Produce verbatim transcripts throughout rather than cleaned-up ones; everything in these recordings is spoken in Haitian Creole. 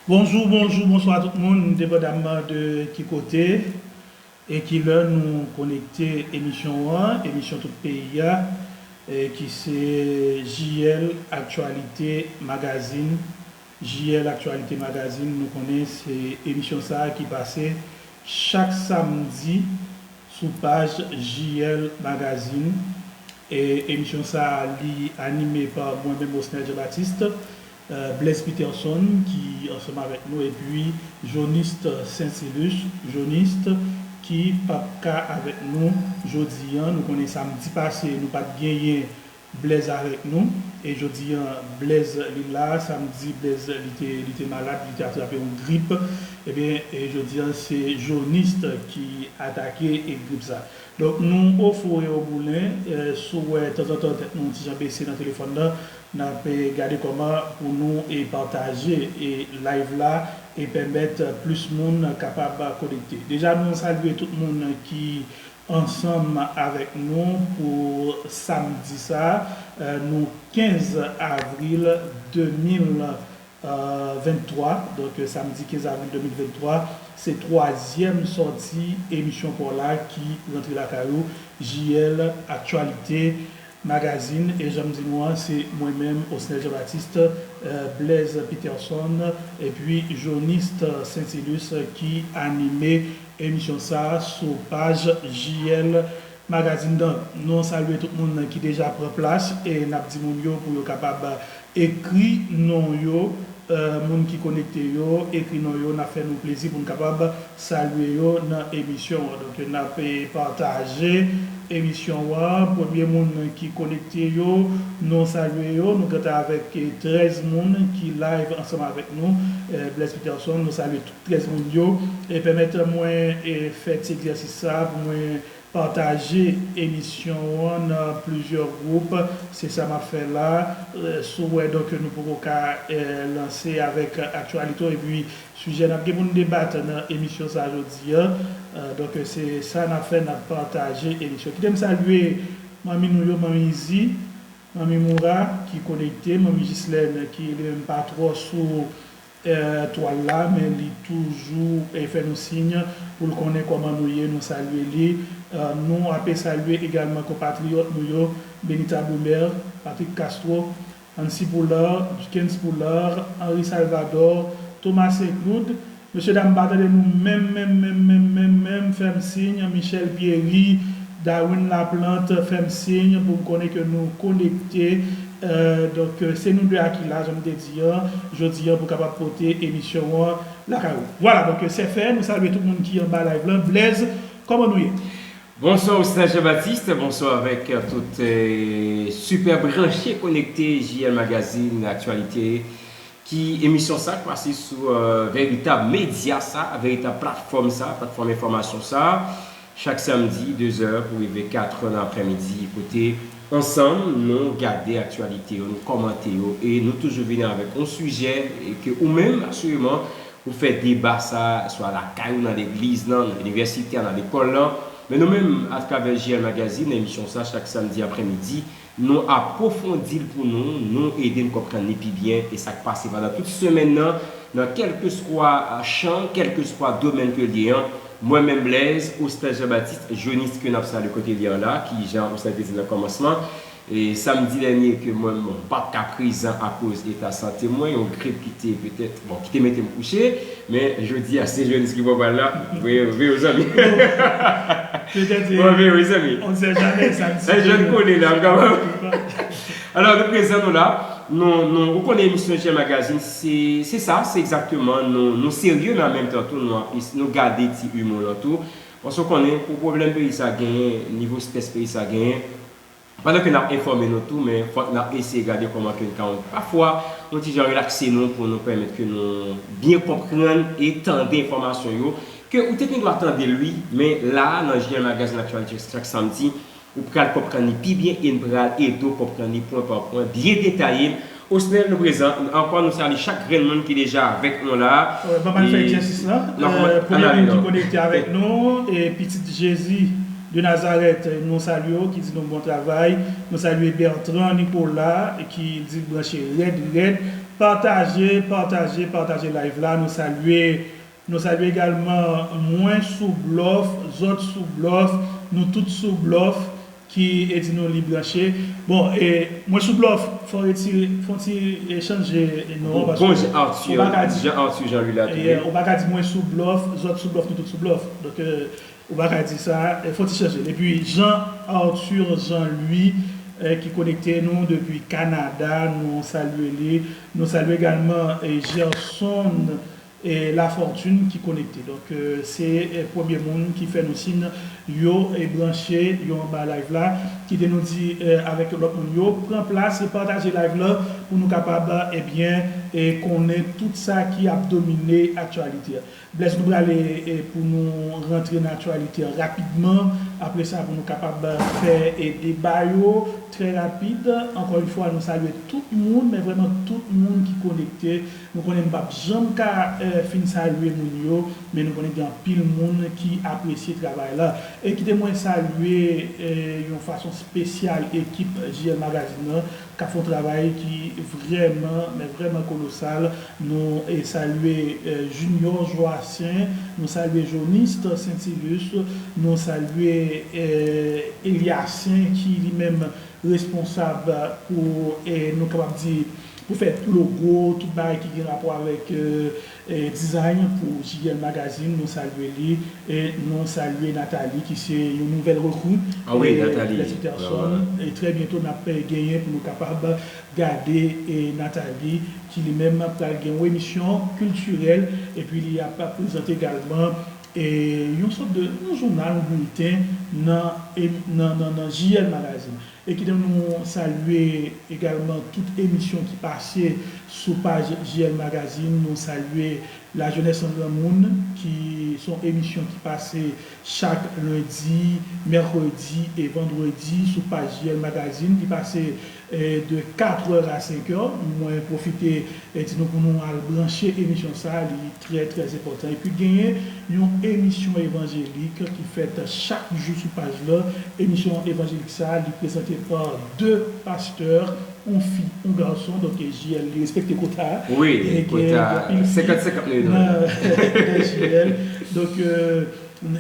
Bonjou, bonjou, bonswa tout moun, depandaman de ki kote e ki lè nou konekte emisyon an, emisyon tout peyi a, e ki se J L Aktyalite Magazine. J L Aktyalite Magazine, nou konnen se emisyon sa a ki pase chak samdi sou paj J L Magazine. E emisyon sa a, li anime pa mwen menm, Osnel Jean Baptiste, eh, Blaise Peterson ki ansanm avèk nou, epi Joniste Saint-Silus, Joniste ki p ap ka avèk nou jodi a. Nou konnen samdi pase, nou pa t genyen Blaise avèk nou. E jodi a, Blaise li la. Samdi, Blaise li te, li te malad, li te atrape yon grip. Ebyen, e jodi a, se Joniste ki atake e grip sa. Donk, nou ofri w yo boulen, eh, si w wè tanzantan tèt nou yon ti jan bese nan telefòn nan, n ap, eh, gade kòman pou nou, eh, pataje, eh, live la e pèmèt plis moun kapab konekte. Deja, nou salye tout moun ki ansanm avèk nou pou samdi sa, eh, nou kenz avril de mil venntwa. Donk, eh, samdi kenz avril de mil venntwa, se twazyèm sòti emisyon pa w la ki rantre lakay ou, J L Aktyalite Magazine. E jan m di nou an, se mwen menm, Osnel Jean Baptiste, eh, Blaise Peterson, epi Joniste Saint-Silus ki anime emisyon sa a sou paj J L Magazine. Donk, nou salye tout moun ki deja pran plas e n ap di moun yo pou yo kapab ekri non yo, eh, moun ki konekte yo, ekri non yo, n ap fè nou plezi pou n kapab salye yo nan emisyon an. Donk, n ap, eh, pataje emisyon an. Premye moun ki konekte yo, nou salye yo. Nou gentan avèk, eh, trèz moun ki live ansanm avèk nou. Eh, Blaise Peterson, nou salye tout trèz moun yo. E pèmèt mwen, eh, fè ti egzèsis sa a pou mwen pataje emisyon an nan plizyè gwoup. Se sa m ap fè la. Eh, si w wè, donk, nou poko ka, eh, lanse avèk aktyalite w epi sijè n ap gen pou n debat nan emisyon sa a jodi a. Eh, donk, se sa n ap fè, n ap pataje emisyon. Kite m salye manmi nou yo, manmi Izi, manmi Moura ki konekte, manmi Jislèn ki li menm pa twò sou eh, twal la, men li toujou, eh, fè nou siy pou l konnen kòman nou ye, nou salye li. Eh, nou ape salye egalman konpatriyòt nou yo, Benita Boumer, Patrick Castro, Ansi Poulard, Dickens Poulard, Henri Salvador, Thomas Saint-Cloud. Mesye dam pa tande nou menm, menm, menm, menm, menm, menm, fè m siy, Michel Pierry, Darwin Laplante, fè m siy pou m konnen ke nou konekte. Eh, donk, eh, se nou de a ki la, jan m te di an, jodi an, pou kapab pote emisyon an lakay ou. Vwala, donk, eh, se fè, nou salye tout moun ki anba live lan. Blaise, kòman nou ye? Bonswa, Osnel Jean Baptiste, bonswa avèk, eh, tout, eh, sipè branche konekte J L Magazine Aktyalite. Ki emisyon sa k pase sou, eh, veritab medya sa, veritab platfòm sa, platfòm enfòmasyon sa, chak samdi, de zè pou rive kat è nan aprèmidi, kote ansanm nou gade aktyalite yo, nou kòmante yo, e nou toujou vini avèk yon sijè, e ke ou menm, asireman, ou fè deba sa, swa lakay ou, nan legliz lan, nan inivèsite a, nan lekòl lan. Men nou menm, atravè J L Magazine, emisyon sa, chak samdi aprèmidi, nou apwofondi l pou nou, nou ede n konprann li pi byen, e sa k pase pandan tout semèn nan, nan kèlkeswa chan, kèlkeswa domèn ke l ye an. Mwen menm Blaise, Osnel Jean Baptiste, Jonis ke n ap salye kote l ye an la, ki jan Osnel te di nan kòmansman, e samdi dènye ke mwen, bon, m pa t ka prezan akoz eta sante mwen, yon grip ki te petèt, bon, ki te mete m kouche, men jodi a, se Jonis ki pran pal la. Veye, veye w, zanmi. Petèt, bon, veye w, zanmi. On sait jamais, sa. Sa jèn kole la, m kapab. Alò, nou prezan, nou la. Nou, nou, ou konnen emisyon J L Magazine, se, se sa, se egzakteman, nou, nou serye, men an menm tan tou, nou ap es-, nou gade ti imo lan tou. Paske w konnen, pou pwoblèm peyi sa genyen, nivo strès peyi sa genyen, pandan ke n ap enfòme nou tou, men fòk n ap eseye gade kòman ke n ka, pafwa, yon ti jan relakse nou pou nou pèmèt ke nou byen konprann e tande enfòmasyon yo, ke ou te gen dwa tande l, wi, men la, nan J L Magazine Aktyalite chak samdi, ou pral konprann li pi byen e n pral ede w konprann li pwen pa pwen, byen detaye, Osnel, nou prezan ankò, nou salye chak grenn moun ki deja avèk nou la. Ban m al fè egzèsis lan. Premye moun ki konekte avèk nou, e pitit Jezi de Nazarèt, nou salye w, ki di nou bon travay. Nou salye Bertrand Nicolas, ki di l branche rèd, rèd. Pataje, pataje, pataje live la. Nou salye Nou salye egalman Mwen sou blòf, Zòt sou blòf, Nou tout sou blòf, ki e di nou li branche. Bon, e Mwen sou blòf, fò retire, fò ti e, chanje non an, paske ou pa ka di, ou pa ka di Mwen sou blòf, Zòt sou blòf, Nou tout sou blòf. Donk, ou pa ka di sa, fò ti chanje l. Epi Jean Arthur Jean Louis, ki konekte nou depi Kanada, nou salye li. Nou salye egalman Gerson e Lafortune ki konekte. Donk, se premye moun ki fè nou siy yo e branche yo anba live la. Kite nou di avèk lòt moun yo, pran plas e pataje live la pou nou kapab, ebyen, e konnen tout sa ki ap domine aktyalite a. Bless, nou prale e pou nou rantre nan aktyalite a rapidman. Apre sa, pou nou kapab fè e deba yo trè rapid. Ankò yon fwa, nou salye tout moun, men vrèman tout moun ki konekte. Nou konnen m p ap janm ka fin salye moun yo, men nou konnen gen anpil moun ki apresye travay la. E kite mwen salye yon fason espesyal ekip J L Magazine nan, k ap fè yon travay ki vrèman, men vrèman kolosal. Nou e salye Junior Joassaint, nou salye Joniste Saintilus, nou salye Eliassaint ki li menm responsab pou, e nou kapab di, pou fè logo, tout bagay ki gen rapò avèk e, design pou J L Magazine, nou salye li, e nou salye Nathalie ki se yon nouvèl rekri. Ah wi, Nathalie. Peterson, e trè byento n ap genyen pou nou kapab gade e Nathalie ki li menm pral gen yon emisyon kiltirèl, epi li ap prezante egalman e yon sòt de yon jounal, yon bilten nan, nan, nan, nan J L Magazine. E kite nou salye egalman tout emisyon ki pase sou paj J L Magazine. Nou salye La Jeunesse en Granmoun, ki se yon emisyon ki pase chak lendi, mèkredi e vandredi sou paj J L Magazine, ki pase e, de katrè a senkè. Mwen pwofite e, di nou pou nou al branche emisyon sa a, li trè, trè enpòtan. Epi genyen yon emisyon evanjelik ki fèt chak jou sou paj la. Emisyon evanjelik sa a, li prezante pa de pastè, yon fi, yon gason, donk J L li respekte kota a. Wi, kota senkant senkant nou ye nan J L. Donk,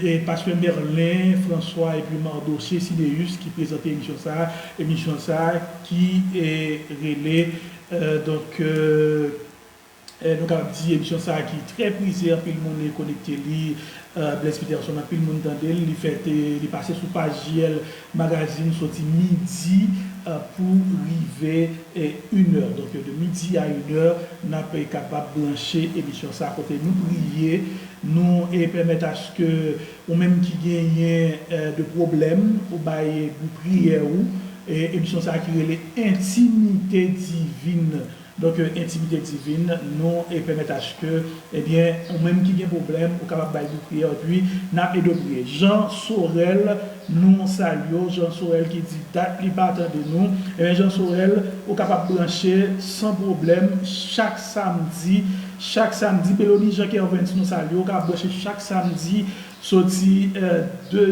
e pastè Merlin François epi Mardoché Sidéus ki prezante emisyon sa a, emisyon sa a ki e, rele, e, donk, e, e, nou kapab di emisyon sa a ki trè prize, anpil moun konekte li, e, Blaise Peterson, anpil moun tande l, li fèt, e, li pase sou paj J L Magazine soti midi, e, pou rive e, inè. Donk, de midi a inè, n ap kapab branche emisyon sa a kote nou priye, nou e pèmèt aske ou menm ki genyen e, de pwoblèm, ou bay bout priyè ou, e, emisyon sa a ki rele Entimite Divin. Donk, e, Entimite Divin, nou e pèmèt aske, ebyen, ou menm ki gen pwoblèm, ou kapab bay bout priyè, epi n ap ede w priye. Jean Sorel, nou salye w, Jean Sorel ki di dat li pa tande nou. Ebyen, Jean Sorel, ou kapab branche san pwoblèm chak samdi, chak samdi. Peloni Jean Kervens, nou salye w, ou kapab branche chak samdi soti e, de,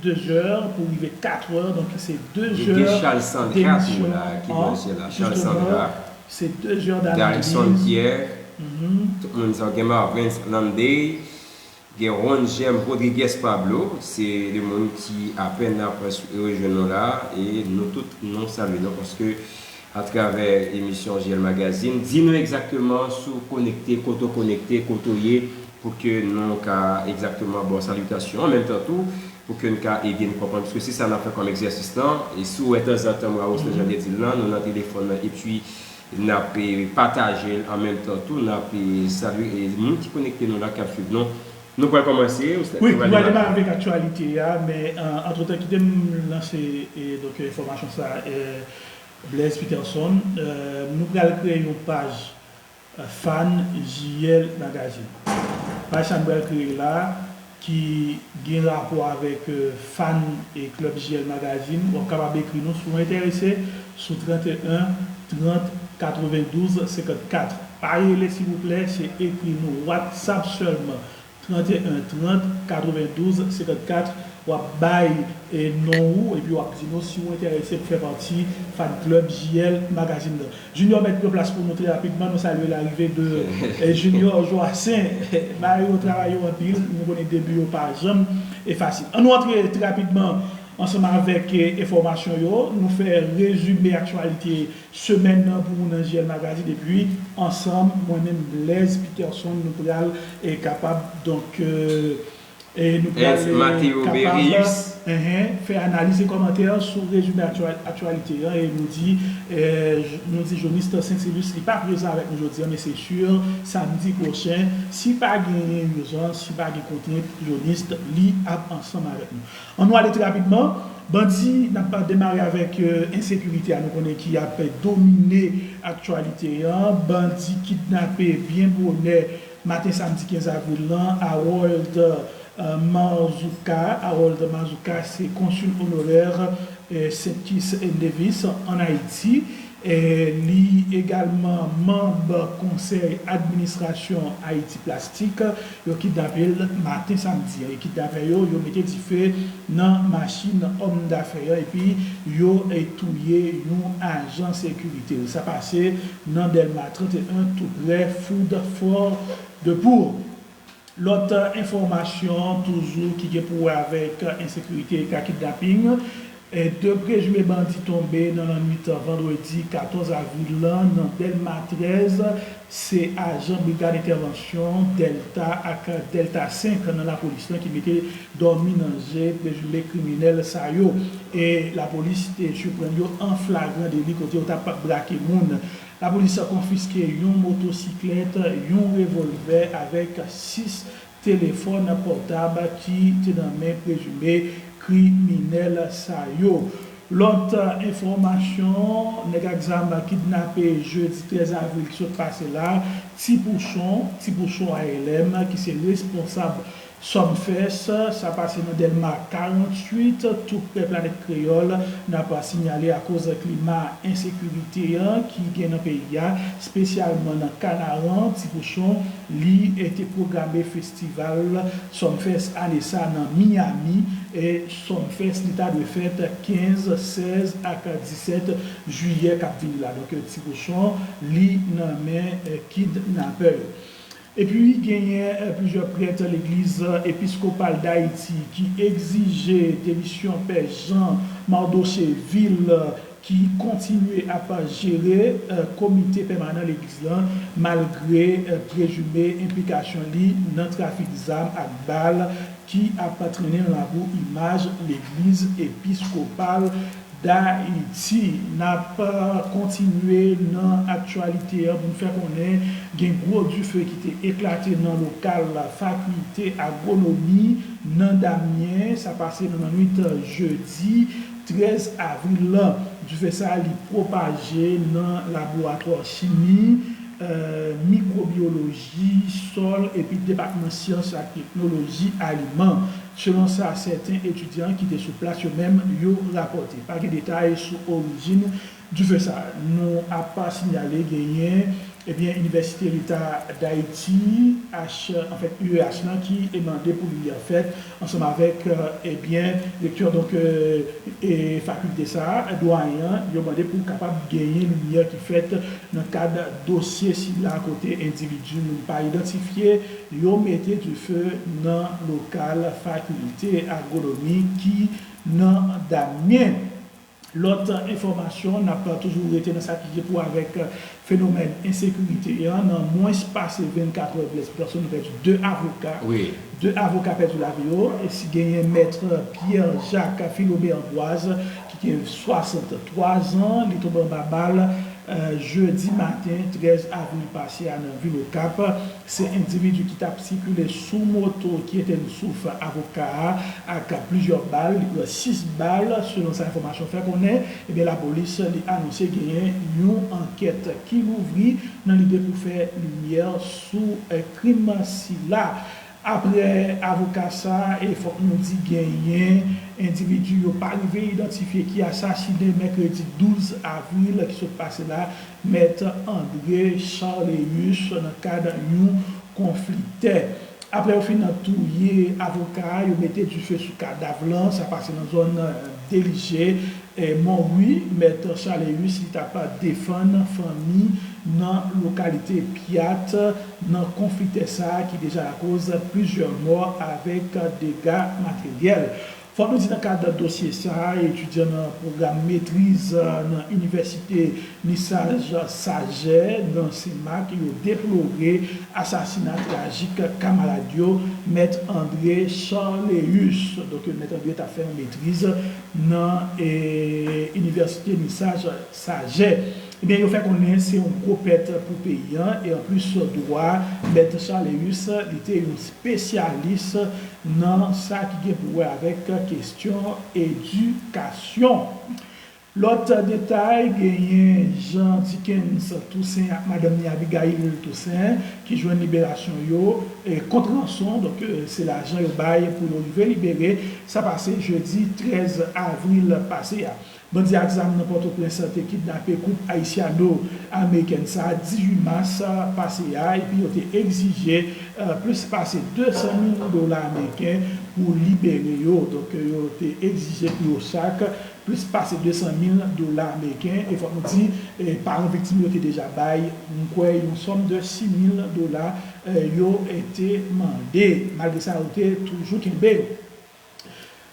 de zè pou rive katrè, donk se de zè demisyon. An, jisteman, se de zè danaliz. Tout moun sa gen Marvens Landey, gen Ronjem Rodriguez Pablo, se de moun ki apèn ap rejwenn nou la, e nou tout nou salye nou paske atravè emisyon J L Magazine, di nou egzakteman si w konekte, kote w konekte, kote w ye, pou ke nou ka egzakteman ba w salitasyon, an menm tan tou, pou ke n ka ede n konprann, paske se sa n ap fè kòm egzèsis lan. E si w wè tanzantan mwen a Wosnè jan te di l lan, nou nan telefòn nan, epi n ap e, pataje l an menm tan tou, n ap e, salye e, moun ki konekte nou la, k ap swiv nou. Nou pral kòmanse, Wosnè. Wi, nou pral demare avèk aktyalite a, men antretan, kite m lanse e, donk, enfòmasyon sa a, e, Blaise Peterson, e, nou pral kreye yon paj fan J L Magazine. Paj sa n pral kreye la, ki gen rapò avèk e, fan e klèb J L Magazine, w ap kapab ekri nou si w enterese sou trannteyen, trant, katrevendouz senkannkat. Pa rele silvouplè, se ekri nou WhatsApp sèlman. Trannteyen trant katrevendouz senkannkat, w ap bay e non ou, epi w ap di nou si w enterese pou fè pati fan club J L Magazine nan. Junior mèt pran plas pou nou trè rapidman. Nou salye larive de e Junior Joassaint. Bagay yo travay yo anpil, nou konnen debi yo pa janm e fasil. Ann nou antre trè rapidman ansanm avèk e enfòmasyon yo. Nou fè rezime aktyalite semèn nan pou nou nan J L Magazine, epi ansanm, mwen menm, Blaise Peterson, nou pral e kapab, donk, e, e nou pral e kapab enhen, fè analiz e kòmantè sou rezime aktyal-, aktyalite an, e nou di, e, nou di Joniste Saint-Sylvus, li pa prezan avèk nou jodi an, men se si, samdi pwochen, si pa genyen irijans, si pa gen kontrent, Joniste, li ap ansanm avèk nou. Ann nou ale trè rapidman. Bandi, n ap demare avèk e ensekirite a, nou konnen ki ap domine aktyalite an. Bandi kidnape byen bonè maten samdi kenz avril lan Harold e Mazzucca. Harold Mazzucca se konsil onorè e Saint Kitts and Nevis ann Ayiti. E li egalman manm konsèy administrasyon Haiti Plastic. Yo kidnape l maten samdi an. E kidnapè yo, yo mete dife nan machin òm dafè an epi yo e touye yon ajan sekirite. Sa pase nan Dèlma trannteyen, tou prè Food for the Poor. Lòt enfòmasyon toujou ki gen pou wè avèk ensekirite e ka kidnaping. E de prezime bandi tonbe nan lannwit vandredi katòz avril lan nan Dèlma trèz. Se ajan brigad entèvansyon Dèlta ak Dèlta senk nan lapolis lan ki mete dòmi nan je prezime kriminèl sa yo. E lapolis te siprann yo an flagran deli kote yo t ap brake moun. Lapolis konfiske yon motosiklèt, yon revòlvè avèk sis telefòn pòtab ki te nan men prezime kriminèl sa yo. Lòt enfòmasyon, nèg ak zam kidnape jedi trèz avril ki sot pase la, Ti Pouchon, Ti Pouchon A L M, ki se responsab Sumfest, sa pase nan Dèlma karanntuit, tou prè Planèt Kreyòl. N ap sinyale akoz klima ensekirite an ki gen nan peyi a, espesyalman nan Kanaran, Ti Pouchon, li te pwograme festival Sumfest ane sa nan Miami. E Sumfest, li ta dwe fèt kenz, sèz ak disèt jiyè k ap vini la. Donk, Ti Pouchon, li nan men, eh, kidnapè yo. Epi, genyen, eh, plizyè prèt Legliz Episkopal Dayiti ki egzije demisyon Pè Jean Mardoché Ville, ki kontinye ap jere, eh, komite pèmanan legliz lan, malgre, eh, prezime enplikasyon li nan trafik zam ak bal ki ap trennen nan labou imaj Legliz Episkopal Dayiti. N ap, eh, kontinye nan aktyalite an pou n fè konnen gen gwo dife ki te eklate nan lokal Fakilte Agwonomi nan Damyen. Sa pase nan lannwit jedi trèz avril lan. Dife sa a, li pwopaje nan laboratwa chimi, eh, mikwobiyoloji sòl epi depatman syans ak teknoloji aliman, selon sa sèten etidyan ki te sou plas yo menm yo rapòte. Pa gen detay sou orijin dife sa a. Nou ap sinyale genyen, ebyen, Inivèsite Leta Dayiti, H, anfèt, U E H lan, ki mande pou limyè fèt ansanm avèk, eh, ebyen, rektè, donk, eh, e fakilte sa a, dwayen an, yo mande pou kapab genyen limyè ki fèt nan kad dosye sila kote endividi moun pa idantifye yo mete dife nan lokal Fakilte Agwonomi ki nan Damyen. Lòt enfòmasyon, n ap toujou rete nan sa ki gen pou avèk fenomèn ensekirite an. Nan mwens pase vennkat è, Blaise Peterson, nou pèdi de avoka. De avoka pèdi lavi yo. E si genyen mèt Pierre Jacques Philobert Amboise, ki gen swasanntwa zan, li tonbe anba bal, eh, jedi maten trèz avril pase a nan vil Okap. Se endividi ki t ap sikile sou moto ki etenn souf avoka a ak plizyè bal. Li pran sis bal, selon sa enfòmasyon fè konnen. Ebyen, lapolis, li anonse genyen yon ankèt ki louvri nan lide pou fè limyè sou, eh, krim sila. Apre avoka sa, e fòk nou di genyen endividi yo pa rive idantifye ki asasinen mèkredi douz avril ki sot pase la, Mèt André Charléus nan kad yon konfli tè. Apre yo fin touye avoka a, yo mete dife sou kadav lan, sa pase nan zòn Delije, Monwi, Mèt Charléus li t ap defann fanmi nan lokalite Pyat nan konfli tè sa a ki deja lakoz plizyè mò avèk dega materyèl. Fòk nou di nan kad dosye sa a, etidyan nan pwogram metriz nan inivèsite Nisaj Sajè nan Senmak yo deplore asasina trajik kamarad yo, Mèt André Charléus. Donk, Mèt André t ap fè yon metriz nan e, inivèsite Nisaj Sajè. Ebyen, yo fè konnen se yon gwo pèt pou peyi an, e anplis dwa, Mèt Charléus, li te yon espesyalis nan sa ki gen pou wè avèk kesyon edikasyon. Lòt detay, genyen Jean Dickens Toussaint ak madanm ni Abigail Toussaint ki jwenn liberasyon yo e, kont ranson, donk e, se lajan yo bay pou yo rive libere. Sa pase jedi trèz avril pase a. Bandi ak zam nan Pòtoprens te kidnape koup ayisyano-amerikèn sa a dizuit mas pase a, epi yo te egzije e, plis pase de san mil dola ameriken pou libere yo. Donk, yo te egzije pou yo chak plis pase de san mil dola ameriken. E fòk nou di, e, paran viktim yo te deja bay, m kwè, yon sòm de sis mil dola e, yo e, te mande. Malgre sa, yo te toujou kenbe yo.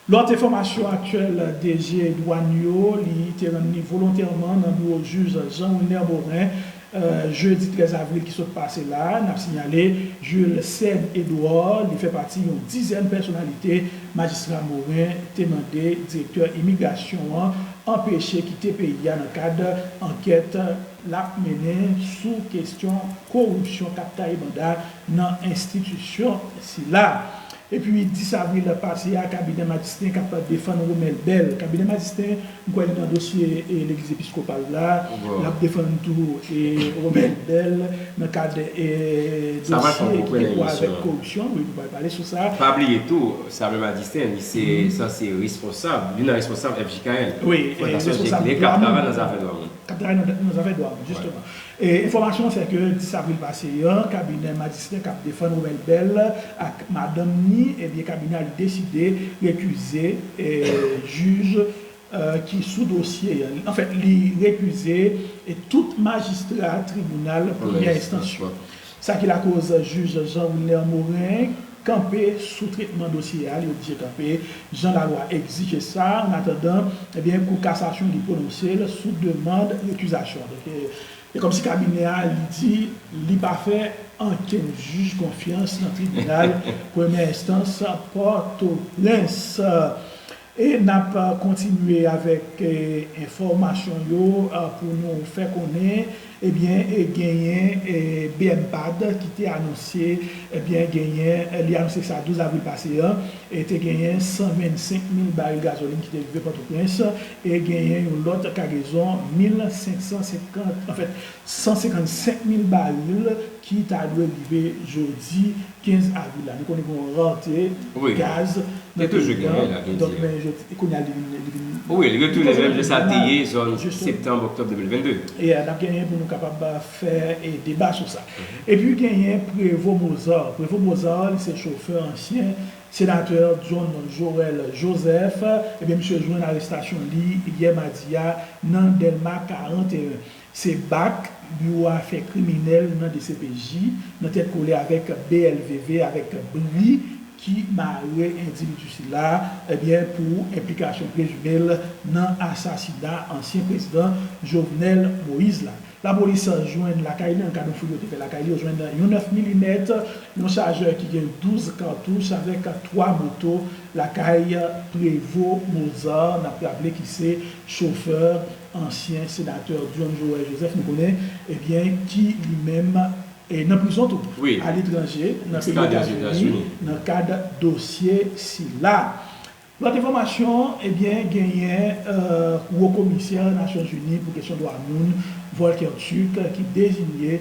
Lòt enfòmasyon aktyèl, D G dwàn yo, li te rann li volontèman nan biwo jij Jean Wilner Morin, e, jedi trèz avril ki sot pase la. N ap sinyale, Jules Sène Edouard, li fè pati yon dizèn pèsonalite majistra Morin te mande direktè imigrasyon an anpeche kite peyi a nan kad ankèt l ap mennen sou kesyon koripsyon k ap taye banda nan enstitisyon sila. Epi dis avril pase a, kabinè majistra k ap defann Romel Bell. Kabinè majistra, m kwè li nan dosye e, legliz episkopal la. L ap defann tou e, Romel Bell nan kad e, dosye ki gen pou wè avèk koripsyon. Wi, nou pral pale sou sa. Pa bliye tou, Samuel Madistin, li se sanse responsab, youn nan responsab F J K L, Fondasyon Jacques Lé, k ap travay nan zafè dwa moun. K ap travay nan, nan zafè dwa moun, jisteman. E enfòmasyon an se ke dis avril pase a, kabinè majistra k ap defann Romel Bell ak madanm ni, ebyen, kabinè a li deside rekize e, jij e, ki sou dosye a. Anfèt, li rekize e, tout majistra tribinal premyè enstans yo. Sa ki lakoz jij Jean Wilner Morin kanpe sou tretman dosye a, li oblije kanpe, jan lalwa egzije sa, annatandan, ebyen, Kou Kasasyon li pwononse l sou demann rekizasyon. Donk, e, e kòmsi kabinè a, li di, li pa fè ankenn jij konfyans nan tribinal premyè enstans Pòtoprens. E n ap kontinye avèk e, enfòmasyon yo e, pou nou fè konnen, ebyen, e, genyen e, B M pad ki te anonse, ebyen, genyen, e, li anonse sa douz avril pase a, e te genyen san vennsenk mil baril gazolin ki te rive Pòtoprens, e genyen yon lòt kagezon mil senk san senkant, anfèt, san senkannsenk mil baril ki ta dwe rive jodi kenz avril la. Nou konnen gen yon rate gaz nan peyi a. Donk, men jodi, kounye a, li vin, li vin. Wi, li retounen menm jan sa te ye zòn septanm, òktòb de mil vennde. E, e, n ap genyen pou nou kapab fè e, deba sou sa. Epi genyen Prevo Mozart. Prevo Mozart, li se chofè ansyen senatè John Joël Joseph. Ebyen, misye jwenn arestasyon li yè madi a nan Dèlma karanteyen. Se bak Biwo Afè Kriminèl nan D C P J, nan tèt kole avèk B L V V avèk bri ki mare endividi sila, ebyen, pou enplikasyon prezime l nan asasina ansyen prezidan Jovenel Moïse la. Lapolis jwenn lakay li, nan kad yon fouy yo te fè lakay li, yo jwenn yon nèf milimèt, yon chajè ki gen douz katouch avèk twa moto lakay Prevo Mozart, n ap raple ki se chofè ansyen senatè John Joël Joseph, nou konnen, ebyen, ki li menm e, nan prizon tou, aletranje, nan peyi Etazini, nan kad dosye sila. Lòt enfòmasyon, ebyen, genyen e, Wo Komisè Nasyonzini pou kesyon dwa moun, Volker Turk, ki deziye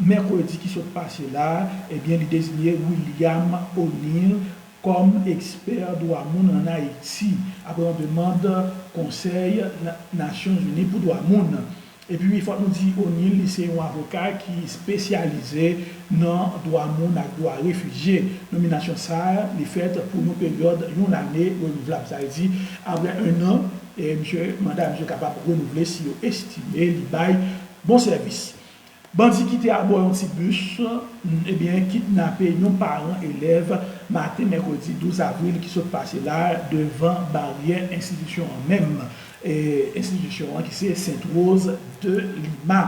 Mèkredi ki sot pase la, ebyen, li deziye William O'Neil kòm ekspè dwa moun ann Ayiti, apre yon demann Konsèy Na-, Nasyonzini pou dwa moun. Epi, fòk nou di O'Neil, li se yon avoka ki espesyalize nan dwa moun ak dwa refijye. Nominasyon sa a, li fèt pou yon peryòd yon lane renouvlab. Sa vle di, apre en an, e misye, manda misye kapab renouvle si yo estime li bay bon sèvis. Bandi ki te abò yon ti bis, ebyen, kidnape yon paran elèv maten mèkredi douz avril ki sot pase la devan baryè enstitisyon an menm, e, enstitisyon an ki se Sainte Rose de Lima.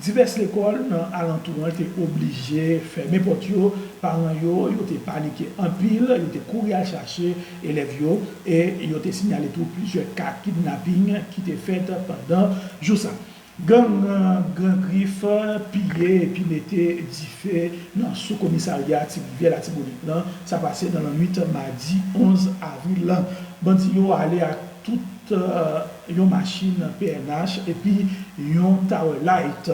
Divès lekòl nan alantou an te oblije fèmen pòt yo. Paran yo, yo te panike anpil, yo te kouri al chache elèv yo, e yo te sinyale tou plizyè ka kidnaping ki te fèt pandan jou sa. Gang, eh, Gran Grif, eh, piye epi mete dife nan sou komisarya Ti Rivyè Latibonit lan. Sa pase nan lannwit madi onz avril lan. Bandi yo ale ak tout, eh, yon machin P N H epi yon Tower Light.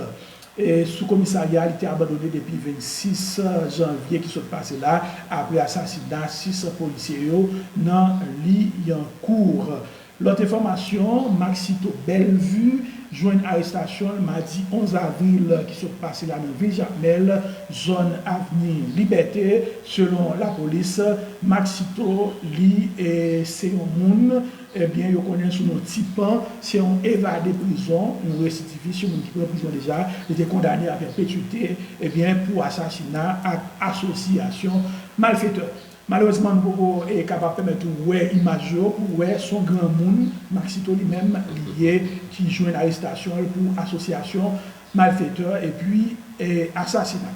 E sou komisarya a, li te abandone depi vennsis janvye ki sot pase la, apre asasina sis polisye yo nan Lyankou. Lòt enfòmasyon, Maxito Bellevue jwenn arestasyon l madi onz avril ki sot pase la nan vil Jakmèl, zòn Avni Libète. Selon lapolis, Maxito, li, e, se yon moun, ebyen, yo konnen l sou non Tipan, se yon evade prizon, yon residivis, yon moun ki pran prizon deja, li te kondane a pèpetwite, ebyen, pou asasina ak asosyasyon malfetè. Malerezman, nou poko, e, kapab pèmèt ou wè imaj yo, pou wè se yon granmoun, Maxito li menm, li ye, ki jwenn arestasyon l pou asosyasyon malfetè epi, e, asasina.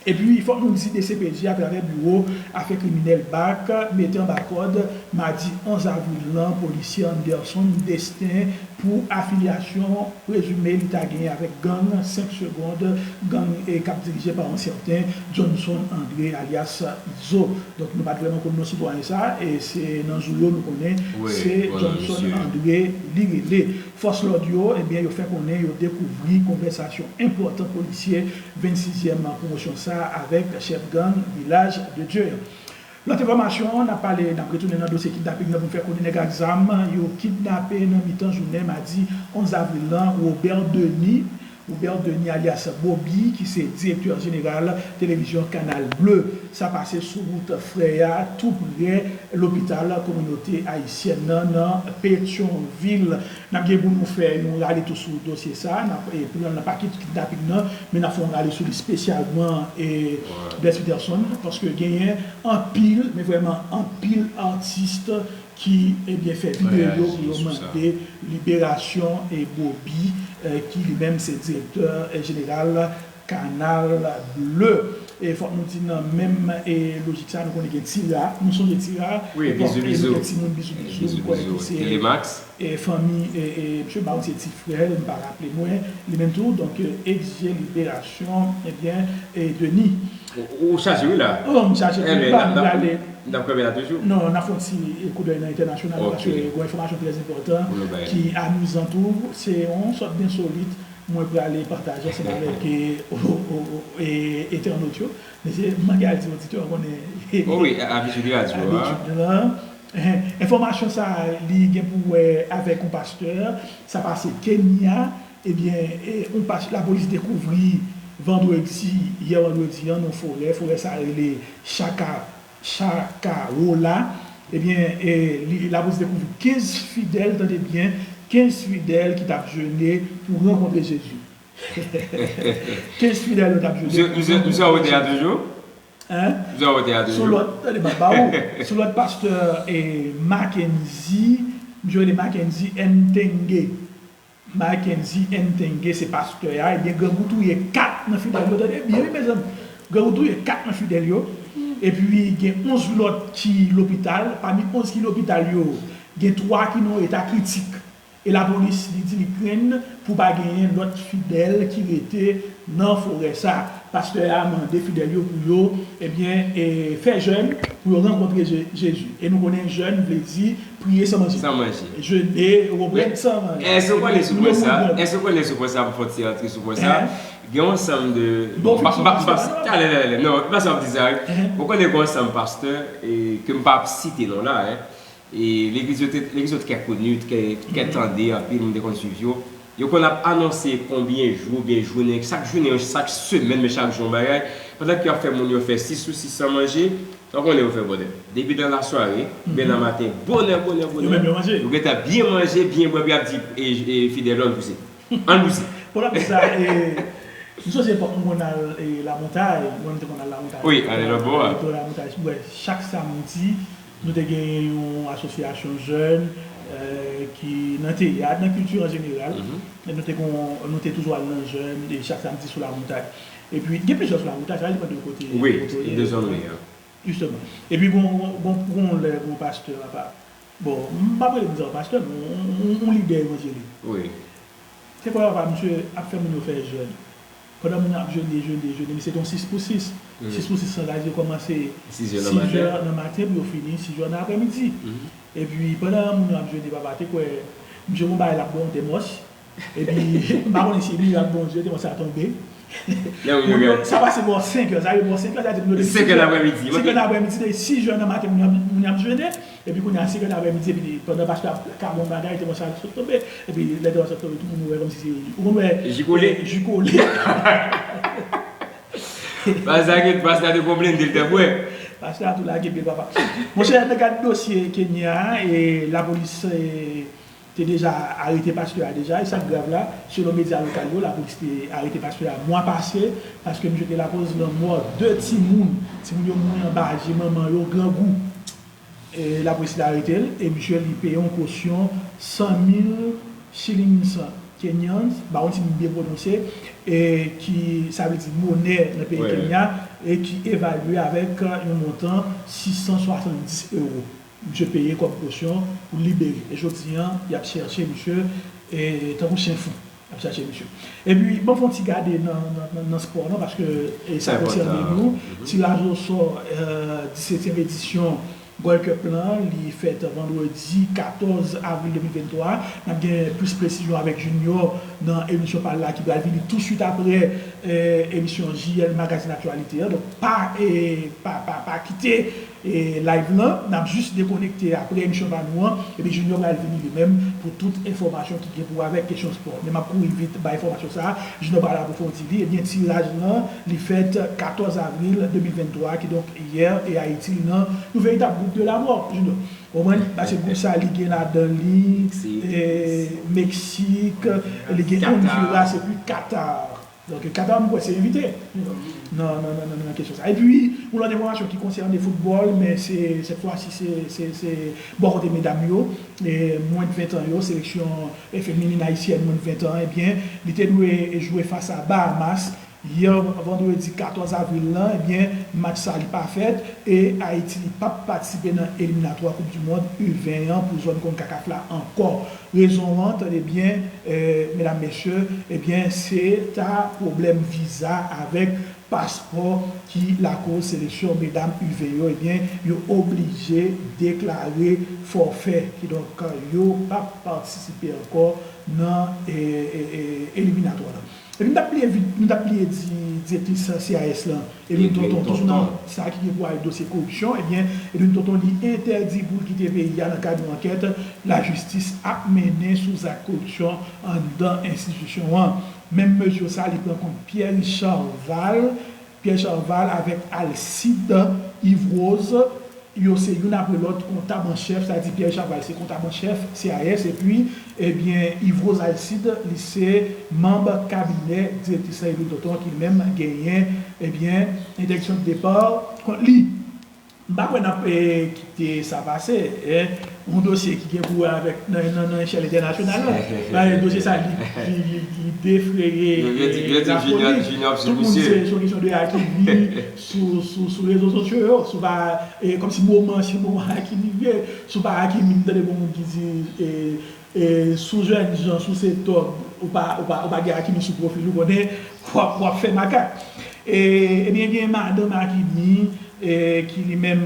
Epi, fòk nou di D C P J atravè biwo afè kriminèl bak mete anba kòd madi onz avril lan polisye Anderson Destin pou afilyasyon prezime li ta genyen avèk gang senk Segond, gang, e, k ap dirije pa yon sèten Johnson André alyas Zo. Donk, nou pa t vrèman konn non sitwayen sa, e se nan jou yo nou konnen se Johnson André li rele. Fòs lòd yo, ebyen, yo fè konnen yo dekouvri konvèsasyon enpòtan polisye vennsizyèm pwomosyon sa a avèk chèf gang Vilaj de Dye an. Lòt enfòmasyon, n ap pale, n ap retounen nan dosye kidnaping nan pou n fè konnen nèg ak zam yo kidnape nan mitan jounen madi onz avril lan Robert Denis, Robert Denis alyas Bobby, ki se direktè jeneral televizyon Canal Bleu. Sa pase sou wout Frè a, tou prè lopital kominote ayisyèn nan, nan Petyonvil. N ap gen pou nou fè yon rale tou sou dosye sa a. N ap, e, pou nan pakèt kidnaping nan, men n ap fè yon rale sou li espesyalman, e, Blaise Peterson, paske genyen anpil, men vrèman anpil atis ki, ebyen, fè videyo pou yo mande liberasyon, e, Bobby, e, ki li menm se direktè, e, jeneral Canal Bleu. E fòk nou di nan menm, e, lojik sa, nou konnen gen Tira. Nou sonje Tira. Wi, Bizou Bizou. Gen timoun Bizou Bizou, mwen kwè ki se, e, fanmi, e, e, misye Baron se ti frè l, m pa raple mwen. Li menm tou, donk, e, egzije liberasyon, ebyen, e, Denis. Ou, ou chaje wi la. Oh, m chaje wi la, m prale. N ap kanpe la toujou. Non, n ap fè yon ti koudèy nan entènasyonal, paske gen yon enfòmasyon trè enpòtan ki amizan tou. Se yon sòt densolit mwen prale pataje ansanm avèk, e, o, o, o, e, entènot yo. Men se, m manke al di oditè yo konnen. O wi, abitid radyo a. Abitid lan. Enfòmasyon sa a, li gen pou wè avèk yon pastè. Sa pase Kenya. Ebyen, e, yon pas-, lapolis dekouvri vandredi, yè vandredi an, nan yon forè. Forè sa a rele Chaka, Chakawola. Ebyen, e, li, lapolis dekouvri kenz fidèl, tande byen, kenz fidèl ki t ap jene pou rankontre Jezi. Kenz fidèl yo t ap jene pou rankontre Jezi. Misye, misye, misye a wote a toujou? Hein? Misye a wote a toujou? Sou lòd, tande, m ap ba ou. Sou lòd pastè, e, Mackenzie, misye rele Mackenzie Ntenge. Mackenzie Ntenge, se pastè a, ebyen, grangou touye kat nan fidèl yo, tande byen, wi, mezanmi. Grangou touye kat nan fidèl yo. Epi, gen onz lòt ki lopital. Pami onz ki lopital yo, gen twa ki nan yon eta kritik. E lapolis, li di li krenn pou pa genyen lòt fidèl ki rete nan forè sa. Pastè a mande fidèl yo pou yo, ebyen, e, fè jèn pou yo rankontre Je- Jezi. E nou konnen jèn vle di priye san manje. San manje. Jene, ou konprann, san manje. Èske w konnen sou pwen sa? Èske w konnen sou pwen sa, pou fè yon ti antre sou pwen sa? Gen yon ansanm de... Bon, m pa, m pa, m pa, talè, talè, talè. Non, m pa sa ap di sa, wi. Ou konnen gen yon ansanm pastè, e, ke m pa ap site non la, en. E legliz yo te, legliz yo te trè koni, trè, trè tande, anpil moun te konn swiv yo. Yo konn ap anonse konbyen jou, oubyen jounen, chak jounen, chak semèn, men chak jou yon bagay. Pandan ke y ap fè moun yo fè sis sou sis san manje, sa w konnen yo fè bòdèl. Depi nan lasware, oubyen nan maten, bonè, bonè, bonè, yo gentan byen manje, byen bwè, epi y ap di, e, e, fidèl yo, ann pouse. Ann pouse. Pou la pou sa, e, m sonje epòk mwen konn al, e, Lamontay, mwen te konn al Lamontay. Wi, ale lòt bò a. Wi, to Lamontay, wè, chak samdi, nou te gen yon asosyasyon jèn, e, ki nan teyat, nan kilti an jeneral. E nou te gon, nou te toujou al nan jèn, e chak samdi sou Lamontay. Epi, gen plizyè sou Lamontay, sa depann de kote, wi, kote w ye, de zòn ou ye. Jisteman. Epi, gon, gon, gon lè, gon pastè, papa. Bon, m pa prale pou m di yon pastè, men yon, yon, yon lidè evanjelik. Wi. Se kwè papa, misye ap fè moun yo fè jèn. Pandan moun yo ap jene, jene, jene, misye te yon sis pou sis. Sis pou sis san gaz yo kòmanse sis è nan maten pou yo fini sis è nan aprèmidi. Epi pandan moun yo ap jene, papa, te kwè misye gon bagay l ap bwè, yon tèmòs. Epi m pa konnen si mirak Bondye, tèmòs sa tonbe. Moun yo, sa pase bò senk è, sa rive bò senk è, sa di moun yo depi senk è nan aprèmidi, senk è nan aprèmidi, depi sis è nan maten, moun yo ap, moun yo ap jene. Epi kounye a, senk è nan aprèmidi, epi pandan pastè ap ka bon bagay, tèmòs sa sot tonbe. Epi lè tèmòs sa tonbe, tout moun wè kòmsi se, ou konn wè, ji kole. Ji kole. Pastè a gen, pastè a te gon blende, l te bwè. Pastè a tou lage pye l, papa. Monchè, nan kad dosye Kenya a, e lapolis, e, te deja arete pastè a deja, e sa k grav la, selon medya lokal yo, lapolis te arete pastè a mwa pase, paske misye te lakoz lanmò de timoun. Timoun yo mouri anba je manman yo, grangou. E lapolis te arete l, e misye li peye yon kosyon san mil shillings Kenyans, m pa konn si m byen pwononse, e ki, sa vle di monè nan peyi Kenya, e ki evalye avèk yon montan sis san swasanndis ewo. Misye peye kòm kosyon pou libere. E jodi a, y ap chèche misye, e, tankou chen fou. Y ap chèche misye. Epi, ban m fè yon ti gade nan, nan, nan, nan spò, non, paske, e, sa konsène nou. Tiraj osò, e, disetyèm edisyon Gold Cup lan, li fèt vandredi katòz avril de mil venntwa. N ap gen plis presizyon avèk Junior nan emisyon pa l la ki pral vini touswit aprè, e, emisyon J L Magazine Actualité an. Donk, pa, e, pa, pa, pa kite e live lan, n ap jis dekonekte aprè emisyon pa nou an, epi Junior pral vini li menm pou tout enfòmasyon ki gen pou wè avèk kesyon spò. Men m ap kouri vit bay enfòmasyon sa a, Junior pral apwofondi li. Ebyen, tiraj lan, li fèt katòz avril de mil venntwa, kidonk yè, e Ayiti, li nan yon veritab gwoup de lamò, Junior. Ou konprann? Paske gwoup sa a, li gen ladan li, e, Meksik, li gen Honduras, epi Katar. Donk, Katar, m kwè se envite nan, nan, nan, nan, nan kesyon sa. Epi, yon lòt enfòmasyon ki konsène foutbòl, men se, sèt fwa si, se, se, se bò kote medam yo, e, mwens de ven tan yo, seleksyon, e, feminin ayisyèn mwens de ven tan, ebyen, li te dwe jwe fas a Bahamas, yè vandredi katòz avril lan, ebyen, match sa li pa fèt, e Ayiti li p ap patisipe nan eliminatwa Koup di Mond U ven an pou zòn konkakaf la ankò. Rezon an, tande byen, e, medam, mesye, ebyen, se ta pwoblèm viza avèk paspò ki lakoz seleksyon medam U ven yo, ebyen, yo oblije deklare fòfè. Kidonk, yo p ap patisipe ankò nan, e, e, e, eliminatwa lan. Epi m t ap bliye vit, m t ap bliye di direktris C I S lan, Edwin Tonton, toujou nan sa ki gen pou wè ak dosye koripsyon, ebyen, Edwin Tonton, li entèdi pou l kite peyi a nan kad yon ankèt lajistis ap mennen sou zak koripsyon anndan enstitisyon an. Menm mezi sa, li pran kont Pierre Richard Val, Pierre Richard Val avèk Alcide Yvrose, yo se youn apre lòt kontab an chèf, sa di Pierre Richard Val se kontab an chèf C I S, epi, ebyen, Yvrose Alcide, li se manm kabinè direktris lan Edwin Tonton ki li menm genyen, ebyen, entèdiksyon de depa kont li. M pa kwè n ap, e, kite sa pase, e, yon dosye ki gen pou wè avèk nan, nan, nan echèl entènasyonal la. Paske dosye sa, li, li, li, li defreye, e, lapolis. Tout moun di se, se yon kesyon de akimi sou, sou, sou rezo sosyo yo, sou pa, e, kòmsi moman, se moman akimi vre, sou pa akimi, m tande gon moun ki di, e, e, sou jènjan, sou se tòg, ou pa, ou pa, ou pa gen akimi sou pwofil ou, konnen w ap, w ap fè makak. E, ebyen, gen madanm Hakimi, e, ki li menm,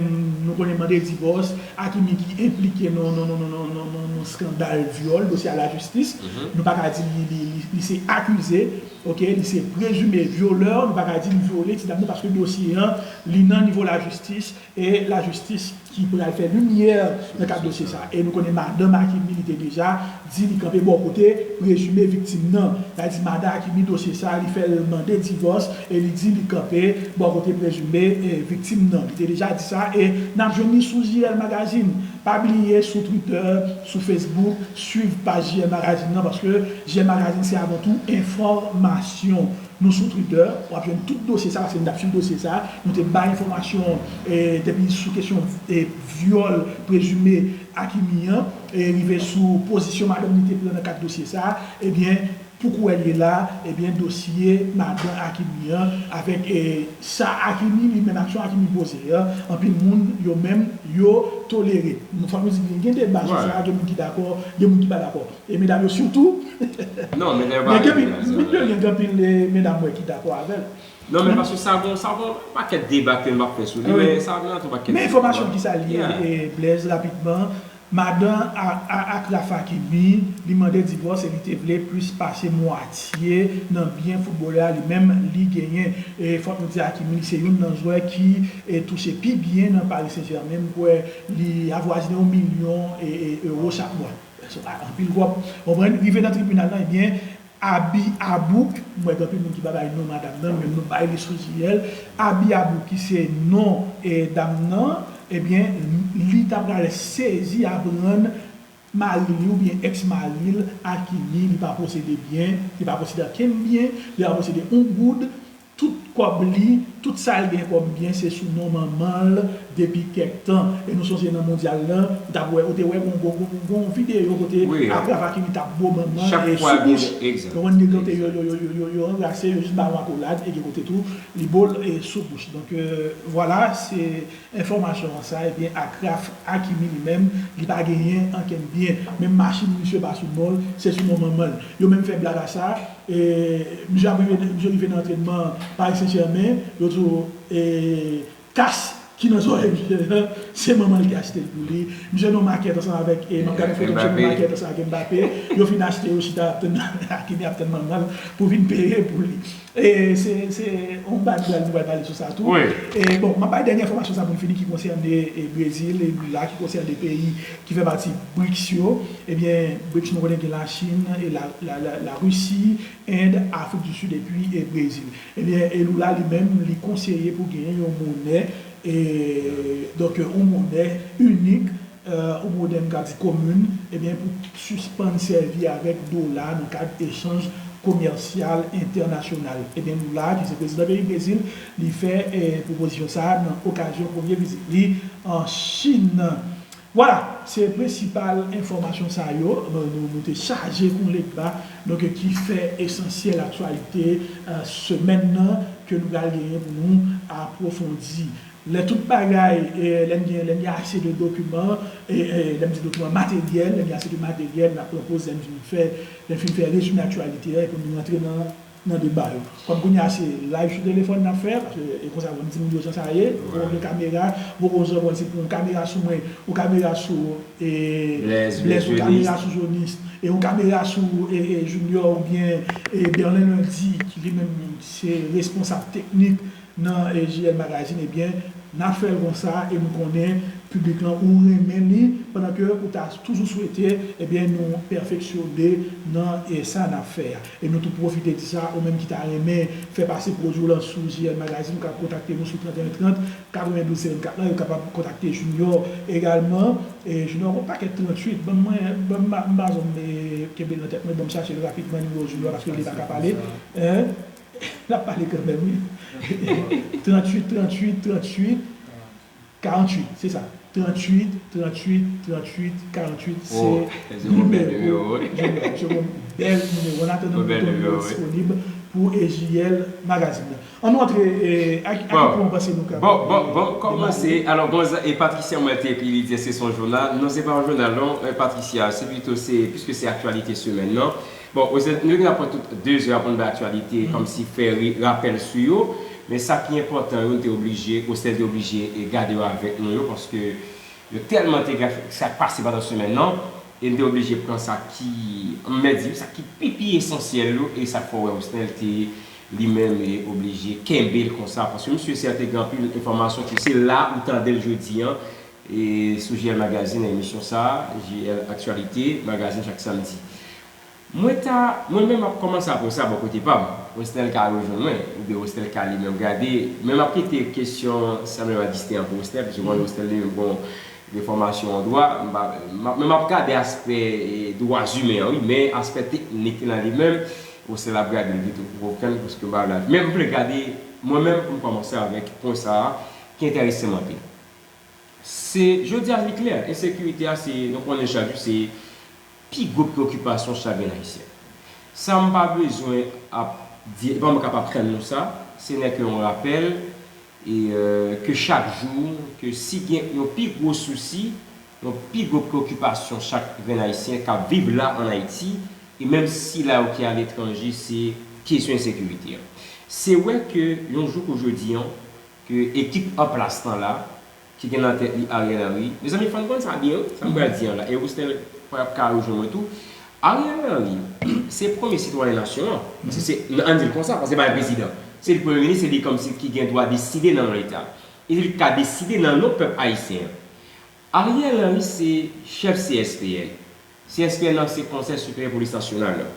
nou konnen, mande divòs. Hakimi ki enplike nan, nan, nan, nan, nan, nan, nan, nan skandal vyòl, dosye a lajistis. Nou pa ka di li, li, li, li se akize, oke, li se prezime vyolè, nou pa ka di li vyole ti dam nan, paske dosye an, li nan nivo lajistis, e lajistis ki pral fè limyè nan kad dosye sa. E nou konnen madanm Hakimi, li te deja di li kanpe bò kote prezime viktim nan. Sa di madanm Hakimi, dosye sa, li fè l mande divòs e li di li kanpe bò kote prezime, e, viktim nan. Li te deja di sa e n ap jwenn li sou J L Magazine. Pa bliye sou Twitter, sou Facebook, swiv paj J L Magazine nan paske J L Magazine se avan tou enfòmasyon. Nou sou Twitter, w ap jwenn tout dosye sa, paske nou t ap swiv dosye sa. Nou te bay enfòmasyon, e, depi sou kesyon, e, vyòl prezime Hakimi an, e, rive sou pozisyon madanm li te pran nan kad dosye sa. Ebyen, pou kounye a, ebyen, dosye madanm Hakimi an, avèk, e, sa Hakimi, li menm aksyon Hakimi poze an, anpil moun, yo menm, yo tolere. Nou, fò nou di, gen deba sou sa, gen moun ki dakò, gen moun ki pa dakò. E medam yo sitou. Non, medam yo pa gen anpil, gen anpil, e, medam mwen ki dakò avè l. Non, men paske sa gon, sa gon pakèt deba ke m ap fè sou li, men sa nan tou pakèt. Men enfòmasyon ki sa li ye, e, Blaise, rapidman. Madan a, a, Achraf Hakimi, li mande divòs e li te vle plis pase mwatye nan byen foutbolè a li menm li genyen. E fòk nou di Hakimi, li se youn nan jwè ki, e, touche pi byen nan Paris Saint-Germain. M kwè li avwazine yon milyon, e, e, ewo chak mwa. Anpil kòb. Konprann? Rive nan tribinal lan, ebyen, Abi Abouk, m wè gen anpil moun ki pa bay non madanm nan, men nou bay li sou J L. Abi Abouk, ki se non, e, dam nan, ebyen, li ta pral sezi aprann mari li oubyen èks mari l, Hakimi, li pa posede byen, li pa posede okenn byen, li pa posede yon goud, tout kòb li, tout sa l gen kòm byen, se sou non manman l depi kèk tan. E nou sonje nan mondyal lan, ou t ap wè, ou te wè gon, gon, gon, gon videyo kote Achraf Hakimi t ap bo manman l e sou bouch. Ou konprann, gen kote yo, yo, yo, yo, yo, yo anbrase, yo jis ba yon akolad, e gen kote tou, li bo l e sou bouch. Donk, e, vwala, se enfòmasyon an sa, ebyen, Achraf Hakimi li menm, li pa genyen ankenn byen. Menm machin misye pa sou non l, se sou non manman l. Yo menm fè blag a sa, e, misye ap rive, misye rive nan antrenman Paris Saint-Germain, yo di w, e, kas ki nan zòrèy misye an, se manman l ki achte l pou li. Misye nan makèt ansanm avèk, e, m ap gade foto misye nan makèt ansanm avèk Mbappé. Yo fin achte, yo chita ap tann, Hakimi ap tann manman l pou vin peye pou li. E se, se yon bagay nou pral pale sou sa tou. E bon, m ap bay dènye enfòmasyon sa pou n fini ki konsène, e, Brezil, e Lula, ki konsène peyi ki fè pati brics yo. Ebyen, brics nou konnen gen Lachin, e la, la, la, Larisi, End, Afrik di Sid epi, e, Brezil. Ebyen, e Lula li menm, li konseye pou genyen yon monè, e, donk, yon monè inik, e, ou modèn ka di komin, ebyen, pou sispann sèvi avèk dola nan kad echanj komèsyal entènasyonal. Ebyen, Lula, ki se prezidan peyi Brezil, li fè, e, pwopozisyon sa a nan okazyon premye vizit li an Chin. Vwala, se prensipal enfòmasyon sa yo, nou, nou, nou te chaje kou legba, donk, ki fè esansyèl aktyalite, e, semèn nan, ke nou pral genyen pou nou apwofondi. Lè tout bagay, e, lè n gen, lè n gen ase de dokiman, e, e, lè m di dokiman, materyèl, lè n gen ase de materyèl, n ap pran poz, lè n fin fè, lè n fin fè rezime aktyalite a, epi nou rantre nan, nan deba yo. Kòm kounye a se live sou telefòn n ap fè, paske e konsa pou n di moun yo jan sa ye, ou gen kamera, ou gen zòn, ou di pou yon kamera sou mwen, yon kamera sou, e, Blaise, yon kamera sou Jonis, e yon kamera sou, e, e, Junior oubyen, e, Berlin Lundi, ki li menm se responsab teknik nan, e, J L Magazine, ebyen, n ap fè l konsa e nou konnen piblik lan ou renmen li, pandan ke ou ta toujou swete, ebyen, nou pèfeksyone nan, e, sa n ap fè a. E nou tou pwofite di sa, ou menm ki ta renmen fè pase pwodui w lan sou J L Magazine, ou ka kontakte nou sou trant et un trant, katrevendouz senkannkat lan, ou kapab kontakte Junior egalman. E Junior, gon pakèt trant uit, ban mwen, ban m, m pa janm, e, kenbe l nan tèt mwen, ban m chache l rapidman, nimewo Junior, paske li pa ka pale. Hein? L ap pale kanmenm, wi. Trant uit, trant uit, trant uit, karant uit, se sa. Trant uit, trant uit, trant uit, karant uit, se nimewo Junior. Se yon bèl nimewo. An atandan, nou tou disponib pou A J L Magazine nan. Ann nou antre, e, a, a ki pwen w panse nou kapab, e, demare? Bon, bon, bon, kòmanse. Alò, bon, e Patricia, mwen te ekri li di se son jounal. Non, se pa yon jounal, non, e, Patricia, se pito, se, piske se aktyalite semèn nan. Bon, nou gen rapò tout de zè pou n bay aktyalite, kòmsi fè rapèl sou yo. Men sa ki enpòtan yo, m te oblije, Rosnel te oblije e gade yo avèk nou yo, paske yo tèlman te gen sa k pase pandan semèn nan, e m te oblije pran sa ki, m mèt di, sa ki pi, pi esansyèl yo, e sa k fè w wè Rosnel te li menm e oblije kenbe l konsa, paske misye sèten gen anpil enfòmasyon ki se la ou tande l jodi an, e sou J L Magazine, nan emisyon sa a, J L Aktyalite Magazine chak samdi. Mwen ta, mwen menm ap kòmanse apre sa bò kote pa m. Rosnel ka rejwenn mwen, oubyen Rosnel ka li menm gade. Men m ap kite kesyon Samuel Augustin an pou Rosnel, paske mwen Rosnel li menm bon de fòmasyon an dwa. M pa- m ap- Men m ap gade aspè e, dwa imen an, wi, men aspè teknik lan li menm, Rosnel ap gade l pito pou konprann, paske m pa la. Men m vle gade, mwen menm pou m kòmanse avèk pwen sa a, ki enterese m anpil. Se, jodi a li klè, ensekirite a se, nou konnen chak jou, se pi gwo preokipasyon chak grenn ayisyen. Sa m pa bezwen ap di, e pa mwen k ap aprann nou sa, se nèk yon rapèl, e, e, ke chak jou, ke si gen yon pi gwo sousi, yon pi gwo preokipasyon chak grenn ayisyen k ap viv la ann Ayiti, e menm sila yo ki aletranje, se kesyon ensekirite a. Se wè ke yon jou kou jodi an, ke ekip an plas lan la, ki gen nan tèt li Ariel Henry. Mezanmi, fò n konn sa byen, wi, sa m pral di an la. E Rosnel pral ka rejwenn mwen tou. Ariel Henry, se premye sitwayen nasyon an. Paske se, ann di l konsa, paske se pa yon prezidan. Se li premye minis, se li kòmsi ki gen dwa deside nan non Leta. E li ka deside nan non pèp ayisyen an. Ariel Henry se chèf C S P N. C S P N nan se Konsèy Siperyè Polis Nasyonal la.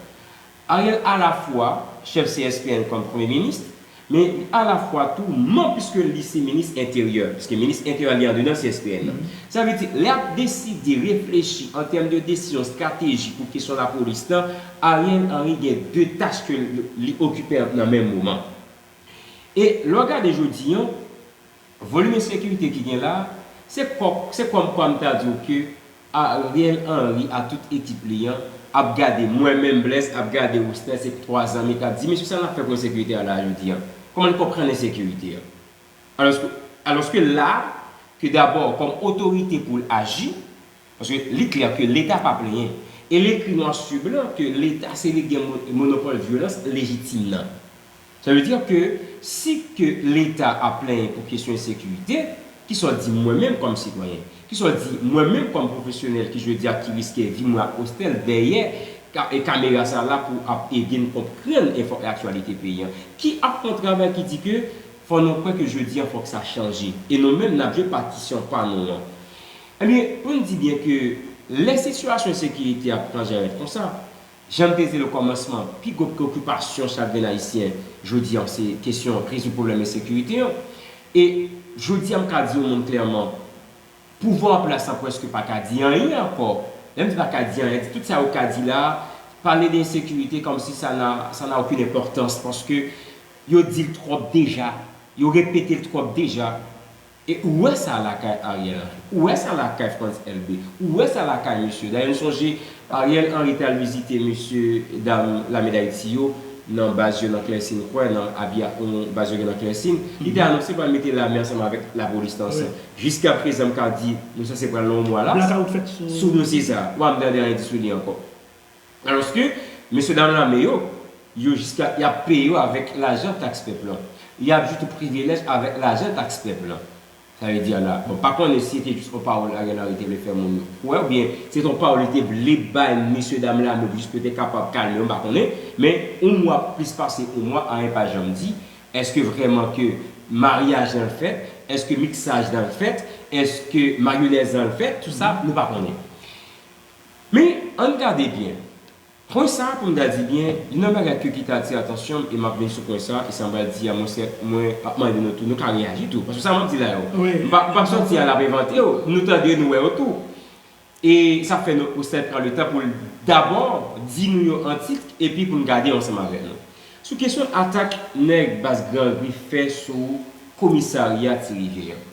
Ariel alafwa chèf C S P N kòm premye minis, men li alafwa tou manm, piske li se minis enteryè, piske minis enteryè li andedan C S P N nan. Sa vle di, lè ap deside, reflechi an tèm de desizyon, estrateji pou kesyon lapolis lan, Ariel Henry gen de tach ke li okipe nan menm moman. E lè w gade jodi an, volim ensekirite ki gen la, se kò, se kòmkwa m ta di w ke Ariel Henry a tout ekip li an ap gade mwen menm Blaise, ap gade Rosnel, se twa zanmi k ap di, "Mesye, sa n ap fè pou ensekirite a la jodi an? Kòman n konprann ensekirite a?" Alòske, alòske la, ke dabò, kòm otorite pou l aji, paske li klè ke Leta pa plenyen. E l ekri nwa si blan ke Leta se li gen mo- monopòl vyolans lejitim nan. Sa vle di ke si ke Leta ap plenyen pou kesyon ensekirite, kisa w di mwen menm kòm sitwayen? Kisa w di mwen menm kòm pwofesyonèl ki jodi a ki riske vi mwen ak Rosnel dèyè ka- e kamera sa la pou ap ede n konprann enfò- aktyalite peyi an? Ki ap fè yon travay ki di ke fò nou kwè ke jodi an fòk sa chanje? E nou menm n ap jwe patisyon pa nou an. Ebyen, pou n di byen ke lè sitiyasyon ensekirite ap chanje rèd konsa, jan m te di l okòmansman, pi gwo preokipasyon chak grenn ayisyen jodi an se kesyon rezoud pwoblèm ensekirite an. E jodi an, m ka di yon moun klèman, pouvwa an plas la prèske pa ka di anyen ankò. Lè m di pa ka di anyen, di tout sa yo ka di la, pale de ensekirite kòmsi sa na, sa na okenn enpòtans, paske yo di l twòp deja, yo repete l twòp deja. E ou wè sa lakay Ariel Henry, ou wè sa lakay Frantz Elbé, ou wè sa lakay mesye. Dayè, nou sonje Ariel Henry t al vizite mesye dam Lame Dayiti yo nan baz yo nan Klèsin, kwè nan Abya, yon baz yo gen nan Klèsin. Li te anonse pral mete lame ansanm avèk lapolis lan ansanm. Jiskaprezan, m ka di, nou sanse pral nan yon mwa la. Blakawout fèt sou. Sou dosye sa a. W ap tande anyen di sou li ankò. Alòske, mesye dam lame yo, yo jiska, y ap peye yo avèk lajan taks pèp lan. Y ap jwi tou privilèj avèk lajan taks pèp lan. Sa vle di la, bon, pa konnen si se te jis yon pawòl Ariel Henry te vle fè moun kwè, oubyen se te yon pawòl li te vle bay mesye dam lame pou jis pou yo te kapab kalme yo, m pa konnen. Men, yon mwa, plis pase yon mwa, anyen pa janm di. Èske vrèman ke maryaj lan fèt? Èske miksaj lan fèt? Èske mayonèz lan fèt? Tout sa, nou pa konnen. Men, ann gade byen. Pwen sa a, pou m ta di byen, youn nan bagay ke ki ta atire atansyon m, e m ap vin sou pwen sa a, e sa m pral di a, mwen, se, mwen ap mande nou tou, nou ka reyaji tou. Paske sa m ap di la yo, m pa, m p ap sòti a l ap envante yo, nou tande yo, nou wè yo tou. E sa fè nou, Rosnel pran letan pou l dabò di nou yo an tit, epi pou n gade yo ansanm avèk nou. Sou kesyon atak nèg baz Gran Gris fè sou komisarya Ti Rivyè an.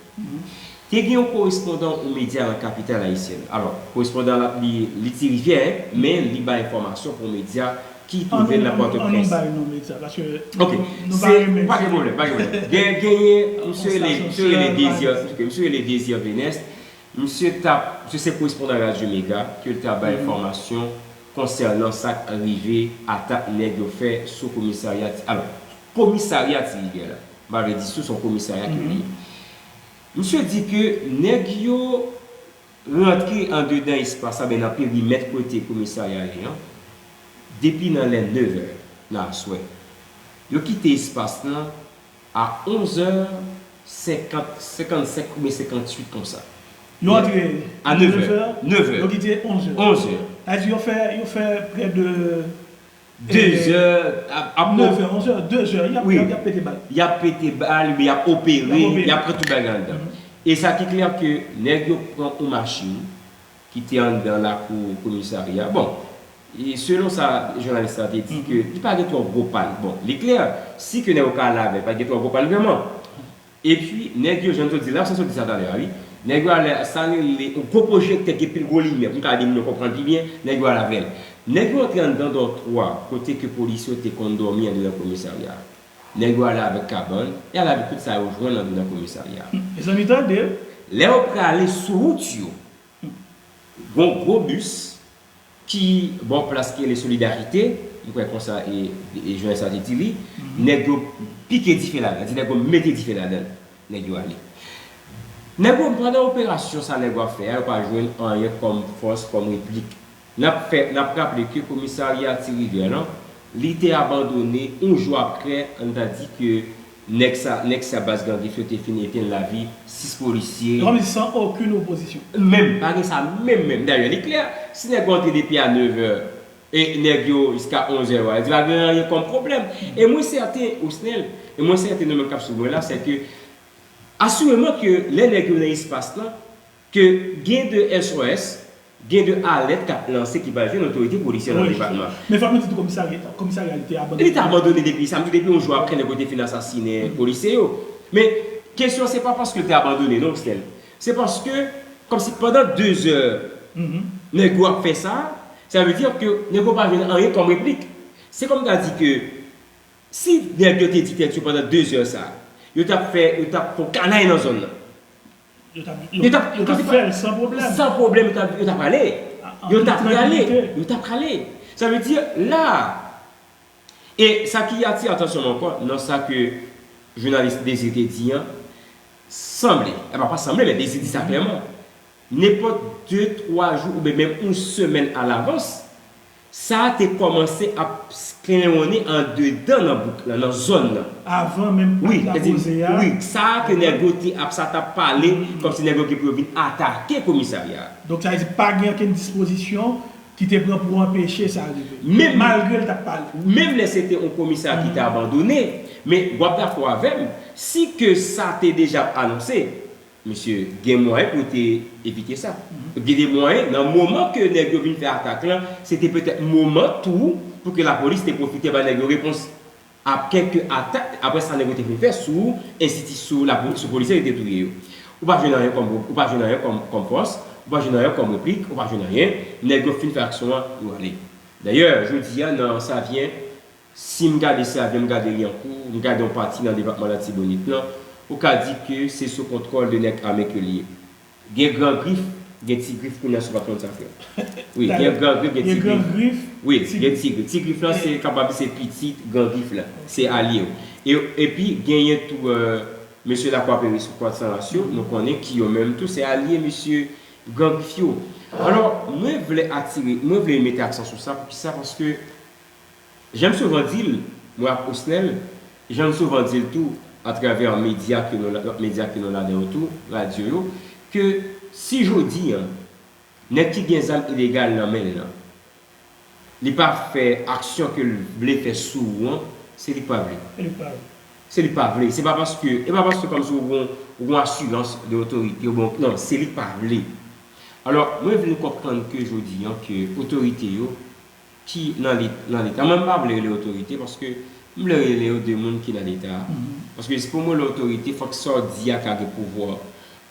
Te gen yon korespondan yon medya nan kapital ayisyèn. Alò, korespondan la, li, li Ti Rivyè, men li bay enfòmasyon pou yon medya ki twouve l nan Pòtoprens. Ann, ann, ann bay non medya, paske nou, nou pa renmen. Ok, se, pa gen pwoblèm, pa gen pwoblèm. Gen, genyen, misye rele, misye rele Désir, ok, misye rele Désir Venest. Misye t ap, misye se korespondan Radyo Mega, ke l t ap bay enfòmasyon konsènan sa k rive, atak nèg yo fè sou komisarya Ti, alò, komisarya Ti Rivyè la. M pa vle di sou, se yon komisarya ke li ye. Misye di ke nèg yo rantre andedan espas la, ben nan perimèt kote komisarya ye an, depi nan lè nevè nan aswè. Yo kite espas lan a onzè senkant, senkannsenk oubyen senkantuit konsa. Yo antre a nevè. Nevè. Yo kite onzè. Onzè. Sa vle di yo fè, yo fè prè de Dezè ap ap Nevè, onzè, dezè, y ap, Wi. Y ap, y ap pete bal. Y ap pete bal, men y ap opere, Y ap opere. Y ap pran tout bagay anndan. E sa ki klè ke nèg yo pran yon machin ki te anndan lakou komisarya. Bon, e selon sa jounalis la te di ke li pa gen twò gwo pàn. Bon, li klè, si ke nèg yo ka ale avè l, pa gen twò gwo pàn vrèman. Epi, nèg yo, jan nou sot di la, sa sot di sa talè a, wi. Nèg yo ale, sa rele yon gwo pwojektè ki pil gwo limyè, pou m ka di moun yo konprann pi byen, nèg yo ale avè l. Nèg yo antre anndan dòtwa, kote ke polisye yo te konn dòmi anndan komisarya. Nèg yo ale avèk kabann, y ale avèk tout sa yo jwenn anndan komisarya. Mezanmi, tande. Lè yo prale sou wout yo, gon gwo bis ki bò plas ki rele Solidarité, m kwè konsa e, e jounalis la te di li, nèg yo pike dife ladan, di nèg yo mete dife ladan, nèg yo ale. Nèg yo, pandan operasyon sa nèg yo ap fè a, yo pa jwenn anyen kòm fòs, kòm replik. N ap fè, n ap raple ke komisarya Ti Rivyè lan, li te abandone yon jou apre, ann ta di ke nèg sa, nèg sa baz Gran Grif yo te fin etenn lavi sis polisye. Kòm san okenn opozisyon. Menm, pa gen sa menm, menm. Dayè, li klè, si nèg yo antre depi a nevè, e nèg yo jiska onzè, yo di pa gen anyen kòm pwoblèm. E mwen sèten, Osnel, e mwen sèten nou menm k ap swiv mwen la, se ke, asireman ke lè nèg yo nan espas lan, ke gen de S O S, gen de alèt k ap lanse ki pral jwenn otorite polisyè nan depatman. Men fòk nou di tou komisarya, komisarya li te abandone. Li te abandone depi, sa m di depi yon jou apre nèg yo te fin asasinen polisye yo. Men kesyon se pa paske li te abandone non, Osnel. Se paske, kòmsi pandan dezè, nèg yo ap fè sa, sa vle di ke nèg yo pa jwenn anyen kòm replik. Se kòm ta di ke si nèg yo te di tèt yo pandan dezè sa, yo t ap fè, yo t ap fè yon kanay nan zòn nan. Yo t ap, yo t ap fè l san pwoblèm. San pwoblèm, yo t ap, yo t ap prale. An Yo tout t ap prale. trankilite. Yo t ap prale. Sa vle di, la, e sa ki atire atansyon mwen ankò, nan sa ke jounalis Désir te di an, sanble, e pa, pa sanble, men Désir di sa klèman, nenpòt de, twa jou oubyen menm yon semèn alavans, sa te kòmanse ap klenwonnen andedan nan bouk lan, nan zòn nan. Avan menm Wi, ak sètadi, lapoze a. Wi, sa ke nèg yo te ap, sa t ap pale, kòmsi nèg yo gen pou yo vin atake komisarya a. Donk, sa vle di pa gen okenn dispozisyon ki te pran pou anpeche sa rive. Menm Malgre l t ap pale. Menm lè se te yon komisarya ki te abandone, men w ap dakò avè m, si ke sa te deja ap anonse, mesye, gen mwayen pou te evite sa. Gen de mwayen, nan moman ke nèg yo vin fè atak lan, se te petèt moman tou pou ke lapolis te pwofite ba nèg yo repons. Ap kèk atak, apre sa nèg yo te fin fè sou enstiti-, sou lapo-, sou polisye yo te touye yo. Ou pa jwenn anyen kòm, ou pa jwenn anyen kòm, kòm fòs, ou pa jwenn anyen kòm replik, ou pa jwenn anyen. Nèg yo fin fè aksyon an, yo ale. Dayè, jodi a, nan Savyen, si m gade Savyen, m gade Lyankou, m gade yon pati nan depatman Latibonit lan, ou ka di ke se sou kontwòl de nèg ame ke l ye. Gen Gran Grif, gen Ti Grif kounye a si w pa t konn sa, frè. Wi, gen Gran Grif, gen Ti Grif. Wi, gen Ti Grif. Ti Grif lan, se kapab se pitit Gran Grif lan. Se alye yo. E, epi, genyen tou, euh, mesye Lakwa Peri sou Kwat San Ras yo, nou konnen ki yo menm tou, se alye mesye Gran Grif yo. Alò, mwen vle atire, mwen vle mete aksan sou sa, poukisa? Paske, jan m souvan di l, mwen ak Osnel, jan m souvan di l tou, atravè medya ke nou la, lòt medya ke nou ladan yo tou, radyo yo, ke si jodi a, nèg ki gen zam ilegal nan men l lan, li pa fè aksyon ke l vle fè sou ou an, se li k pa vle. Se li k pa vle. Se li k pa vle. Se pa paske, e pa paske kòmsi ou gon, ou gon asirans de otorite, ou bon, non, se li k pa vle. Alò, mwen vle konprann ke jodi a, ke otorite yo, ki nan Let-, nan Leta. Mwen, m pa vle rele otorite, paske m vle rele yo de moun ki nan Leta. Paske si pou mwen, lè otorite, fòk sa w di a ka gen pouvwa.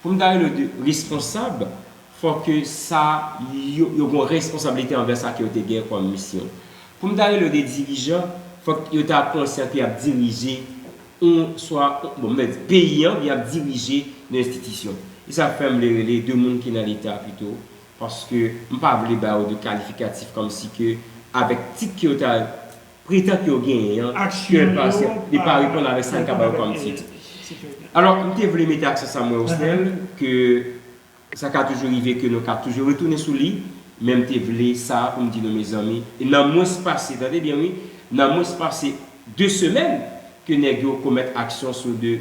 Pou m ta rele yo de responsab, fòk ke sa, yo, yo gon responsablite anvè sa ke yo te gen kòm misyon. Pou m ta rele yo de dirijan, fòk yo ta konsyan ke y ap dirije yon, swa, bon, m di peyi an, y ap dirije yon enstitisyon. E sa fè m vle rele de moun ki nan Leta pito, paske m pa vle ba yo de kalifikatif kòmsi ke avèk tit ke yo ta pretan ke yo genyen an, ke l pa, li pa reponn avèk sa n ka ba yo kòm tit. Alò, m te vle mete aksan sa, mwen, Osnel, ke sa ka toujou rive ke nou ka toujou retounen sou li, men m te vle sa pou m di nou, mezanmi, e nan mwens pase, tande byen wi, nan mwens pase de semèn ke nèg yo komèt aksyon sou de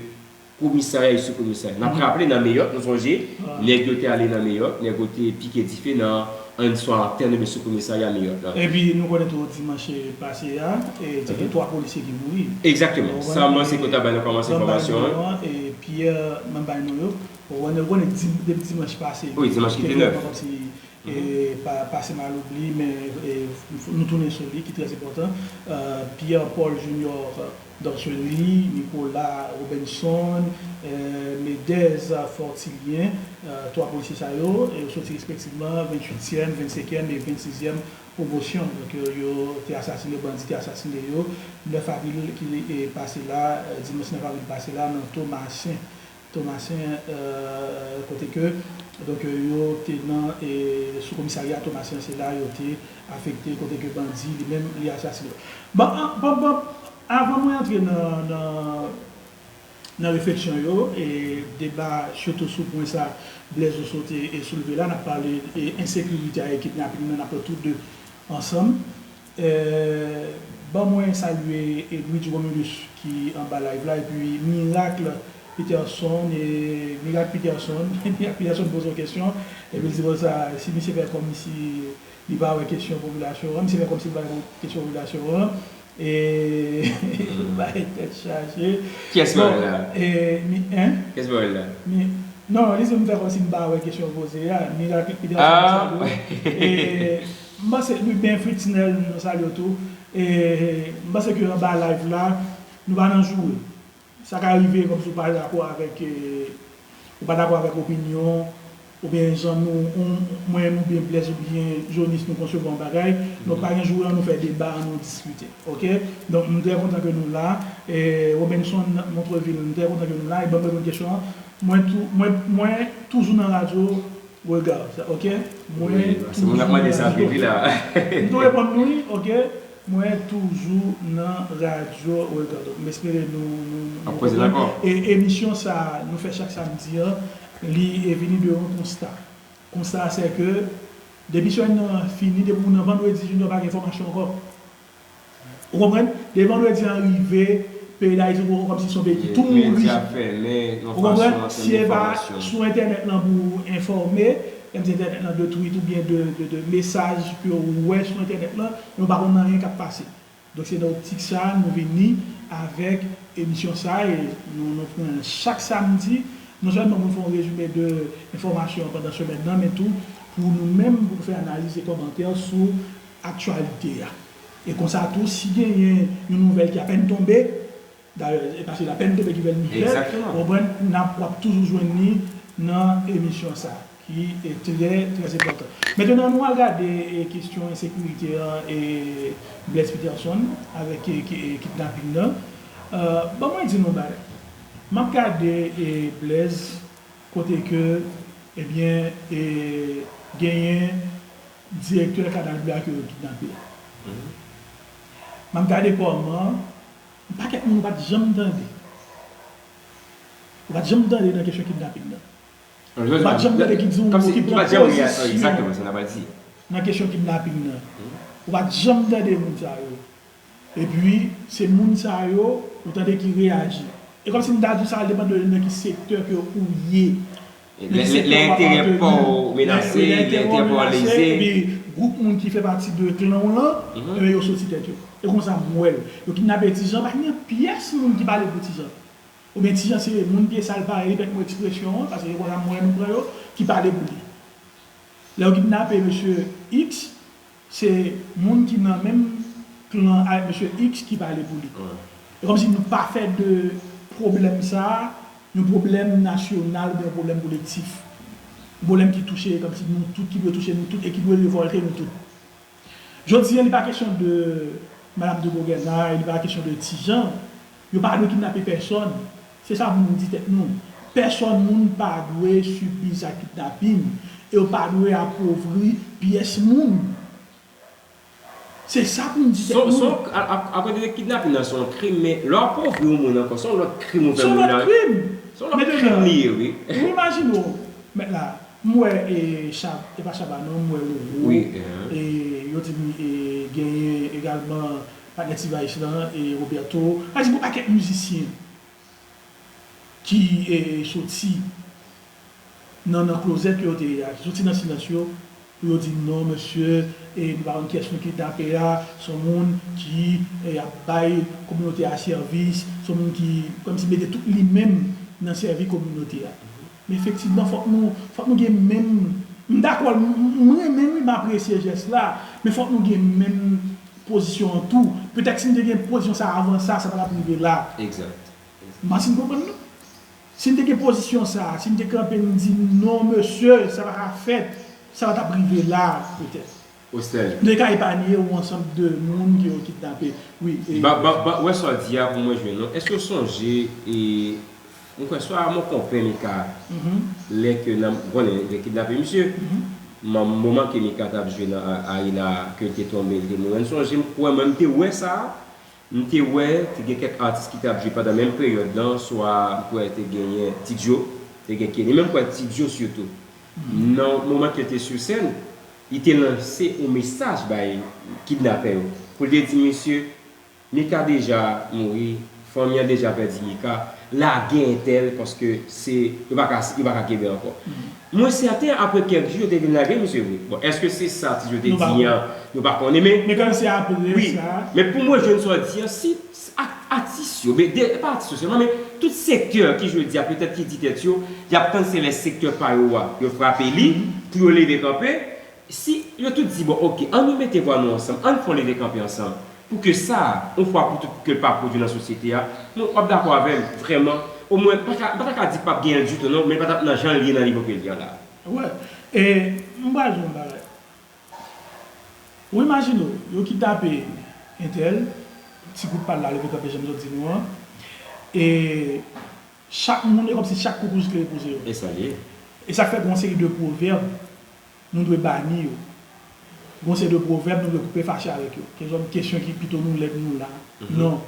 komisarya e sou komisarya. N ap raple nan Meyòt, nou sonje, nèg yo te ale nan Meyòt, nèg yo te pike dife nan yon swa tè nan sou komisarya Meyòt la. Epi nou konnen tou dimanch pase a, e te gen twa polisye ki mouri. Egzakteman. Sa m panse ke w ta bay nan kòmanse enfòmasyon an. E Pierre, m ap bay non yo. Ou konnen, ou konnen dim-, depi dimanch pase, wi, dimanch ki te nèf, kòmsi e pa, pase m al oubli, men e, nou tounen sou li, ki trè enpòtan. Euh, Pierre Paul Junior Dorcely, Nicolas Robinson, euh, Medez Fortilien, euh, twa polisye sa yo, e yo soti respektivman venntuityèm, vennsenkyèm e vennsizyèm pwomosyon. Donk, yo, yo te asasine, bandi te asasine yo, nèf avril ki, e, pase la, e, dimanch nèf avril pase la, nan Tomasen. Tomasen, euh, kote ke, donk, yo te nan, e, sou komisarya Tomasen, se la yo te afekte, kote ke bandi li menm li asasine. Bon, an, bon, bon, avan mwen antre nan, nan, nan refleksyon yo, e deba sitou sou pwen sa Blaise Rousseau te, e, soulve la, n ap pale, e, ensekirite a e kidnaping nan, n ap pran tou de ansanm. Euh, ban mwen salye Edwidge Romulus ki anba live la, epi Miracle Peterson, e Miracle Peterson, Miracle Peterson poze yon kesyon, epi l di konsa, si misye fè kòmsi li pa wè kesyon popilasyon an, misye fè kòmsi li pa wè kesyon popilasyon an, e bay tèt chaje. Kiyès ki ba l la? E, mi, en? Kiyès ki ba l la? Mi, non, li di m fè kòmsi m pa wè kesyon poze a, Miracle Peterson, ah, salye w. E, M panse, wi, ben Fritznel, nou salye w tou. E, m panse ke anba live la, nou pa nan joure. Sa ka rive kòmsi w pa dakò avèk, e, ou pa dakò avèk opinyon, oubyen jan nou, ou, mwen, oubyen Blaise, oubyen Jonis, nou konsevwa yon bagay. Donk, pa gen joure, ann nou fè deba, ann nou diskite. Oke? Donk, m trè kontan ke nou la. E, Robinson Montrevil, m trè kontan ke nou la. E ban m reponn kesyon an. Mwen tou, mwen, mwen toujou nan radyo, Regard, sa, oke? Mwen toujou nan radyo. Wi, se moun ap mande sa anpil, wi, la. M tou reponn nou, wi, oke? Mwen toujou nan radyo Regard. Donk, m espere nou, nou, nou konprann. E emisyon sa a, nou fè chak samdi an, li e vini de yon konsta. Konsta a, se ke depi semèn nan fini, depi ou nan vandredi, jounen an pa gen enfòmasyon ankò. Ou konprann? Depi vandredi an rive, peyi Dayiti ou kòmsi se yon peyi ki tou mouri. Medya fèmen, yon fason antann enfòmasyon. Si e pa sou entènèt lan pou ou enfòme, menm si entènèt lan de tweet oubyen de, de, de mesaj ke ou wè sou entènèt lan, men ou pa konn anyen k ap pase. Donk, se nan optik sa a nou vini avèk emisyon sa a, e nou, nou pran chak samdi, non sèlman pou nou fè yon rezime de enfòmasyon pandan semèn nan, men tou pou nou menm, pou nou fè analiz e kòmantè sou aktyalite a. E konsa tou, si genyen yon nouvèl ki apèn tonbe, dayè, e pa se l apèn tonbe ki fè l nouvèl, ou konprann, n ap, w ap toujou jwenn li nan emisyon sa a, ki e trè, trè enpòtan. Mentnan, nou al gade e kesyon ensekirite an e Blaise Peterson avèk e, ki, e kidnaping nan. Euh, ban mwen di nou bagay. M ap gade e Blaise kote ke, ebyen, e genyen direktè Kanal Bleu a ke yo kidnape a. M ap gade kòman yon pakèt moun ou pa t janm tande. Ou pa t janm tande nan kesyon kidnaping nan. Ou pa t janm tande ki di yon mo ki pran pozisyon nan kesyon kidnaping nan. Ou pa t janm tande moun sa yo. Epi, se moun sa yo, ou tande ki reyaji. E kòmsi m ta di w sa depann de nan ki sektè ke ou ye. Lè enterè pa w menase, lè enterè pa w leze. Epi gwoup moun ki fè pati de klan w lan, ebyen yo soti tèt yo. E konsa m wè l. Yo kidnape Ti Jan, pa gen pyès moun ki pale pou Ti Jan. Oubyen Ti Jan se moun pye sal parèy li, pèmèt mwen ekspresyon an, paske se konsa m wè nou pran yo, ki pale pou li. Lè yo kidnape mesye X, se moun ki nan menm klan ak mesye X ki pale pou li. E kòmsi nou pa fè de pwoblèm sa a yon pwoblèm nasyonal oubyen yon pwoblèm kolektif. Yon pwoblèm ki touche kòmsi nou tout, ki dwe touche nou tout e ki dwe revòlte nou tout. Jodi a, li pa kesyon de Madam de Bogernay, li pa kesyon de Ti Jan. Yo pa dwe kidnape pèsòn. Se sa pou nou di tèt nou. Pèsòn moun pa dwe sibi zak kidnaping. E yo pa dwe apovri pyès moun. Se sa pou n di tèt nou. Akote de kidnapin nan se yon krim, men lè w ap anvi yon moun ankò, se yon lòt krim ou fè moun nan. Se yon lòt krim. Se yon lòt krim li ye, wi. Ou imajine w, mèt la, m wè e Chab, e pa Chaba non, m wè Roro, e yo di m e genyen egalman patnè T-Vice lan, e Roberto, pa egzanp, yon pakèt mizisyen ki e, soti nan, nan klozèt ke yo te ye a, ki soti nan silans yo, pou yo di non, mesye, e nou pa konn kiyès nou kidnape a, se yon moun ki e, ap bay kominote a sèvis, se yon moun ki kòmsi mete tout li menm nan sèvi kominote a. Men efektivman, fòk nou, fòk nou gen menm, m dakò, m renmen wi, m apresye jès la, men fòk nou gen menm pozisyon an tou. Petèt si n te gen pozisyon sa a avan sa, sa pa t ap rive la. Egzakte. M panse n konprann non. Si n te gen pozisyon sa a, si n te kanpe n di non mesye, sa pa ka fèt, sa pa t ap rive la, petèt. Ostel. Nou te ka epanye yon ansanm de moun ke yo kidnape. Wi. Ba, ba, ba, wè sa w di a pou mwen jwenn non. Èske w sonje e, mwen kwè swa mon konpè Mika, lè ke nan, konnen, lè kidnape misye, moman ke Mika t ap jwe nan Arena, ke l te tonbe, l te mouri. Mwen sonje, m kwè, mwen, m te wè sa, M te wè, te gen kèk atis ki t ap jwe pandan menm peryòd lan, swa m kwè te genyen Ti Djo, te gen Kenny, men m kwè Ti Djo sitou. Nan moman ke l te sou sèn, li te lanse yon mesaj bay kidnapè yo. Pou l te di, mesye, Mika deja mouri, fanmi an deja pèdi Mika, lage entèl paske se, yo pa ka, yo pa ka kenbe ankò. Mwen sèten, apre kèk jou, yo te vin lage misye vre. Bon, èske se sa Ti Djo te di an? Nou pa konnen, men. Men kòm se apre sa. Wi, men pou mwen, jwenn sa w di an, si atis yo, men de, e pa atis yo sèlman, men tout sektè ki jodi a, petèt ki di tèt yo, y ap tann se lè sektè pa yo a, yo frape li, pou yo leve kanpe. Si yo tout di, bon, oke, ann nou mete vwa nou ansanm, ann fè yon leve kanpe ansanm. Pou ke sa, yon fwa pou tout, pou ke l pa pwodui nan sosyete a, mwen, w ap dakò avè m, vrèman. Omwen, m pa ta, m pa ta ka di p ap genyen l ditou non, men l pa t ap nan jan l ye nan nivo ke l ye an la. Wè, e m pral di w yon bagay. Ou imajine w, yo kidnape entèl, ti gwoup pa l la leve kanpe jan m sot di nou an, e chak moun, e kòmsi chak koukouj kle pou ze yo. E sa l ye. E sa k fè gen yon seri de pwovèb, nou dwe bani yo. Gon seri de pwovèb, nou dwe koupe fache avèk yo. Kesyon, kesyon ki pito nou lèd nou la. Non.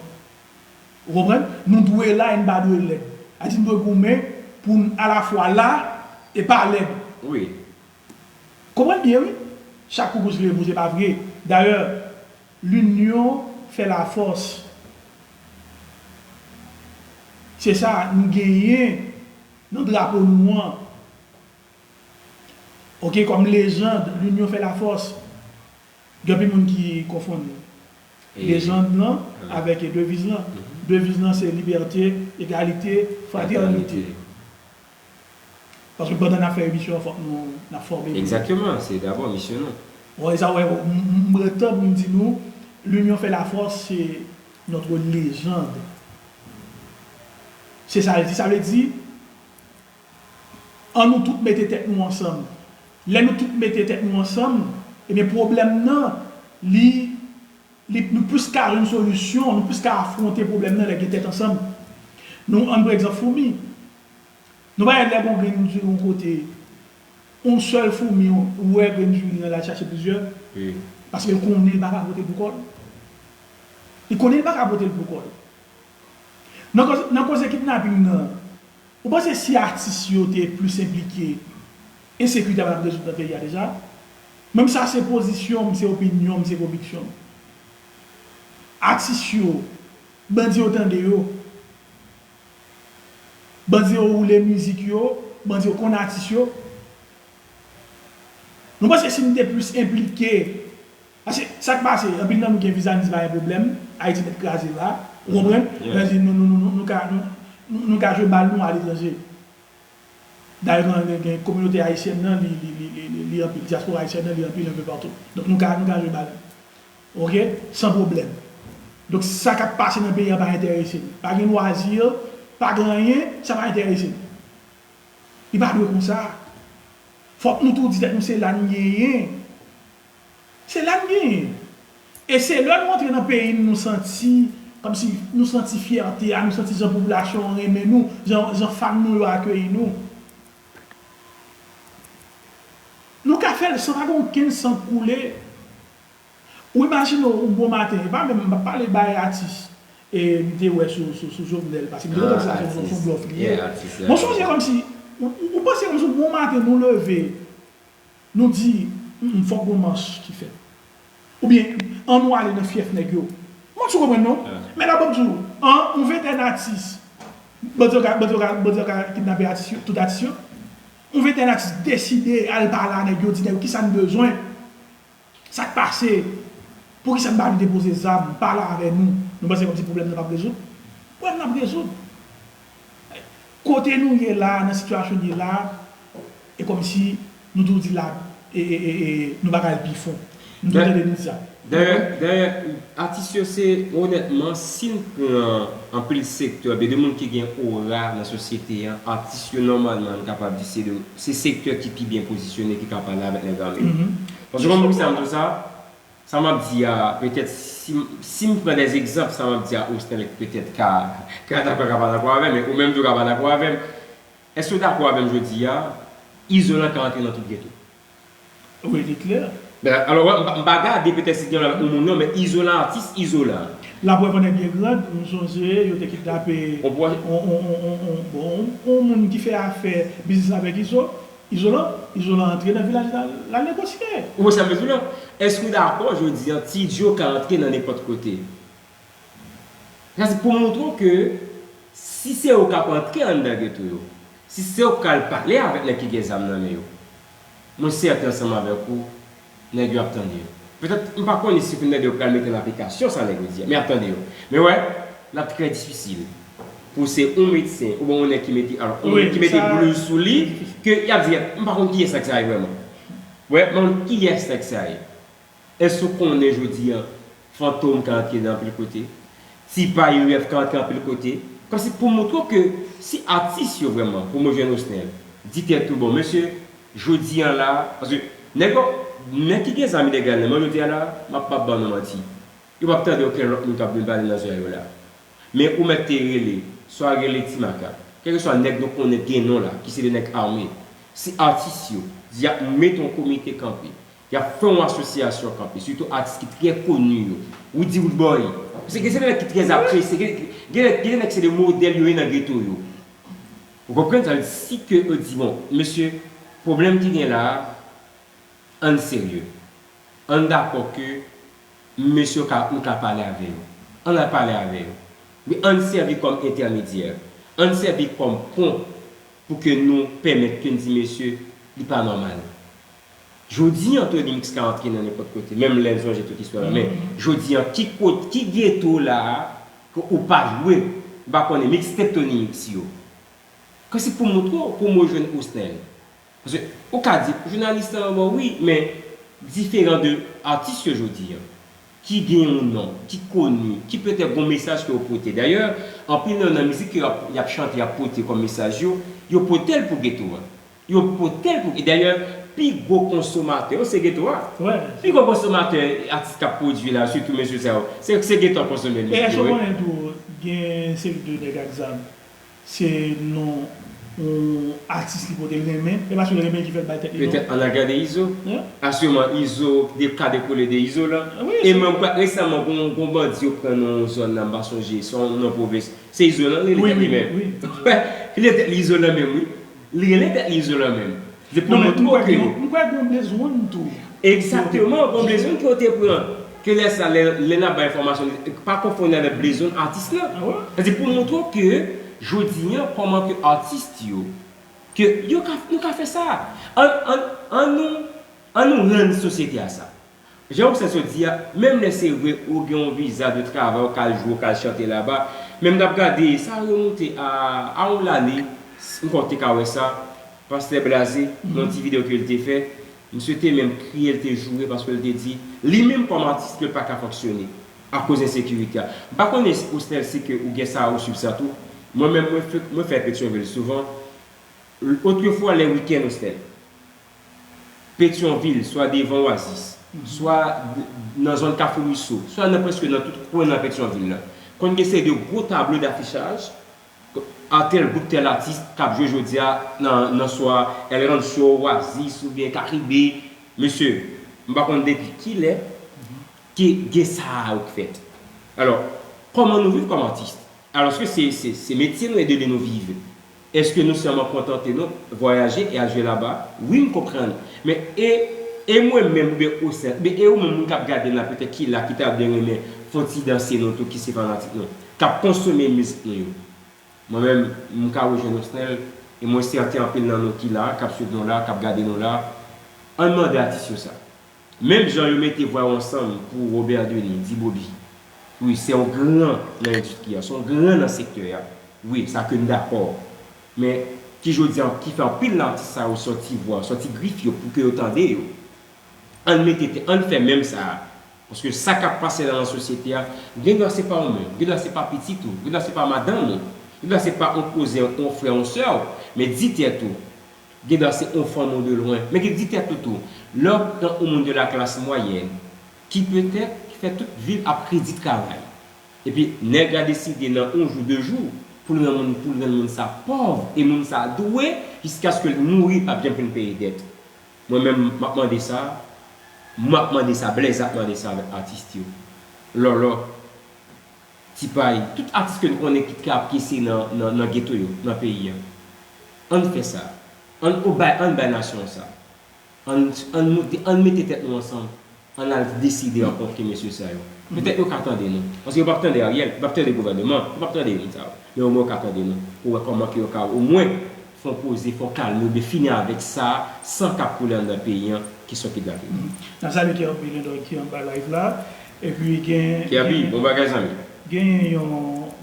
Ou konprann? Nou dwe la e n pa dwe lèd. Sa di nou dwe goumen pou n alafwa la e pa lèd. Wi. Konprann byen, wi. Chak koukouj vle pou se pa vre. Dayè, linyon fè lafòs. Se sa nou genyen nan drapo nou an. Oke, kòm lejand, linyon fè lafòs. Gen anpil moun ki konfonn lejand lan avèk deviz lan. Deviz lan se libète, egalite, fratènite. Paske pandan n ap fè emisyon an, fòk nou, n ap fòme moun. Egzakteman, se dabò misyon nou. Bon, e sa, wè, m, m, m pran tan pou m di nou, l'union fait la force, c'est notre légende. Se sa l di. Sa vle di, ann nou tout mete tèt nou ansanm. Lè nou tout mete tèt nou ansanm, ebyen, pwoblèm nan, li, li, nou plis ka jwenn solisyon, nou plis ka afwonte pwoblèm nan lè gen tèt ansanm. Nou, ann pran egzanp foumi. Nou pa wè lè gon grenn diri yon kote, yon sèl foumi, ou wè grenn diri an, l al chache plizyè? Wi. Paske l konnen l pa ka pote l pou kò l. Li konnen l pa ka pote l pou kò l. Nan koz, nan koze kidnaping nan, ou panse si atis yo te plis enplike, ensekirite a pa t ap rezoud nan peyi a deja? Menm sa se pozisyon m, se opinyon m, se konviksyon m. Atis yo, bandi yo tande yo. Bandi yo woule mizik yo, bandi yo konn atis yo. Nou panse si nou te plis enplike, paske sa k pase, anpil nan nou gen vizanis pa gen pwoblèm, Ayiti mèt kraze la, ou konprann? Bandi nou, nou, nou, nou, nou ka, nou, nou, nou ka jwe bal nou aletranje. Dayè, gen, gen, gen kominote ayisyèn nan, li, li, li, li, li, li anpil, dyaspora ayisyèn nan, li anpil enpe patou. Donk, nou ka, nou ka jwe bal. Oke? San pwoblèm. Donk, sa k ap pase nan peyi a pa enterese n. Pa gen lwazi, pa gen anyen, sa pa enterese n. Li pa dwe konsa. Fòk nou tou di tèt nou se la n genyen. Se la n genyen. E se lè nou antre nan peyi n, nou santi, kòmsi nou santi fyète a, nou santi jan popilasyon an renmen nou, jan, jan fan nou yo akeyi nou. Nou ka fè l san pa gen okenn san k koule. Ou imajine w, yon bon maten, e pa menm, m ap pale bay atis, e m te wè sou, sou, sou Jovenel, paske m te kontan sa se yon blòf li ye. Mwen sonje kòmsi, ou, ou, ou panse kòmsi yon bon maten nou leve, nou di, "Mm, mm, fòk gon mach ki fèt." Oubyen, "An nou ale nan fyèf nèg yo." Mwen sou konprann non. Men la, ban m di w, an, yon ventèn atis, bandi yo ka, bandi yo ka, bandi yo ka kidnape atis yo, tout atis yo. Yon ventèn atis deside al pale a nèg yo, di nèg yo, "Kisa n bezwen? Sa k pase? Poukisa n pa vin depoze zam, pale avè nou?" Nou panse kòmsi pwoblèm nan p ap rezoud? Pwoblèm nan ap rezoud. Kote nou ye la, nan sitiyasyon n ye la, e kòmsi nou toujou di la, e, e, e, e, nou pa ka al pi fon. Nou toujou tande nou di sa. Dayè, dayè, atis yo se, onètman, si n pran anpil sektè, oubyen de moun ki gen ora nan sosyete an, atis yo nòmalman, n kapab di se de, se sektè ki pi byen pozisyone ki ka pale avèk nèg ame. Paske konn poukisa m di w sa? Sa m ap di a, petèt, si, si m pran de egzanp, sa m ap di a, Osnel petèt ka, ka dakò, ka pa dakò avè m, men ou menm tou ka pa dakò avè m. Èske w dakò avè m jodi a, Izolan ka antre nan tout geto? Wi, li klè. Ben, alò, wè, m pa, m pa gade petèt si gen yon moun non, men Izolan, atis Izolan. Laprèv annè byen grand, m sonje, yo te kidnape yon, yon, yon, yon, yon, bon, yon, yon moun ki fè afè biznis avèk Izo. Izolan, Izolan antre nan vilaj la, l al negosye. Ou wè sa m vle di w la? Èske w dakò jodi a, Ti Djo ka antre nan nenpòt kote? Sa se pou montre w ke si se ou k ap antre anndan geto yo, si se ou k al pale avèk nèg ki gen zam nan men yo, mwen sèten ansanm avèk ou, nèg yo ap tande yo. Petèt, m pa konnen si pou nèg yo pral mete an aplikasyon sa nèg yo di a, men y ap tande yo. Men wè, l ap trè difisil pou se yon medsen oubyen yon nèg ki mete, alò, yon nèg ki mete blouz sou li, ke y ap di, "M pa konn kiyès nèg sa ye vrèman." Wè, m pa konn kiyès nèg sa ye. Èske w konnen jodi a, Fantom ka antre nan anpil kote? Ti Pay U F ka antre anpil kote? Kòmsi pou montre w ke si atis yo vrèman, pou mwen jwenn Osnel, di tèt ou, "Bon, mesye, jodi a la," paske nèg yo, nèg ki gen zam ilegal nan men yo jodi a la, m ap, m ap ba nou manti. Yo p ap tande okenn lòt moun k ap vin pale nan zòrèy yo la. Men ou mèt te rele, swa rele Ti Makak, kèlkeswa nèg nou konnen gen non la, ki se de nèg ame, si atis yo di y ap mete yon komite kanpe, y ap fè yon asosyasyon kanpe, sitou atis ki trè koni yo, Roody Roodboy, paske gen se de nèg ki trè apresye, gen, gen, gen de nèg se de modèl yo ye nan geto yo. Ou konprann sa? Vle di, si ke yo di, "Bon, mesye, pwoblèm ki gen la a, ann serye. Ann dakò ke mesye yo ka, nou ka pale avè yo. Ann al pale avè yo. Men ann sèvi kòm entèmedyè. Ann sèvi kòm pon pou ke nou pèmèt ke n di, mesye, li pa nòmal." Jodi a, Tony Mix ka antre nan nenpòt kote, menm lè n sonje tout istwa la. Men jodi a, ki kot-, ki geto la a ke ou pa jwe, ou pa konnen mixtape Tony Mix yo? Kòmsi pou montre w, pou mwen jwenn Osnel. Paske ou ka di, jounalis lan, bon, wi, men diferan de atis yo jodi a, ki gen yon non, ki koni, ki petèt gon mesaj ke yo pote. Dayè, anpil nan, nan mizik ke y ap, y ap chante, y ap pote kòm mesaj yo, yo pote l pou geto a. Yo pote l pou, e dayè, pi gwo konsomatè yo se geto a. Pi gwo konsomatè atis k ap pwodui la, sitou mesye sa yo, se, se geto a konsome mizik yo, wi. E èske w konnen tou, gen seri de nèg ak zam, se non yon atis li pote l renmen, e pa sou l renmen ki fè l bay tèt li non. Petèt ann al gade Izo. Asirman, Izo de, ka dekole de Izolan. E menm kwè resaman, gon, gon bandi yo pran nan yon zòn nan, m pa sonje, se yon, nan pwovens. Se Izolan, li rele tèt li menm. Li rele tèt li Izolan menm, wi. Li rele tèt li Izolan menm. Se pou montre w ke m kwè gen yon Blaze One tou. Egzakteman, gon Blaze One ke yo te pran. Ke lè sa, lè, lè n ap bay enfòmasyon, pa konfonn avèk Blaze One, atis lan. Se pou montre w ke jodi a, kòman ke atis yo, ke yo ka, nou ka fè sa. Ann, ann, ann nou, ann nou rann sosyete a sa. Jan Osnel sot di a, menm lè se vre ou gen yon viza de travay, ou ka al jwe, ou ka al chante laba, men m t ap gade, sa remonte a, a yon lane, m kwè w te ka wè sa, Pastè Blaze, nan yon ti videyo ke l te fè, misye te menm kriye, l te joure paske l te di, li menm kòm atis, ke l pa ka fonksyone akoz ensekirite a. M pa konnen si Osnel, si ke ou gen sa, ou swiv sa tou. Mwen menm, mwen fè, mwen fè Petyonvil souvan. Otrefwa, lè wikenn, Osnel, Petyonvil, swa devan Oasis, swa nan zòn Kafou Riso, swa nan, prèske nan tout kwen nan Petyonvil la, konn gen seri de gwo tablo dafichaj, a tèl gwoup, tèl atis k ap jwe jodi a nan, nan swa El Rancho, Oasis oubyen Karibe. Mesye, m pa konn depi kilè, Ke gen sa a yo k fèt. Alò, kòman nou viv kòm atis? Alòske se, se, se metye nou e de li nou viv. Èske nou sèlman kontante nou, vwayaje e al jwe laba? Wi, m konprann. Men e, e mwen menm, oubyen ou sèl, oubyen e ou menm, moun k ap gade n la, petèt ki la, ki ta byen renmen fè yon ti danse nou tou, ki se fanatik nou, k ap konsome mizik nou yo. Mwen menm, m ka rejwenn Osnel, e mwen sèten anpil nan nou ki la, k ap swiv nou la, k ap gade nou la, ann mande atis yo sa. Menm jan yo mete vwa yo ansanm pou Robert Denis, Di Bobby. Wi, se yon gran nan endistri a, se yon gran nan sektè a. Wi, sa ke n dakò. Men, ki jodi a, ki fè anpil nan atis sa yo sòti vwa, sòti grif yo pou ke yo tande yo. Ann mete tè, ann fè menm sa a. Paske sa k ap pase nan, nan sosyete a, gen dwa se pa ou menm, gen dwa se pa pitit ou, gen dwa se pa madanm ou, gen dwa se pa yon kouzen, yon frè, yon sè w, men di tèt ou, gen dwa se yon fanmi w de lwen, men gen di tèt ou tou, lè w pran yon moun de la classe moyenne, ki petèt fè tout vi l ap kredi travay. Epi nèg la deside nan yon jou, de jou, pou l rann moun, pou l rann moun sa pòv, e moun sa dwe, jiskaske l mouri, l p ap janm fin peye dèt. Mwen menm, m ap mande sa, m ap mande sa, Blaze ap mande sa avèk atis yo. Lòlò, Tipay, tout atis ke n konnen ki ka ap kese nan, nan, nan geto yo, nan peyi a. Ann fè sa. Ann, ou bay, ann bay nasyon an sa. Ann, ann moute, ann mete tèt nou ansanm. Ann al deside rankontre mesye sa yo. Petèt yo ka tande nou. Paske yo p ap tande Ariel, yo p ap tande gouvènman, yo p ap tande moun sa yo. Men omwen yo ka tande nou. Pou wè kòman ke yo ka omwen fè yon poze, fè yon kalme, oubyen fini avèk sa, san k ap koule anndan peyi an, kesyon kidnapin. N ap salye Kerby Lendor ki anba live la. Epi gen, Kerby, gen, bon bagay, zanmi. Gen yon,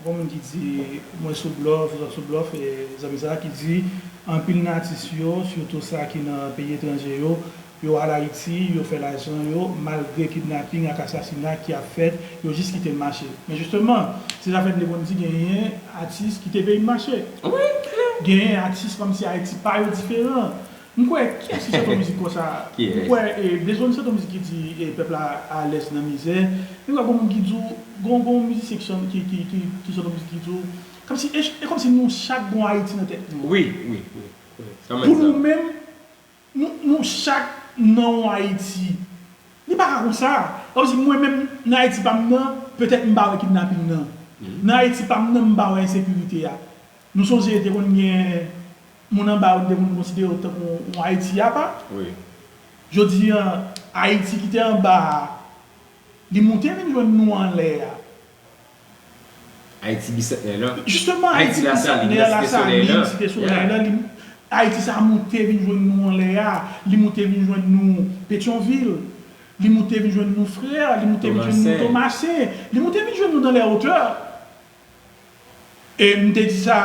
yon moun ki di, mwen sou blòf, ou sou blòf, e zanmi sa a ki di, anpil nan atis yo, sitou sa ki nan peyi etranje yo, yo al Ayiti, yo fè lajan yo, malgre kidnaping ak asasina ki ap fèt, yo jis kite l mache. Men jisteman, se sa fè m te konn di genyen atis kite peyi m mache. Wi, klè. Genyen atis kòmsi Ayiti pa yo diferan. M kwè, kiyès ki chante yon mizik konsa? Kiyès? M kwè, e, Blaze One chante yon mizik ki di, e, pèp la alèz nan mizè. Men m kwè gon moun ki di w, gon, gon mizisyen ki chan-, ki, ki, ki, ki chante yon mizik ki di w, kòmsi, e, e kòmsi nou chak gon Ayiti nan tèt nou. Wi, wi, wi, wi. Pou nou menm, nou, nou chak nan yon Ayiti. Li pa ka konsa. Kòmsi mwen menm, nan Ayiti pa m nan, petèt m pa wè kidnaping nan. Nan Ayiti pa m nan, m pa wè ensekirite a. Nou sonje te konn gen moun anba yo, te konn konsidere yo tankou yon Ayiti apa. Wi. Jodi a, Ayiti ki te anba a, li moute vin jwenn nou anlè a. Ayiti bisantnè lan. Jisteman, Ayiti bisantnè, Lasalin, Site Solèy lan, li, Ayiti sa moute vin jwenn nou anlè a, li moute vin jwenn nou Petyonvil, li moute vin jwenn nou Frè, li moute vin jwenn nou Tomasen, li moute vin jwenn nou dans les hauteurs. E m te di sa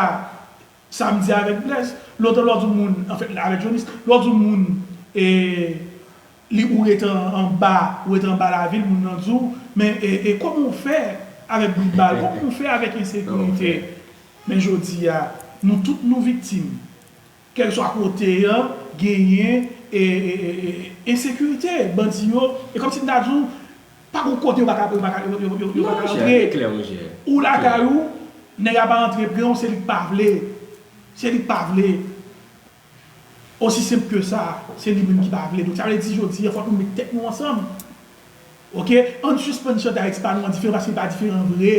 samdi avèk Blaze, lè w di yon moun, anfèt, avèk Jonis, lè w di yon moun, e, li, ou rete an, anba, ou rete anba lavil, moun nan di w, men, e, e kòman w fè avèk bri bal, kòman w fè avèk ensekirite? Men jodi a, nou tout nou viktim. Kèlkeswa kote a, genyen, e, e, e, e, ensekirite, bandi yo, e kòmsi m ta di w, pa gon kote yo pa ka, yo pa ka, yo, yo, yo, yo pa ka antre. Ou lakay ou, nèg la pa antre pran w, se li k pa vle. Se li k pa vle. Osi senp ke sa, se li menm ki pa vle. Donk, sa vle di, jodi a, fòk nou met tèt nou ansanm. Oke? Ann sispann chante Ayiti pa nou an diferan, paske li pa diferan vre.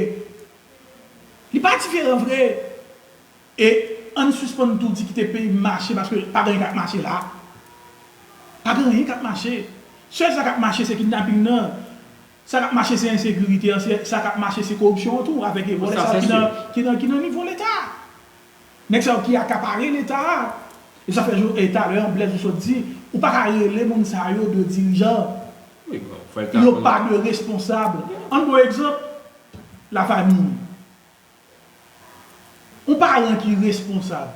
Li pa diferan vre. E ann sispann tou di kite peyi m mache, paske pa gen anyen k ap mache la. Pa gen anyen k ap mache. Sèl sa k ap mache, se kidnaping nan. Sa k ap mache, se ensekirite an, se, sa k ap mache, se koripsyon an tou, avèk vòlè sa yo ki nan, ki nan, ki nan nivo Leta. Nèg sa yo ki akapare Leta a. E sa fè jou, e talè an, Blaze, ou sot di, ou pa ka rele moun sa yo de dirijan. Wi, bon, fò l ta konn. Yo pa de responsab. Ann pran egzanp, Lafanmi. Yon paran ki responsab,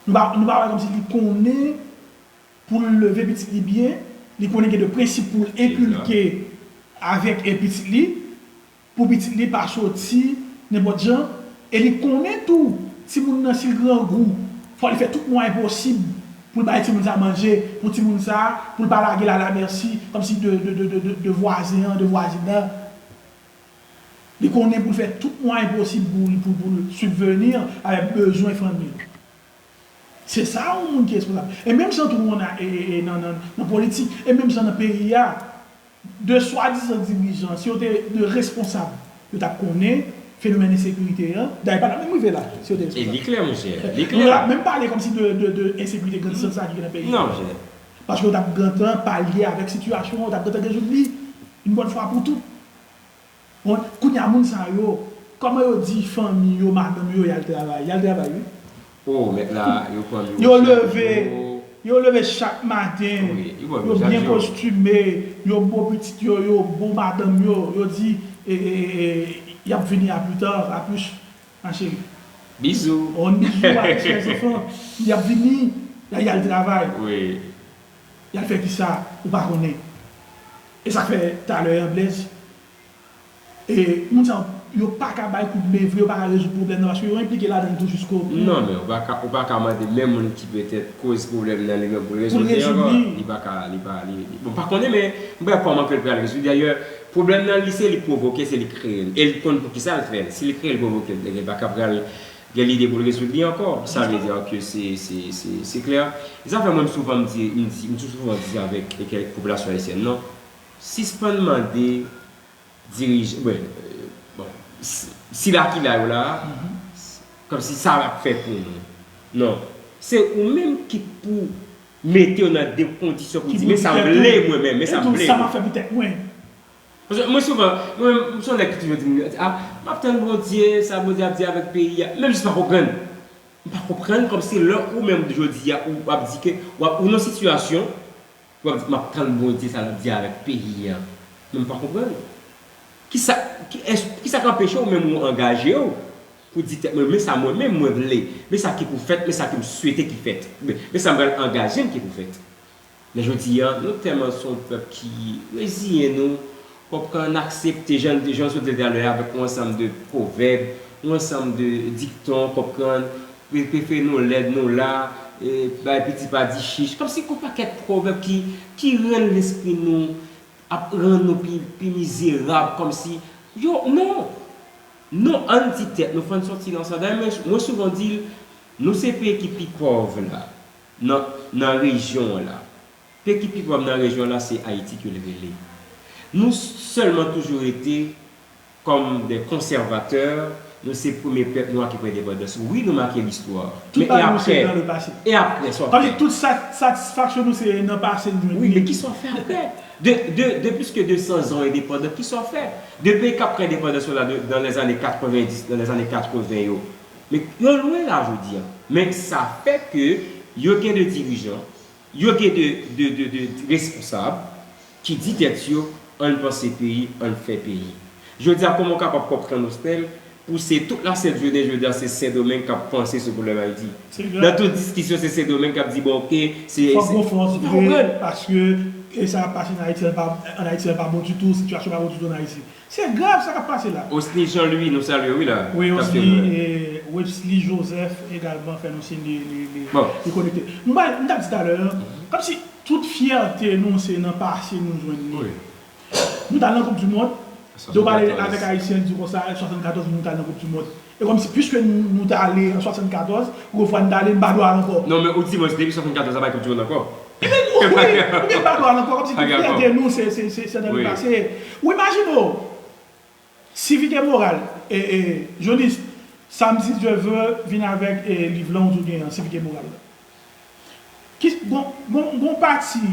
nou pa, nou pa wè kòmsi li konnen pou l leve pitit li byen, li konnen gen de prensip pou l enkilke avèk, e, pitit li, pou pitit li pa soti nenpòt jan, e li konnen tou, timoun nan, si l grangou, fò li fè tout mwayen posib pou l bay timoun sa manje, pou timoun sa, pou l pa lage l alamèsi, kòmsi de, de, de vwazen an, de vwazin nan. Li konnen pou l fè tout mwayen posib pou, pou, pou l sibveni avèk bezwen fanmi l. Se sa yon moun ki responsab. E menm jan tou nan, e, e, e nan, nan, nan politik, e menm jan nan peyi a. de swadizan dirijan, si yo te de responsab, yo t ap konnen fenomèn ensekirite an. Dayè, pa t ap menm rive la, si yo te responsab. E li klè, monchè. Li klè. Nou t ap menm pale kòmsi de, de, de ensekirite grandisant sa ki gen nan peyi. Non, monchè. Paske yo t ap gentan palye avèk sitiyasyon an, yo t ap gentan rezoud li, yon bòn fwa pou tout. Bon, kounye a, moun sa yo, kòman yo di fanmi yo, madanm yo, y al travay? Y al travay, wi. Oh, mèt la, yo pran yo. Yo leve, yo leve chak maten, yo byen kostime, yo bo pitit yo, yo bo madanm yo, yo di, e, e, e, e, y ap vini a pita, a plis, ma chérie. Bizou. On bizou a chè zanfan, y ap vini, y al travay. Wi. Y al fè kisa, ou pa konnen. E sa k fè talè an Blaise, e, moun sa yo, yo pa ka bay kout men vre, yo pa ka rezoud pwoblèm nan, paske yo enplike ladan l tou jisko. Non, men ou pa ka, ou pa ka mande menm moun ki petèt koz pwoblèm nan li menm pou l rezoud li ankò. Li pa ka, li pa, li, li, bon, m pa konnen, men m pa wè kòman ke l pral rezoud. Dayè, pwoblèm nan, li se li pwovoke, se li kreye l. E li konn poukisa l fè l. Si li kreye l, pwovoke l, li pa ka pral gen lide pou l rezoud li ankò. Sa vle di ke se, se, se, se klè. E sa fè mwen, m souvan m di, m di, m souvan di avèk, avèk popilasyon ayisyèn nan, sispann mande dirij-, bon, bon, si, sila ki la yo la, kòmsi sa ap fè pou nou. Non. Se ou menm ki pou mete w nan de kondisyon pou di, men sa m vle mwen menm, men sa m vle. Sa m ap fè pou tèt mwen. Paske mwen souvan, mwen menm, m se yon nèg ki toujou di, m di, a, m ap tann Bondye, sa Bondye ap di avèk peyi a. Menm si m pa konprann. M pa konprann kòmsi lè ou menm jodi a, ou ap di ke, w ap, ou nan sitiyasyon, w ap di, m ap tann Bondye, sa l ap di avèk peyi a. Men m pa konprann. Kisa, ki, kisa k anpeche w menm ou angaje w pou di tèt mwen, men sa mwen menm mwen vle, men sa ki pou fèt, men sa ke m swete ki fèt, men, men sa m pral angaje m ki pou fèt. Men jodi a, nou tèlman se yon pèp ki reziyen nou, konprann, aksepte, jan, jan nou sot di talè a, avèk yon ansanm de pwovèb, yon ansanm de dikton, konprann, pe-, pepe nou lèd, nou la, e, bay piti pa di chich. Kòmsi gon pakèt pwovèb ki, ki rann lespri nou, ap rann nou pi, pi mizerab, kòmsi, yo, non! Non, ann di tèt nou, fò n sòti nan sa. Dayè, mwen, mwen souvan di l, nou se peyi ki pi pòv la, nan, nan rejyon an la. Peyi ki pi pòv nan rejyon an la, se Ayiti ke l rele. Nou sèlman toujou rete kòm de konsèvatè, nou se premye pèp nwa ki pran endepandans. Wi, nou make listwa. Men e apre, e apre, sa w ap fè? Paske tout sa, satisfaksyon nou se nan pase n jwenn li. Wi, men kisa w fè apre? De, de, de plis ke de san zan endepandan, kisa w fè? De peyi k ap pran endepandans yo la, de, dans les années quatre-vingt-dix, dans les années quatre-vingts yo. Men yo lwen la jodi a. Men sa fè ke yo gen de dirijan, yo gen de, de, de, de responsab ki di tèt yo, ann panse peyi, ann fè peyi. Jodi a, kòman w kapab konprann Osnel, pou se tout la sent jounen, jodi a, se Sendomeng k ap panse sou pwoblèm Ayiti. Nan tout diskisyon, se Sendomeng k ap di, bon, oke, se, fòk gon fòs vre, paske, e sa k ap pase an Ayiti, an pa, an Ayiti, an pa bon ditou, sitiyasyon pa bon ditou an Ayiti. Se grav sa k ap pase la. Osni Jean Louis, nou salye w, wi, la. Wi, Osni, e, Wesley Joseph egalman fè nou siy li, li, li, li konekte. M bay, m t ap di talè, kòmsi tout fyète nou se nan pase nou jwenn li. Nou t al nan Koup di Mond, lè w pale avèk Ayisyen, l di w konsa, swasannkatòz nou t al nan Koup di Mond. E kòmsi, piske nou, nou t ale an swasannkatòz, ou konprann, nou t ale, n pa dwe al ankò. Non, men ou di mwen, depi swasannkatòz, sa pa gen Koup di Mond ankò. Ebyen, wi, oubyen n pa dwe al ankò, kòmsi tout fyète nou, se, se, se, se nan lepase. Ou imajine w, si Vike Moral, e, e, Jonis, samdi, si Dye vle, vin avèk, e, liv lan ou di w genyen an, si Vike Moral la. Ki, gon, gon, gon pati,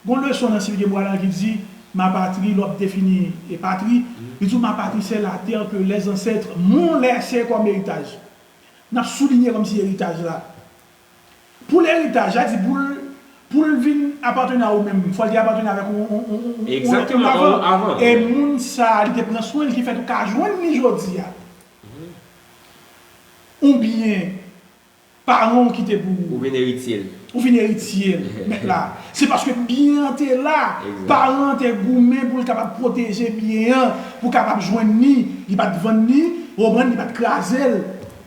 gon leson nan Sylvie Moral ki di, ma patrie, lè w ap defini, e, patri, li di w, ma patrie, c'est la terre que les ancêtres m'ont laissée comme héritage. N ap soulinye kòmsi eritaj la. Pou eritaj la, di pou l, pou l vin apateni a ou menm, fò l te apateni avèk yon, yon, yon, yon, yon, yon avan. E moun sa a, li te pran swen l, ki fè tou ka jwenn li jodi a. Oubyen, paran w kite pou ou. Ou vin eritye l. Ou vin eritye l, mèt la. Se paske byen an te la, paran an te goumen pou l kapab pwoteje byen an, pou kapab jwenn li, li pa t vann li, ou konprann, li pa t kraze l.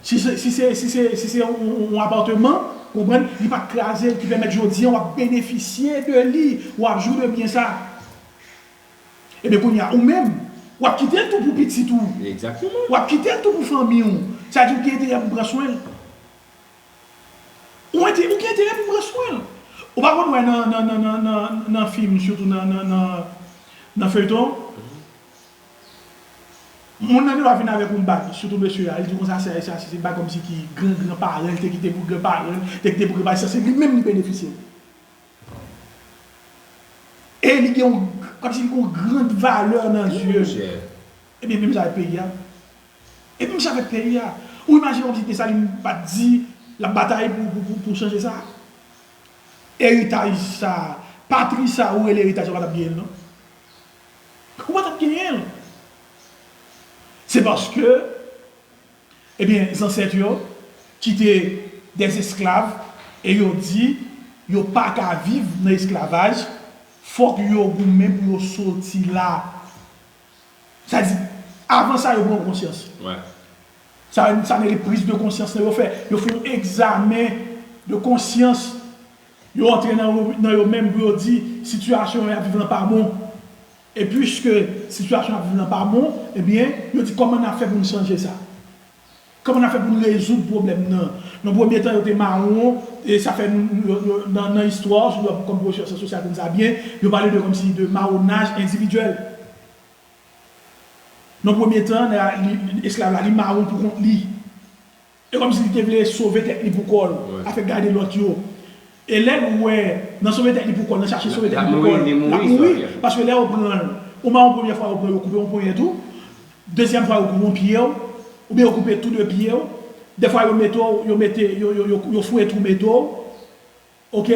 Si se, si se, si se, si se yon, yon, yon apatman, ou konprann, li pa t kraze l, ki pèmèt jodi a w ap benefisye de li, w ap jwi de byen sa. Ebyen, kounye a, ou menm, w ap kite l tou pou pitit ou. Egzakteman. W ap kite l tou pou fanmi w. Sa di ou gen enterè pou pran swen l. Ou ente-, ou gen enterè pou pran swen l. Ou pa konn wè nan, nan, nan, nan, nan, nan fim, sitou nan, nan, nan, Nan feyton, moun nan gen dwa vin avèk yon bag, sitou mesye a, li di konsa se Ayisyen, se bag kòmsi ki gran gran paran l te kite pou gran paran l, te kite pou gran paran l, se li menm li benefisye l. E li gen yon, kòmsi li gen yon gran valè nan zye l. Ebyen, menm jan avèk peyi a. E menm jan avèk peyi a. Ou imajine yon ti Desalin pa t di l ap batay pou, pou, pou, pou chanje sa? Eritaj sa, patri sa ou rele eritaj ou pa t ap genyen l non. Ou pa t ap genyen l. Se paske, ebyen, zansèt yo ki te des esklav e yo di yo pa ka viv nan esklavaj, fòk yo goumen pou yo soti la. Sa di, avan sa, yo pran konsyans. Sa, sa rele priz de konsyans nan yo fè. Yo fè yon egzamen de konsyans. Yo antre nan yo, nan yo menm pou yo di sitiyasyon y ap viv lan pa bon. E piske sitiyasyon y ap viv lan pa bon, ebyen, yo di kòman n ap fè pou n chanje sa? Kòman n ap fè pou n rezoud pwoblèm nan? Nan premye tan, yo te mawon, e sa fè nou, yo, yo, nan, nan istwa, si w ap konn pwofesè syans sosyal konn sa byen, yo pale de kòmsi de mawonaj endividyèl. Nan premye tan, li, esklav la, li mawon pou kont li. E kòmsi li te vle sove tèt li pou kò l, afè gade lòt yo. E lè l wè, nan sove tèt li pou kò l, nan chache sove tèt li pou kò l, l ap mouri. Paske lè yo pran l, ou mawon premye fwa yo pran, yo koupe yon ponyèt ou, dezyèm fwa yo koupe yon pye w, oubyen yo koupe tou de pye w. Dèfwa yo mete w, yo mete, yo, yo, yo, yo fouye twou mete w. Oke,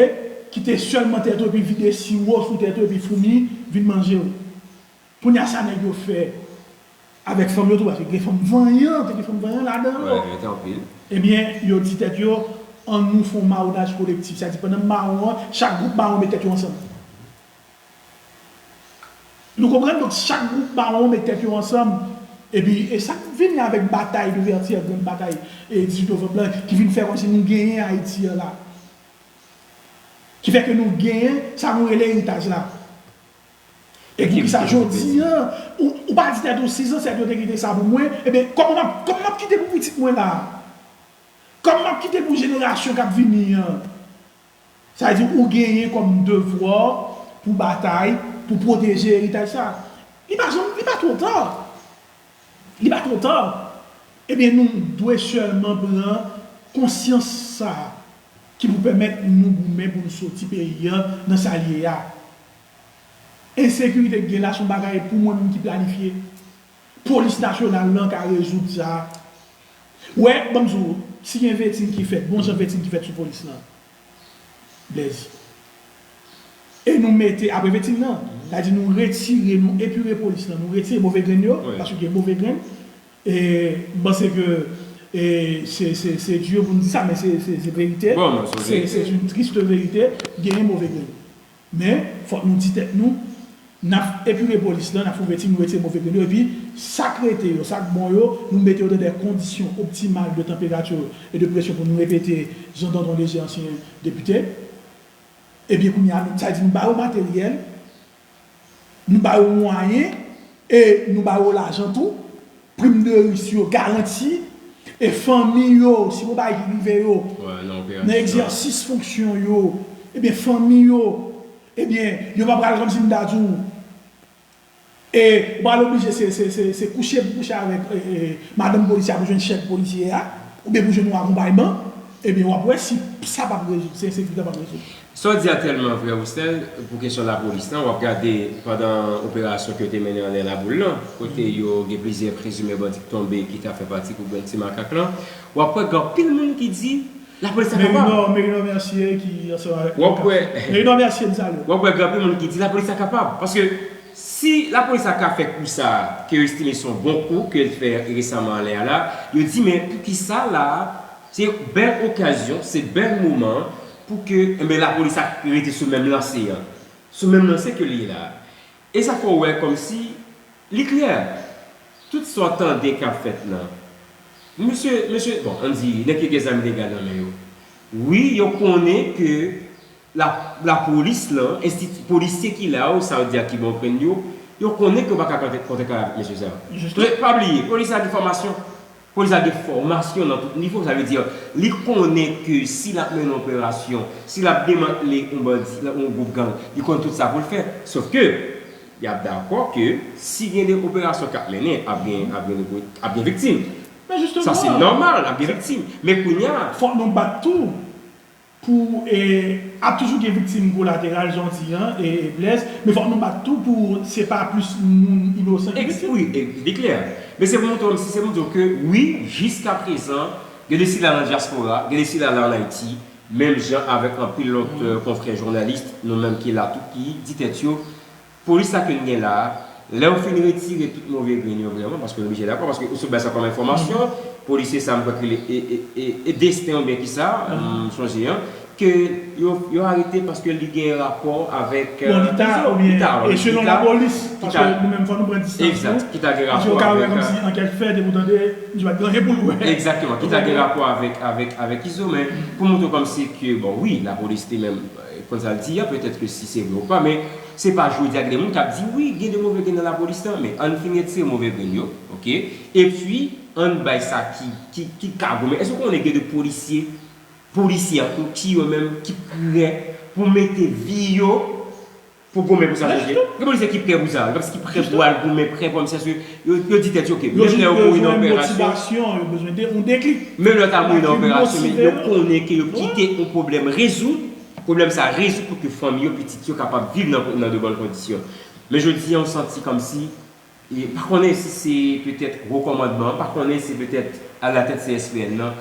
kite sèlman tèt ou epi vide siwo sou tèt ou epi foumi vin manje w. Kounye a sa nèg yo fè avèk fanm yo tou, paske gen fanm vanyan, te gen fanm vanyan ladan yo. Ebyen, yo di tèt yo, ann nou fè yon mawonaj kolektif. Sa di pandan mawon an, chak gwoup mawon met tèt yo ansanm. Nou konprann, donk chak gwoup mawon met tèt yo ansanm. Epi, e sa k vini avèk batay douvèti, grann batay e dizuit novanm lan, ki vin fè kòmsi nou genyen Ayiti an la. Ki fè ke nou genyen sa nou rele eritaj la. E poukisa jodi an, ou, ou pa di tèt ou, si zansèt yo te kite sa pou mwen, ebyen, kòman m ap, kòman m ap kite pou pitit mwen la? Kòman m ap kite pou jenerasyon k ap vini an? Sa vle di ou genyen kòm devwa pou batay, pou pwoteje eritay sa. Li pa janm, li pa twò ta. Li pa twò ta. Ebyen, nou dwe sèlman pran konsyans sa a ki pou pèmèt nou goumen pou nou soti peyi a nan sa l ye a. Ensekirite k gen la se yon bagay pou mwen menm ki planifye. Polis nasyonal lan ka rezoud sa. Wè, ban m di w, si gen vetin ki fèt, bon jan vetin ki fèt sou polis lan, Blaise. E nou mete, apre vetin nan, sa di nou retire, nou epire polis lan, nou retire move grenn yo, paske gen move grenn. E m panse ke e, se, se, se di pou n di sa, men se, se, se verite. Se, se yon triste verite, genyen move grenn. Men, fòk nou di tèt nou, n ap epire polis lan, n ap fè vèti, nou retire move grenn yo, epi sa k rete yo, sa k bon yo, nou mete yo nan de kondisyon optimal de tanperati e de presyon pou nou repete jan Danton Léger, ansyen depite. Ebyen, kounye a, nou, sa di nou ba yo materyèl, nou ba yo mwayen, e nou ba yo lajan tou, prim de risk yo garanti, e fanmi yo, si gon bagay ki rive yo, nan egzèsis fonksyon yo, ebyen, fanmi yo, ebyen, yo pa pral kòmsi m ta di w, e ou pral oblije se, se, se, se kouche pou kouche avèk e, e, madanm polisye a pou jwenn chèk polisye a, oubyen pou jwenn yon akonpayman, ebyen, w ap wè si sa p ap rezoud, se ensekirite a p ap rezoud. Sa w di a tèlman vrè, Roussel, pou kesyon lapolis lan, w ap gade pandan operasyon ke yo te mennen anlè Laboul lan, kote yo gen plizyè prezime bandi k tonbe ki ta fè pati gwoup gang Ti Makak lan, w ap wè gen anpil moun ki di lapolis la kapab. Merinò, Merinò Mercier ki ansanm avèk Merinò Mercier, m salye w. W ap wè gen anpil moun ki di lapolis la kapab. Paske si lapolis la ka fè kou sa a, ke yo estime se yon bon kou ke l fè resaman anlè a la, yo di, men poukisa la a, se bèl okazyon, se bèl moman pou ke, enben, lapolis la rete sou menm lanse an. Sou menm lanse ke l ye la a. E sa fè w wè kòmsi li klè. Tout sa w tande k ap fèt lan. Mesye, mesye, bon, ann di, nèg yo gen zam ilegal nan men yo. Wi, yo konnen ke la, lapolis lan, enstiti, polisye ki la yo, sa yo di a ki bon grenn yo, yo konnen ke yo pa ka kontre, kontrekare avèk mesye sa yo. Paske pa bliye, polis la gen fòmasyon. Polis la gen fòmasyon nan tout nivo, sa vle di, li konnen ke si l ap mennen yon operasyon, si l ap demantle yon bandi, yon gwoup gang, li konn tout sa pou l fè. Sòf ke, Y ap dakò ke si gen de operasyon k ap mennen, ap gen, ap gen, ap gen viktim. Men Sa se jisteman, nòmal, ap gen viktim. Men kounye a, fòk nou bat tou pou e, ap toujou gen viktim kolateral, jan w di an, e, e blès, men fòk nou bat tou pou se pa plis moun inosan ki Ex- viktim. Wi, e- li klè. Men se pou montre, si se pou di ke wi, jiska prezan, gen de sila nan dyaspora, gen de sila la an Ayiti, menm jan avèk anpil lòt euh, konfrè jounalis, nou menm ki la tou, ki di tèt yo, polis sa ke n gen la a, lè yo fin retire tout move grenn yo vrèman, paske nou oblije dakò, paske ou sot bay sa kòm enfòmasyon, polisye sa m kwè ke li e, e, e, e desten oubyen kisa, m sonje an, ke yo, yo arete paske li gen rapò avèk Bon, li ta, oubyen, li ta, e selon li ta, lapolis, ki paske ta- nou menm fò nou pran distans Egzat, nou. Ki ta gen Paske yo rapò ka wè avèk kòmsi ankèt fèt, epi w tande, li pa t gen anyen pou l wè. Egzakteman, ki ta gen rapò avèk, avèk, avèk Izo, men pou montre kòmsi ke, bon, wi, lapolis te menm euh, konn sa l di a, petèt ke si se vre ou pa, men se pa jodi a gen de moun k ap di, wi, gen de move grenn nan lapolis lan, men ann fin retire move grenn yo, oke? Epi, ann bay sa ki, ki, ki ka goumen. Èske w konnen gen de polisye, polisye an tou, ki yo menm, ki prè pou mete vi yo pou goumen pou sa, Men oke? jistou- Gen polisye ki prè pou sa, gen polisye ki prè pou al goumen, prè pou misye, yo, yo di tèt yo, oke, Yo menm jis lè yo mouri nan bezwen operasyon, motivasyon, yo bezwen de, yon deklik. Menm lè yo ta mouri nan Pou operasyon, men motive yo yo. konnen ke yo kite yon pwoblèm rezoud, pwoblèm sa rezoud pou ke fanmi yo, pitit yo kapab viv nan, nan de bòn kondisyon. Men jodi a, ou santi kòmsi, e, pa konnen si se petèt wo kòmandman, pa konnen si se petèt alatèt C S P N nan,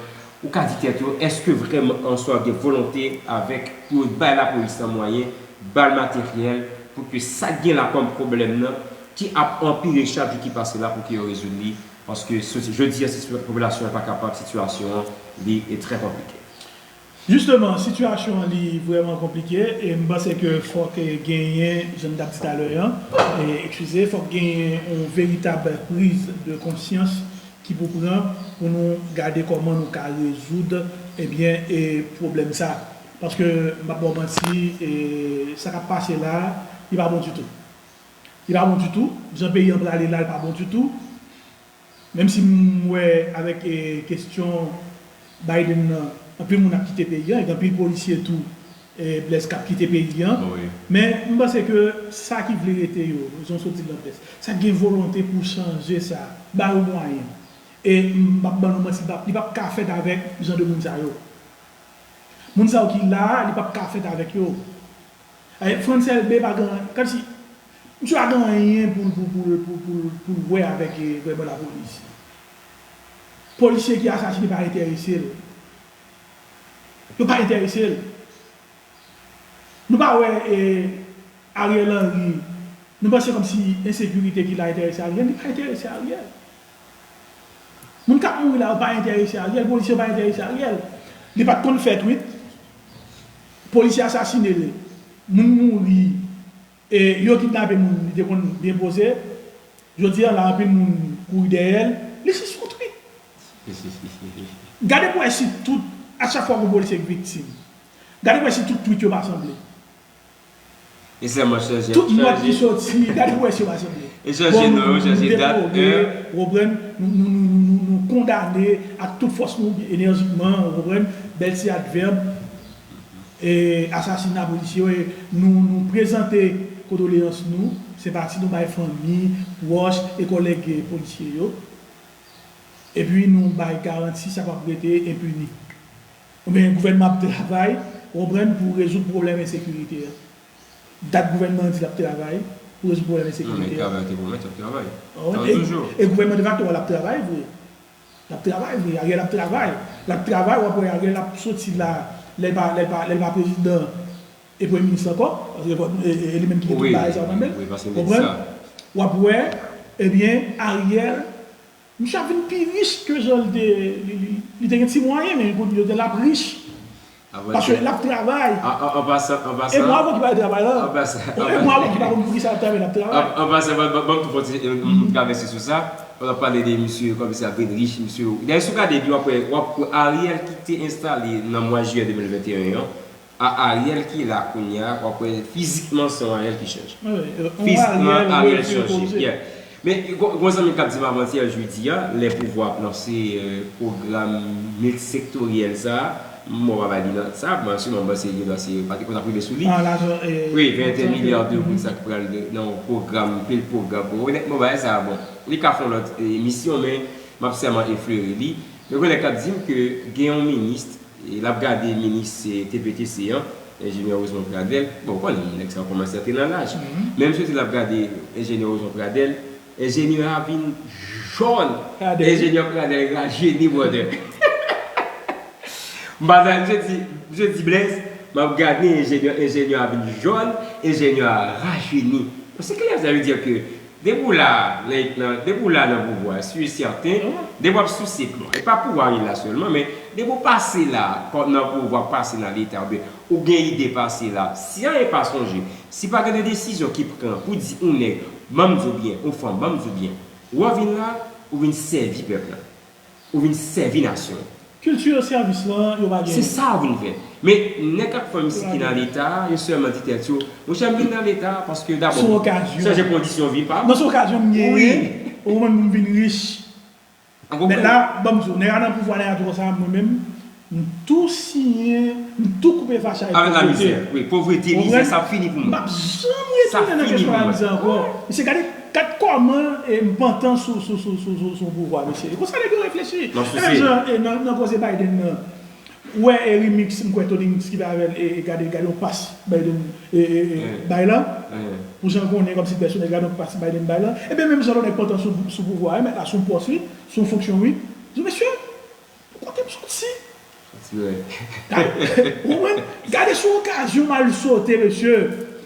ou ka di tèt yo, èske vrèman an swa gen volonte avèk pou yo bay lapolis lan mwayen, ba l materyèl, pou ke sa k gen la kòm pwoblèm nan, ki ap anpire chak jou ki pase la pou ke yo rezoud li, paske sou- jodi a, si popilasyon an pa kapab, sitiyasyon an, li e trè konplike. Jisteman, sitiyasyon an li vrèman konplike e m panse ke fòk eh, genyen, jan m t ap di talè an, eh, eskize, fòk genyen yon veritab priz de konsyans ki pou pran pou nou gade kòman nou ka rezoud ebyen, eh, pwoblèm sa. Paske m p ap ba w manti, eh, sa k ap pase la, li pa bon ditou. Li pa bon ditou. Jan peyi an prale la, li pa bon ditou. Menm si m wè avèk eh, kesyon Biden nan, anpil moun ap kite peyi an, e gen anpil polisye tou eh, blès k ap kite peyi an. Wi. Men m panse ke sa ki vle rete yo, jan w sot di l nan blès, sa k gen volonte pou chanje sa, ba yo mwayen. E m p ap ban nou manti, li p ap ka fèt avèk jan de moun sa yo. Moun sa yo ki la a, li p ap ka fèt avèk yo. Frantz Elbé pa gen, kòmsi, misye pa gen anyen pou l pou, pou, pou, pou, pou l wè avèk eh, vrèman lapolis. Polisye ki asasine pa enterese l. Yo pa enterese l. Nou pa wè eh, Ariel Henry, nou panse kòmsi ensekirite ki la enterese Ariel, li pa enterese Ariel. Moun k ap mouri la yo pa enterese Ariel, polisye yo pa enterese Ariel. Li pa t konn fè tweet, polisye asasine l, moun mouri, e yo kidnape moun, li te konn byen poze. Jodi a la anpil moun kouri dèyè l, li jis yon tweet. Gade pou wè si tout, a chak fwa yon polisye k viktim, gade pou wè si tout tweet yo pa sanble. E sèlman chanje. Tout nòt ki soti, gade pou wè si yo pa sanble. E chanje non yo, chanje dat, è. Ou konprann, nou, nou, nou, nou, nou, nou kondane ak tout fòs nou, enèjikman, ou konprann, bèl ti advèb, e asasina polisye yo, e nou, nou prezante kondoleyans nou, senpati nou bay fanmi, pwòch e kòlèg polisye yo. Epi nou bay garanti sa p ap rete enpini. Oubyen gouvènman ap travay, ou konprann, pou rezoud pwoblèm ensekirite a. Dat gouvènman an di l ap travay pou rezoud pwoblèm ensekirite a. Travay te pwomèt ap travay. E gouvènman defakto a l ap travay vre. L ap travay vre, Ariel ap travay. L ap travay, w ap wè Ariel ap soti la, lè l pa, lè l pa, lè l pa prezidan e premye minis ankò, paske e li menm ki gen tout bagay sa nan men l. Konprann? W ap wè, ebyen, Ariel Misye ap vin pi rich ke jan li te, li, li, li te gen ti mwayen, men kounye a l ap rich. Paske l ap travay. An pasan, an pasan. E bravo ki pa travay la. E bravo ki pa konn poukisa l ap travay, l ap travay. An pasan, ban m tou fè yon ti travèse sou sa. Pandan w pale de misye, kòmsi ap vin rich, misye. Dayè, si w gade byen, w ap wè, w ap wè Ariel ki te enstale nan mwa jiyè de mil venteyen an, a Ariel ki la kounye a, w ap wè fizikman se yon Ariel ki chanje. Fizikman Ariel chanje. Men gon zanmi k ap di m avantyè, jodi a, lè pouvwa ap lanse pwogram miltisektoryèl sa a, Mwen pa bay li nan sa, mwen sèlman panse gen dwa se pa te konn ap rive sou li. Ah, lajan. Wi, venntèn milya de goud sa k pral nan yon pwogram, pil pwogram. Bon, onètman, bagay sa, bon, li ka fè yon lòt emisyon, men m ap sèlman eflere li. Men gen nèg k ap di m ke gen yon minis, l ap gade minis T P T C an, enjenyè Rosemond Pradel. Bon, ou konnen nèg sa yo kòmanse antre nan laj. Men misye di l ap gade enjenyè Rosemond Pradel, enjenyè a vin jòn. Enjenyè Pradel rajeni, brother. M pa ta, misye di, misye di Blaise, m ap gade enjenyè, enjenyè a vin jòn, enjenyè a rajeni. Bon, se klè, sa vle di ke depi w la, nan, nan, depi w la nan pouvwa, si e sèten, depi w ap souse, bon, e pa pouvwa li la sèlman, men depi w pase la, nan pouvwa, pase nan Leta, oubyen ou gen ide pase la, si anyen pa sonje, si pa gen de desizyon ki pran pou di yon nèg, ban m di w byen, yon fanm, ban m di w byen, ou vin la, ou vin sèvi pèp la. Ou vin sèvi nasyon an. Kilti sèvis lan, yo pa genyen. Se sa ou vin fè. Men nèg ak fanm isit ki nan Leta a, yo sèlman di tèt yo, monchè, m vin nan Leta a paske dabò, chanje kondisyon vi pa m. Non, se okazyon m genyen. Wi. Ou konprann, pou m vin rich. Men la, ban m di w, nèg la nan pouvwa, nèg la di konsa, mwen menm, m tou siyen, m tou koupe fache avèk povrete. Avèk lamizè, wi. Povrete, mizè, sa ap fini pou mwen. M p ap janm retounen nan kesyon lamizè ankò. Mesye, gade, gade kòman e, m pantan sou, sou, sou, sou, sou, sou pouvwa, mesye. E konsa nèg yo reflechi. E menm jan, e, nan, nan koze Biden nan, ou wè, e, remix, m kwè Tony Mix ki bay avè l, e, e, gade, gade yon pas Biden, e, e, e, bay la. Pou jan l konnen, kòmsi pèsonèl, gade yon pas Biden bay la. Ebyen, menm jan lòt nèg pantan sou, sou pouvwa, e, mèt la, sou yon pòs, wi, sou yon fonksyon, wi. Di, mesye, kote m soti? Ou konprann? Gade sou okazyon m al sote, mesye.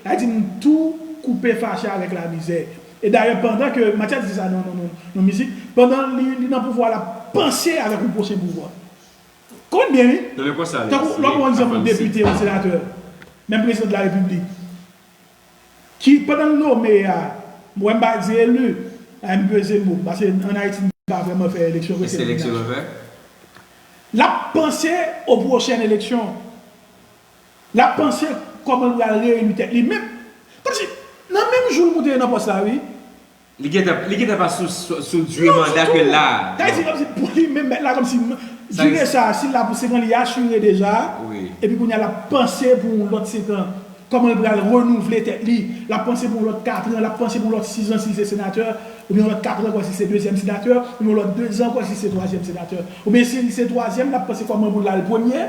Sa vle di m tou koupe fache avèk lamizè. E dayè, pandan ke, Mathias di sa nan, nan, nan, nan mizik, pandan li, li nan pouvwa, l ap panse avèk yon pwochen pouvwa. Konprann byen, wi. Tankou, lè w pran egzanp yon depite, yon senatè, menm prezidan de la repiblik. Ki, pandan l nome a, mwen m pa di eli, a, m peze mo, paske ann Ayiti, n pa vrèman fè eleksyon prezidansyèl. L ap panse o pwochèn eleksyon. L ap panse kòman l pral reeli tèt li. Men, kòmsi, nan menm jou l moute nan pòs la, wi. Li gentan, li gentan pa sou, sou, sou dire manda ke l la. Sa vle di, kòmsi, pou li menm, mèt la, kòmsi, dire sa, si l la pou senk an, li asire deja. Epi kounye a, l ap panse pou yon lòt senk an. Kòman l pral renouvle tèt li? L ap panse pou yon lòt katran, l ap panse pou yon lòt sizan si l se senatè, oubyen yon lòt katran ankò si l se dezyèm senatè, oubyen yon lòt dezan ankò si l se twazyèm senatè. Oubyen si l se twazyèm, l ap panse kòman pou l al premye.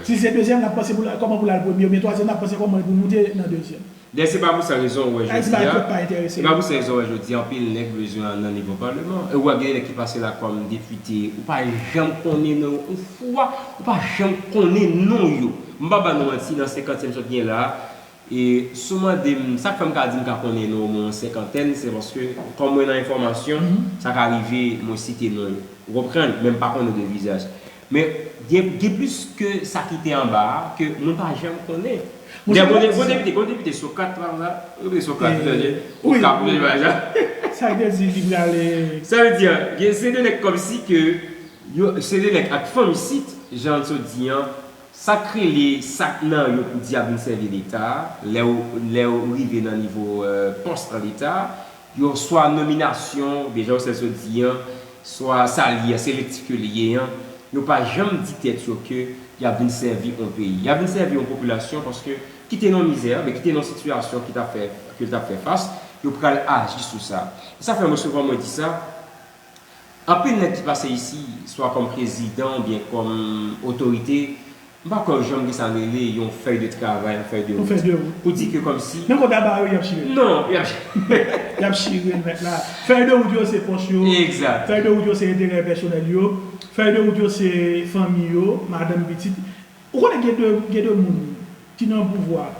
Si l se dezyèm, l ap panse pou l, kòman pou l al premye, oubyen twazyèm, l ap panse kòman pou l moute nan dezyèm. Dayè, se pa pou sa rezon ou wè jodi a, se pa pou sa rezon ou wè jodi a, anpil nèg bezwen al nan nivo palman. E ou wè gen nèg ki pase la kòm depite, ou pa janm konnen non yo, yon fwa, ou pa janm konnen non yo. M pa ba nou manti, nan senkantyèm sot gen la, E si w mande m, sa k fè m ka di m ka konnen non omwen yon senkantèn, se paske, kòm mwen nan enfòmasyon, sa ka rive mwen site non yo. Ou konprann? Men m pa konnen de vizaj. Men gen, gen plis ke sa ki te anba a, ke mwen pa janm konnen. Gen bon, bon depite, bon depite Sokrat la, la, ou te Sokrat, ou tande? Ou ka pou imaj la. Sa k te di li prale. Sa vle di, gen, se de nèg kòmsi ke, yo, se de nèg ak fanm isit, jan n sot di an, Sa k rele, sa k nan yo pou di y ap vin sèvi Leta a, lè w, lè w rive nan nivo, euh, pòs nan Leta a, yo swa nominasyon, oubyen jan yo sèl sot di an, swa sa l ye an, selektif ke l ye an, yo pa janm di tèt yo ke y ap vin sèvi yon peyi. Y ap vin sèvi yon popilasyon paske kite n nan mizè, oubyen kite n nan sitiyasyon ki t ap fè, ke l t ap fè fas, yo pral aji sou sa. E sa fè mwen souvan mwen di sa, Anpil nèg ki pase isi, swa kòm prezidan oubyen kòm otorite, m pa kwè yo janm gen sa n rele yon fèy de travay, yon fèy de wout. Yon fèy de wout. Pou di ke kòmsi. Menm kòb y ap ba yo, y ap chire l. Non, y ap. Y ap chire l, mèt la. Fèy de wout yo, se pòch yo. Egzat. Fèy de wout yo, se enterè pèsonèl yo. Fèy de wout yo, se fanmi yo, madanm, pitit. Ou konnen gen de, gen de moun ki nan pouvwa,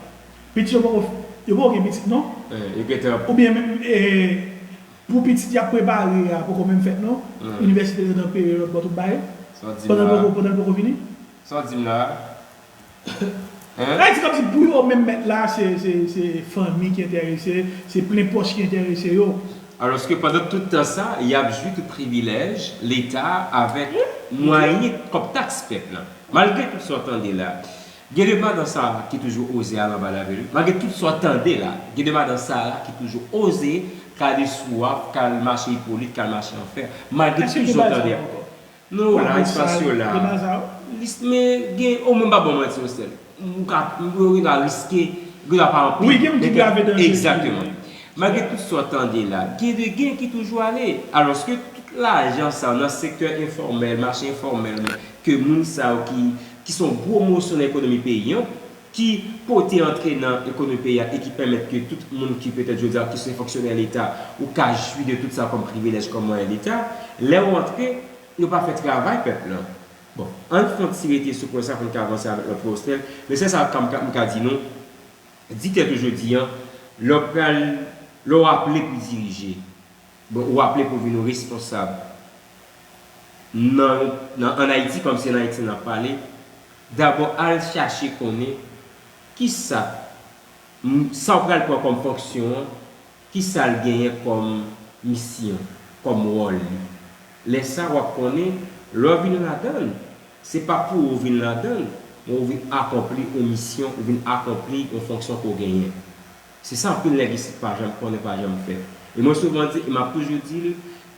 pitit yo poko, yo poko gen pitit non. Oubyen menm, e, pou pitit y ap prepare a poko menm fèt non. Inivèsite yo nan peye lòt bò tout bagay. Pandan l poko, pandan l poko fini. Sa w di m la a? Sa vle di kòmsi pou yo menm mèt la, se, se, se fanmi ki enterese, se plen pòch ki enterese yo. Alòske pandan tout tan sa, y ap jwi tout privilèj Leta a avèk mwayen kòb taks pèp lan. Malgre tout sa w tande la, gen de madan sa ki toujou oze al anba lavil. Malgre tout sa w tande la, gen de madan sa ki toujou oze kale sou waf, kal mache Ipolit, kal mache anfè. Malgre tout sa w tande a. Non, la, espas yo la. Lis, men gen, o mwen pa bon manti, Ostel. M ka, m gen dwa riske, gen dwa pa anpil. Wi, gen moun ki grave danje. Egzakteman. Malgre tout sa w tande la, gen de gen ki toujou ale. Alòske tout lajan sa yo nan sektè enfòmèl, mache enfòmèl, ke moun sa yo ki, ki se yon gwo moso nan ekonomi peyi an, ki pote antre nan ekonomi peyi a e ki pèmèt ke tout moun ki petèt jodi a ki se fonksyonè Leta, ou ka jwi de tout sa kòm privilèj, kòm mwayen Leta, lè w antre, yo pa fè travay pèp lan. Bon, ann fè yon ti rete sou pwen sa pou n ka avanse avèk lòt pwostèl, men se sa m ka, m ka di nou, di tèt ou jodi a, lè w pral, lè w aple pou dirije, bon, ou aple pou vin yon responsab nan, nan, ann Ayiti, kòm se ann Ayiti n ap pale, dabò al chache konnen kisa, m, sa w pral pran kòm fonksyon an, kisa l genyen kòm misyon, kòm wòl li. Lè sa a, w ap konnen, lè w vin ladan l, se pa pou ou vin ladan l, men ou vin akonpli yon misyon, ou vin akonpli yon fonksyon ke w genyen. Se sa anpil nèg isit pa janm konnen, pa janm fè. E mwen souvan di, e m ap toujou di l,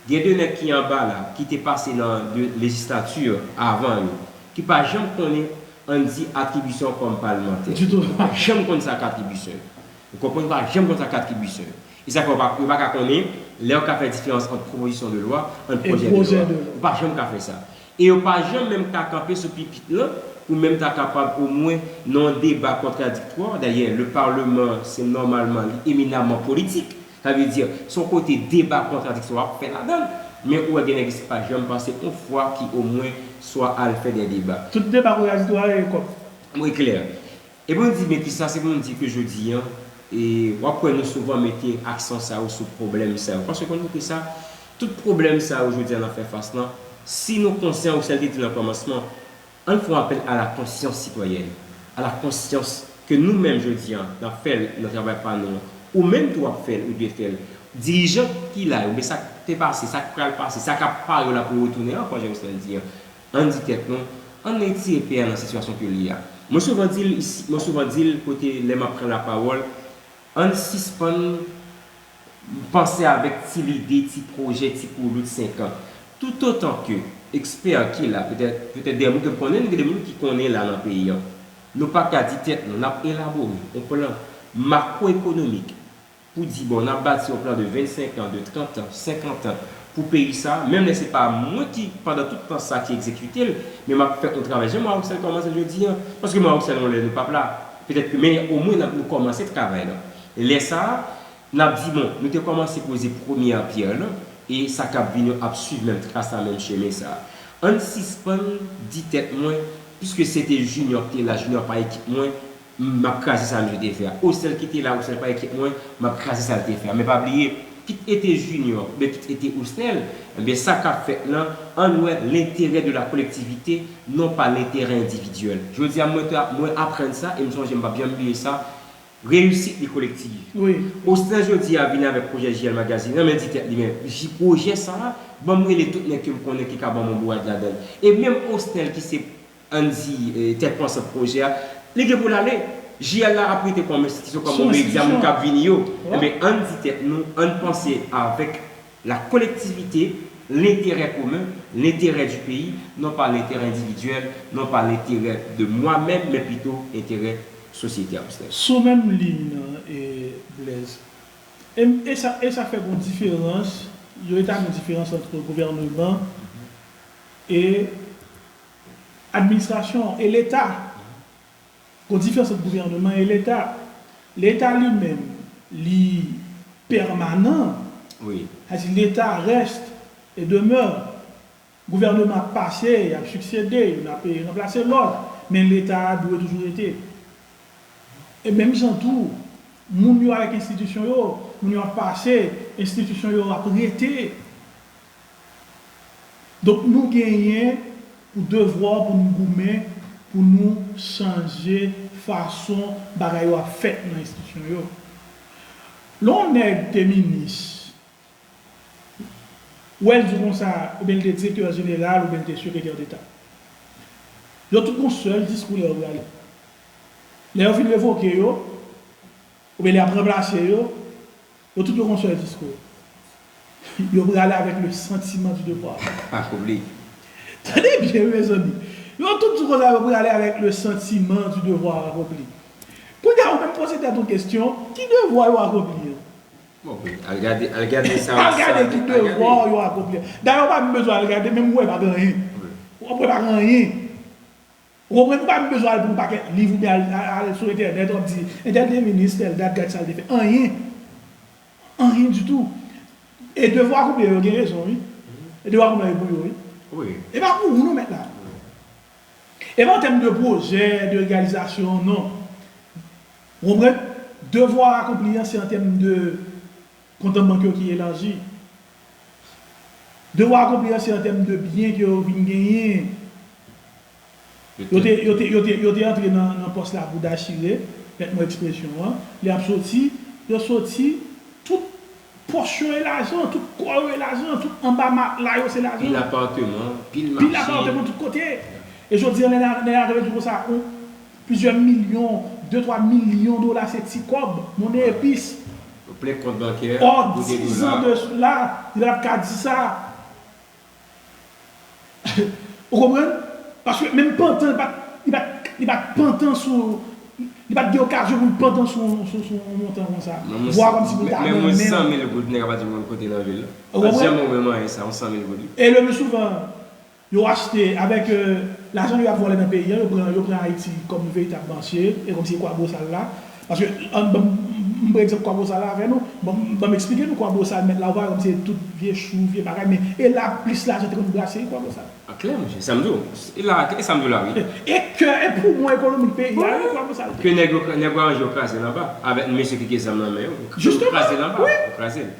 gen de nèg ki anba la, ki te pase nan de lejislati avan yo, ki pa janm konnen, ann di, atribisyon kòm palmantè. Ditou. Yo pa janm konn sa k atribisyon yo. Ou konprann? Yo pa janm konn sa k atribisyon yo. E sa fè yo pa, yo pa ka konnen lè yo ka fè diferans ant pwopozisyon de lwa, ant pwojè de lwa. Yo pa janm ka fè sa. E yo pa janm menm ka kanpe sou pipit lan pou menm ta kapab omwen nan yon deba kontradiktwa. Dayè, le Parlement, se nòmalman, li eminamman politik. Sa vle di, se yon kote deba kontradiktwa w ap fè ladan l. Men ou wè gen nèg isit pa janm panse yon fwa ki omwen swa al fè de deba. Tout deba kontradiktwa yo kòb. Mwen klè. E pou n di, men kisa, se pou n di ke jodi a, e w ap wè nou souvan mete aksan sa yo sou pwoblèm sa yo. Paske konn nou kisa, tout pwoblèm sa yo jodi a n ap fè fas lan, si nou konsyan, ou sèl te di nan kòmansman, ann fè yon apèl a la konsyans sitwayèn, a la konsyans ke nou menm jodi a, n ap fè l nan travay pa nou an, ou menm tou w ap fè l, ou dwe fè l. Dirijan ki la yo, oubyen sa k te pase, sa k pral pase, sa k ap pare yo la pou yo retounen ankò, jan Wisnel di an, ann di tèt nou, ann retire peyi a nan sitiyasyon ke l ye a. Mwen souvan di l isi, mwen souvan di l kote lè m ap pran lapawòl, ann sispann panse avèk ti lide, ti pwojè, ti koulout senk an. Toutotan ke ekspè ki la, petèt, petèt de moun ke m konnen, gen de moun ki konnen la nan peyi an, nou pa ka di tèt nou, n ap elabore yon plan makwoekonomik pou di, bon, n ap bati yon plan de vennsenk an, de trant an, senkant an pou peyi sa, menm lè se pa mwen ki, pandan tout tan sa, ki egzekite l, men m ap fè yon travay. Jan Mawouksèl kòmanse jodi an, paske Mawouksèl, yon lè, nou p ap la, petèt ke, men omwen n ap, nou kòmanse travay la. E lè sa a, n ap di, bon, nou te kòmanse poze premyè pyè lan, e sa k ap vini yo ap swiv menm tras la, menm chemen sa a. Ann sispann di tèt mwen, piske se te Junior ki te la, Junior pa ekip mwen, m ap kraze sa misye te fè a. Osnel ki te la, Osnel pa ekip mwen, m ap kraze sa l te fè a. Men pa bliye, kit ete Junior, oubyen kit ete Osnel, ebyen sa k ap fèt lan, ann wè l'intérêt de la collectivité, non pas l'intérêt individuel. Jodi a, mwen, mwen aprann sa, e m sonje m p ap janm bliye sa, reyisit li kolektif. Wi. Osnel jodi a vini avèk pwojè J L Magazine, nan men di tèt li, men, ji-, pwojè sa a, ban m rele tout nèg ke m konnen ki ka ban m yon bourad ladan l. E menm Osnel ki se, ann di, eh, tèt pansant pwojè a, li gen pou l ale. J L la ap rete kòm enstitisyon, kòm yon medya, moun k ap vini yo. Wi. Enben, ann di tèt nou, ann panse avèk la collectivité, l'intérêt commun, l'intérêt du pays, non pas l'intérêt individuel, non pas l'intérêt de moi-même, mais plutôt intérêt sosyete a, Osnel. Sou menm liy nan, e, Blaise. E, e sa, e sa fè gon diferans, yo etabli yon diferans ant gouvèneman e administrasyon e Leta. Gon diferans ant gouvèneman e Leta. Leta li menm, li pèmanan. Wi. Sa di Leta reste et demeure. Gouvèneman ap pase, y ap siksede, youn ap ranplase lòt, men Leta a dwe toujou rete. E menm jan tou, moun yo avèk enstitisyon yo, moun yo ap pase, enstitisyon yo ap rete. Donk, nou genyen pou devwa pou nou goumen, pou nou chanje fason bagay yo ap fèt nan enstitisyon yo. Lè yon nèg te minis, ou wè l di w konsa, oubyen l te direktè jeneral, oubyen l te sekretè deta. Yo tout gon sèl diskou lè yo prale. Lè yo fin revoke yo, oubyen lè y ap ranplase yo, yo tout yo gon sèl diskou. Yo prale avèk le sentiment du devoir. Pa bliye. Tande byen, mezanmi. Yo tout sou konsa, yo prale avèk le sentiment du devoir accompli. Kounye a, ou menm poze tèt ou kesyon, ki devwa yo akonpli an? Bon, al gade, al gade sa. Al gade ki devwa yo akonpli. Dayè, ou pa menm bezwen al gade, menm ou wè pa gen anyen. Ou wè pa gen anyen. Ou konprann? Ou pa menm bezwen al pran yon pakèt liv oubyen al, al, al sou entènèt, w ap di, entèl te minis, tèl dat, gad sa l te fè. Anyen. Anyen ditou. E devwa akonpli yo gen rezon, wi. E devwa akonpli yo pou yo, wi. Wi. E pa pou ou non, mèt la. E pa an tèm de pwojè, de reyalizasyon, non. Ou konprann? Devwa akonpli an, se an tèm de kont an bank yo ki elaji. Devwa akonpli an, se an tèm de byen ke yo vin genyen. Yo te, yo te, yo te, yo te antre nan, nan pòs la pou dachire, pèt mwen ekspresyon an, lè y ap soti, yo soti, tout pòch yo e lajan, tout kò yo e lajan, tout anba matla yo se lajan. Pil apartman, pil Pil machin. Apartman tout kote. E jodi an, lè n a, lè n a rive konsa, on, plizyè milyon, de, twa milyon dola se ti kòb, monnen epis. Plen kont bankè, Ò, pou de dizan dola. De la, li pa t ka di sa. Ou konprann? Paske menm pantan, li pa t, li pa t, li pa t pantan sou, li pa t gen okazyon pou l pantan sou, sou, sou yon montan konsa. Menm Vwa kòmsi pou l ta menm nan yon men. San mil goud, nèg ap di moun kote nan vil la. Ou Pa t konprann? Janm ou menm anyen sa, yon san mil goud. E le pli souvan, yo achte avèk euh, lajan yo ap vòlè nan peyi an, yo pran, yo pran Ayiti kòm veritab mache, e kòmsi Kwabosal la. Paske, an, ban m, m pran egzanp Kwabosal la avè nou, ban m, ban m eksplike nou Kwabosal mèt la, ou pa wè kòmsi se tout vye chou, vye bagay, men e la plis lajan te konn brase, wi, Kwabosal. A klè, monchè, sa m di w. E la, e sa m di w la, wi. E kè, e poumon ekonomik peyi a, wi, Kwabosal. Ke nèg yo, nèg yo aranje yo kraze l anba, avèk mesye ki gen zam nan men yo. Yo Justement, kraze l anba, wi. Yo kraze l.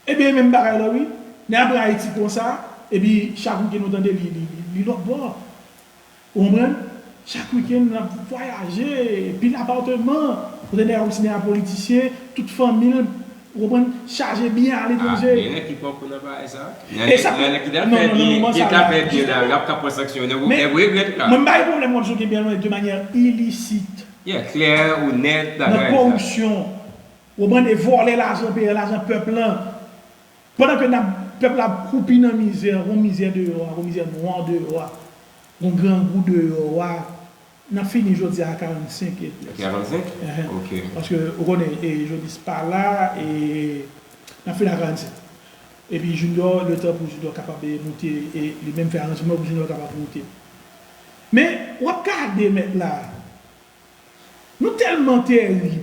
Ebyen, menm bagay la, wi. Nèg ap pran Ayiti konsa, epi chak wikenn ou tande li, li, li, li lòt bò. Ou konprann? Chak wikenn, n ap vwayaje, pil apatman. Ou tande kòmsi nèg la politisyen, tout fanmi l, ou konprann, chaje byen aletranje. Gen nèg ki poko nan bagay sa. E sa Gen nèg ki ta non, fè non, non, byen, non, ki sa ta la. Fè byen la, y ap ka pran sanksyon, nèg ou Men, nèg ou regrèt la. Mwen, m pa gen pwoblèm kòmsi w gen byen lwen de manyè ilisit. Yeah, klè, onèt, Nan bagay sa. Koripsyon. Ou konprann? E vòlè lajan peyi an, lajan pèp lan. Pandan ke n ap, pèp la ap kwoupi nan mizè, gon mizè deyò a, gon mizè nwa deyò a, gon grangou deyò a, n ap fini jodi a karannsenk e plis. Karannsenk? Ehe. Ok. Paske, ou konnen, e, Jonis pa la, e n ap fini a karannsenk. Epi Junior, letan pou Junior kapab, e, moute, e li menm fè aranjman pou Junior kapab moute. Men, w ap gade mèt la, nou tèlman terib.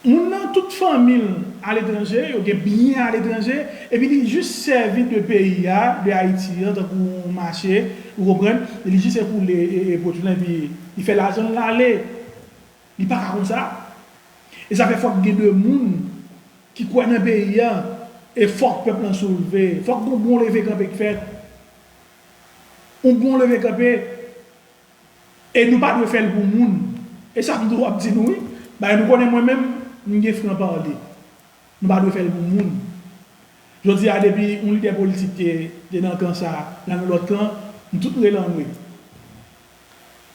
Moun nan, tout fanmi l aletranje, yo gen byen aletranje, epi li jis sèvi de peyi a, de Ayiti an, tankou yon mache, ou konprann, li jis ekoule e, e pwodui lan, epi li fè lajan l ale. Li pa ka konsa. E sa fè fòk gen de moun ki kwè nan peyi a, e fòk pèp lan soulve, fòk gon bon leve kanpe k fèt. Yon bon leve kanpe, e nou pa dwe fè l pou moun. E sa m tou ap di nou, wi. Bagay nou konnen mwen menm, m gen fran pale. Nou pa dwe fè l pou moun. Jodi a, depi yon lidè politik te, te nan kan sa, l al nan lòt kan, nou tout nou rele anmwe.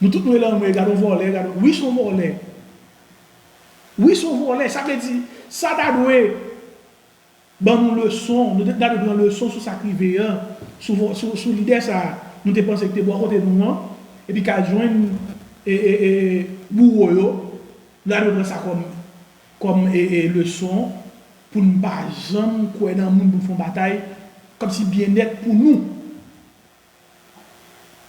Nou tout nou rele anmwe, gade yon vòlè, gade yon, wi, se yon vòlè. Wi, se yon vòlè. Sa vle di, sa ta dwe ban nou leson, nou te, ta dwe pran leson sou sa k rive an, sou, sou, sou lidè sa a, nou te panse ki te bò kote nou an, epi k al jwenn e, e, e, bouwo yo, nou ta dwe pran sa kòm, kòm e, e, leson pou n pa janm kwè nan moun pou n fè yon batay, kòmsi byennèt pou nou.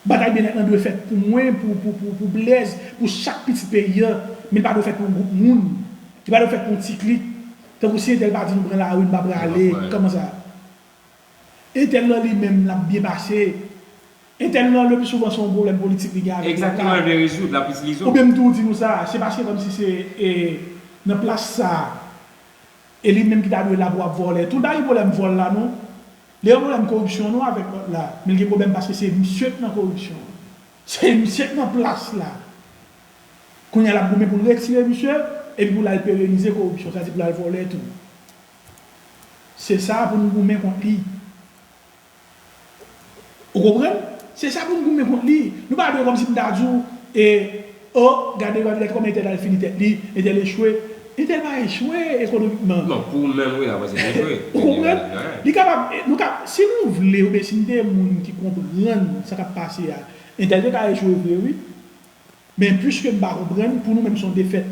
Batay byennèt lan dwe fèt pou mwen, pou, pou, pou, pou Blaise, pou chak pitit peyi a, men li pa dwe fèt pou yon gwoup moun, li pa dwe fèt pou yon ti klik. Tankou si entèl pa di nou pran lari, n pa prale, kòman sa? Entèl lan li menm, l ap byen pase. Entèl lan, le pli souvan, se yon pwoblèm politik li gen avèk lòt la. Egzakteman, l vle rezoud, l ap itilize w. Oubyen m tou di nou sa, se paske kòmsi se, e, nan plas sa a, e li menm ki ta dwe la pou ap vòlè tou. L pa gen pwoblèm vòl la, non. Li gen pwoblèm koripsyon, non, avèk lòt la. Men l gen pwoblèm paske se misye k nan koripsyon an. Se misye k nan plas la. Kounye a, l ap goumen pou l retire misye, epi pou l al perenize koripsyon, sa di pou l al vòlè tou. Se sa pou n goumen kont li. Ou konprann? Se sa pou n goumen kont li. Nou pa dwe kòmsi m ta di w, e, o, gade, gade, gade kòman entèl al fini tèt li, entèl echwe. Entèl pa echwe ekonomikman. Non, pou ou menm, wi, la, paske li echwe. Ou konprann? Li kapab, nou ka, si nou vle, oubyen si nou te moun ki konprann sa k ap pase a, entèl te ka echwe vre, wi. Men piske m pa konprann, pou nou menm se yon defèt.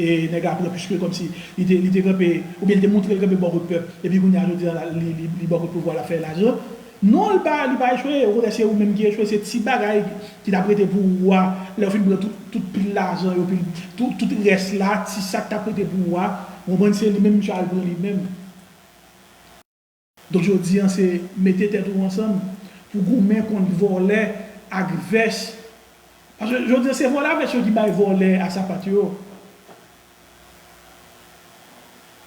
E nèg la pran piske kòmsi li te, li te kanpe, oubyen li te montre l kanpe bò kot pèp. Epi kounye a, jodi a, li, li, li bò kot pouvwa, l ap fè lajan. Non, li pa, li pa echwe. Okontrè, se ou menm ki echwe. Se ti bagay ki t ap rete pou ou a, lè yo fin pran tout, tout pil lajan yo, pil, tout, tout rès la, ti sa k t ap rete pou ou a, ou konprann, se li menm misye al pran li menm. Donk, jodi a, se mete tèt ou ansanm pou goumen kont vòlè ak vès. Paske, jodi a, se vòlè ak vès yo ki bay vòlè a sapat yo.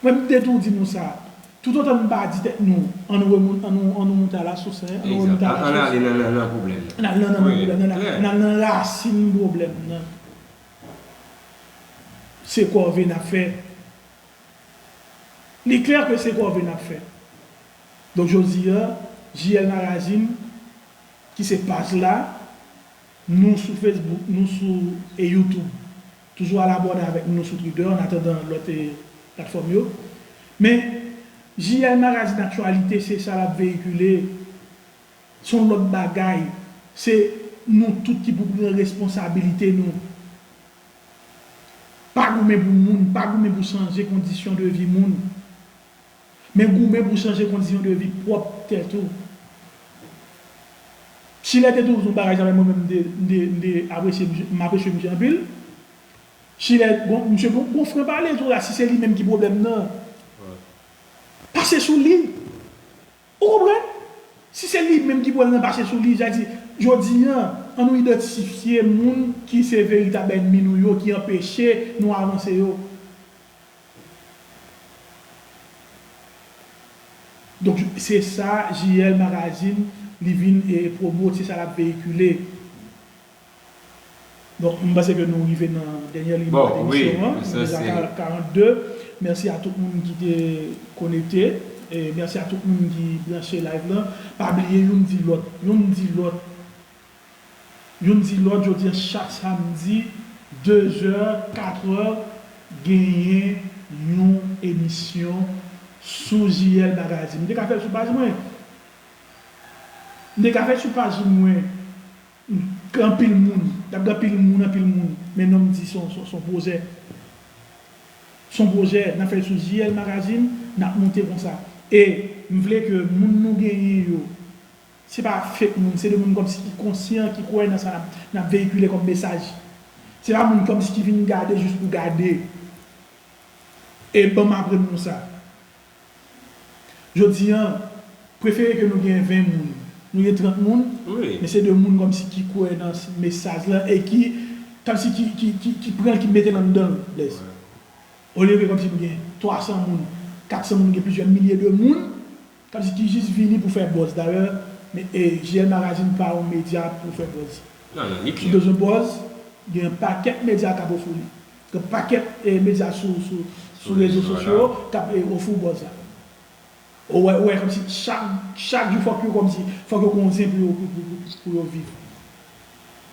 Mwen, m te toujou di nou sa. Toutotan n pa di tèt nou, ann remoun-, ann, ann remonte a la sous, hein, ann remonte a la sous. Ann ale nan, nan, nan pwoblèm nan. Ann al nan, nan, nan pwoblèm nan, nan, nan, nan rasin pwoblèm nan. Se kòve n ap fè. Li klè ke se kòve n ap fè. Donk, jodi a, J L Magazine, ki se paj la, nou sou Facebook, nou sou, e, YouTube. Toujou al abòne avèk nou sou Twitter, an atandan lòt, e, platfòm yo. Men, J L Magazine Actualité, se sa l ap veyikile. Se yon lòt bagay. Se nou tout ki pou pran responsabilite nou. Pa goumen pou moun, pa goumen pou chanje kondisyon de vi moun. Men goumen pou chanje kondisyon de vi pwòp tèt ou. Chilè te toujou di yon bagay sa, men mwen menm m te, m te, m te apresye misye, m apresye misye anpil. Chilè, bon, misye gon, gon fren pale tou la, si se li menm ki pwoblèm nan. Pase sou li. Ou konprann? Si se li menm ki pran nan pase sou li, sa di, jodi a, ann nou idantifye moun ki se veritab ènmi nou yo, ki anpeche nou avanse yo. Donk, se sa J L Magazine, li vin, e, pwomot, se sa l ap veyikile. Donk, m panse ke nou rive nan dènyè liy dwat emisyon an. Nou deja karannde. Mèsi a tout moun ki te konekte. E mèsi a tout moun ki branche live lan. Pa bliye youn di lòt. Youn di lòt. Youn di lòt, jodi a chak samdi, de zè, kat è, genyen yon emisyon sou J L Magazine. M te ka fè l sou paj mwen. M te ka fè l sou paj mwen. Anpil moun, t ap gen anpil moun, anpil moun. Men non m di se yon, se yon, se yon pwojè. Se yon pwojè, n ap fè l sou J L Magazine, n ap monte konsa. E m vle ke moun nou genyen yo, se pa fake moun, se de moun kòmsi ki konsyan, ki kwè nan sa n ap, n ap veyikile kòm mesaj. Se pa moun kòmsi ki vin gade jis pou gade. E ban m aprann nou sa. Jodi a, prefere ke nou gen ven moun. Nou gen trant moun, men se de moun kòmsi ki kwè nan mesaj lan e ki, kòmsi ki, ki, ki, ki pran l, ki mete l anndan l, Blaise. Olye ke kòmsi nou gen twa san moun, kat san moun, nou gen plizyè milye de moun, kòmsi ki jis vini pou fè buzz. Dayè, men, e, J L Magazine pa yon medya pou fè buzz. Si w bezwen buzz, gen yon pakèt medya k ap ofri w li. Gen pakèt, e, medya sou, sou, sou rezo sosyo k ap, e, ofri w buzz la. Ou wè, ou wè kòmsi chak, chak jou fòk yo kòmsi, fòk yo gon zen pou yo, pou, pou, pou, pou yo viv.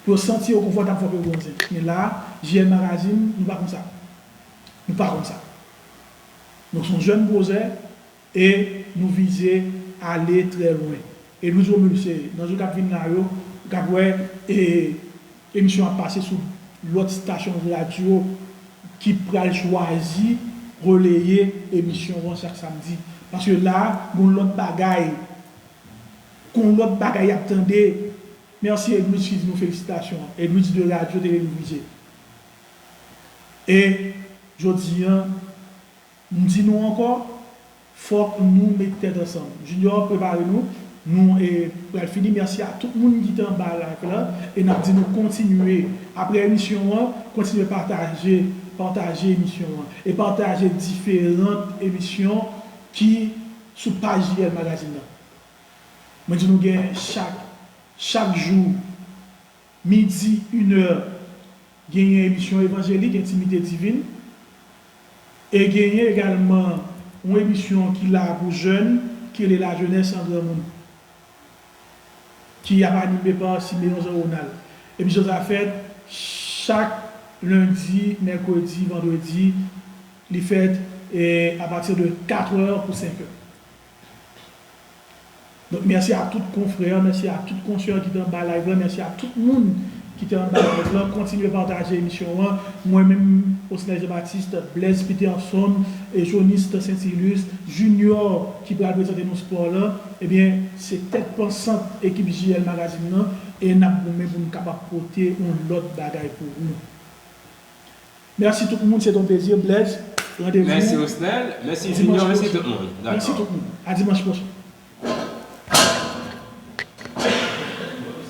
Pou yo santi yo konfòtab, fòk yo gon zen. Men la, J L Magazine, nou pa konsa. Nou pa konsa. Nou se yon jèn pwojè, e nou vize ale trè lwen. Edwidge Romulus, se nan jou k ap vin la yo, ou k ap wè, e, emisyon ap pase sou lòt estasyon radyo ki pral chwazi releye emisyon an chak samdi. Paske la, gon lòt bagay, gon lòt bagay y ap tande. Mèsi Edwidge ki di nou felisitasyon. Edwidge de Radyo Tele Louvrizyé. E jodi a, m di nou ankò, fòk nou met tèt ansanm. Junior, prepare nou. Nou, e, pral fini. Mèsi a tout moun ki te anba live la. E n ap di nou kontinye, apre emisyon an, kontinye pataje, pataje emisyon an. E pataje diferan emisyon ki sou paj J L Magazine nan. Mwen di nou gen chak, chak jou, midi, inè, genyen emisyon evanjelik, Entimite Divin. E genyen egalman yon emisyon ki la pou jèn, ki rele La Jeunesse en Granmoun, ki ap anime pa Siméon Jean Ronald. Emisyon sa fèt chak lendi, mèkredi, vandredi, Li fèt e, apati de katrè pou senkè. Donk, mèsi a tout konfrè, mèsi a tout konsè ki te anba live la, mèsi a tout moun ki te anba live la. Kontinye pataje emisyon an. Mwen menm, Osnel Jean Baptiste, Blaise Peterson, e Joniste Saint-Ilus, Junior ki pral prezante nou spò la. Ebyen, se tèt pansant ekip J L Magazine nan, e n ap goumen pou n kapab pote yon lòt bagay pou nou. Mèsi tout moun, se yon plezi, Blaise. Randevou. Mèsi Osnel, mèsi Junior, mèsi tout moun. Mèsi tout moun. A dimanch pwochen.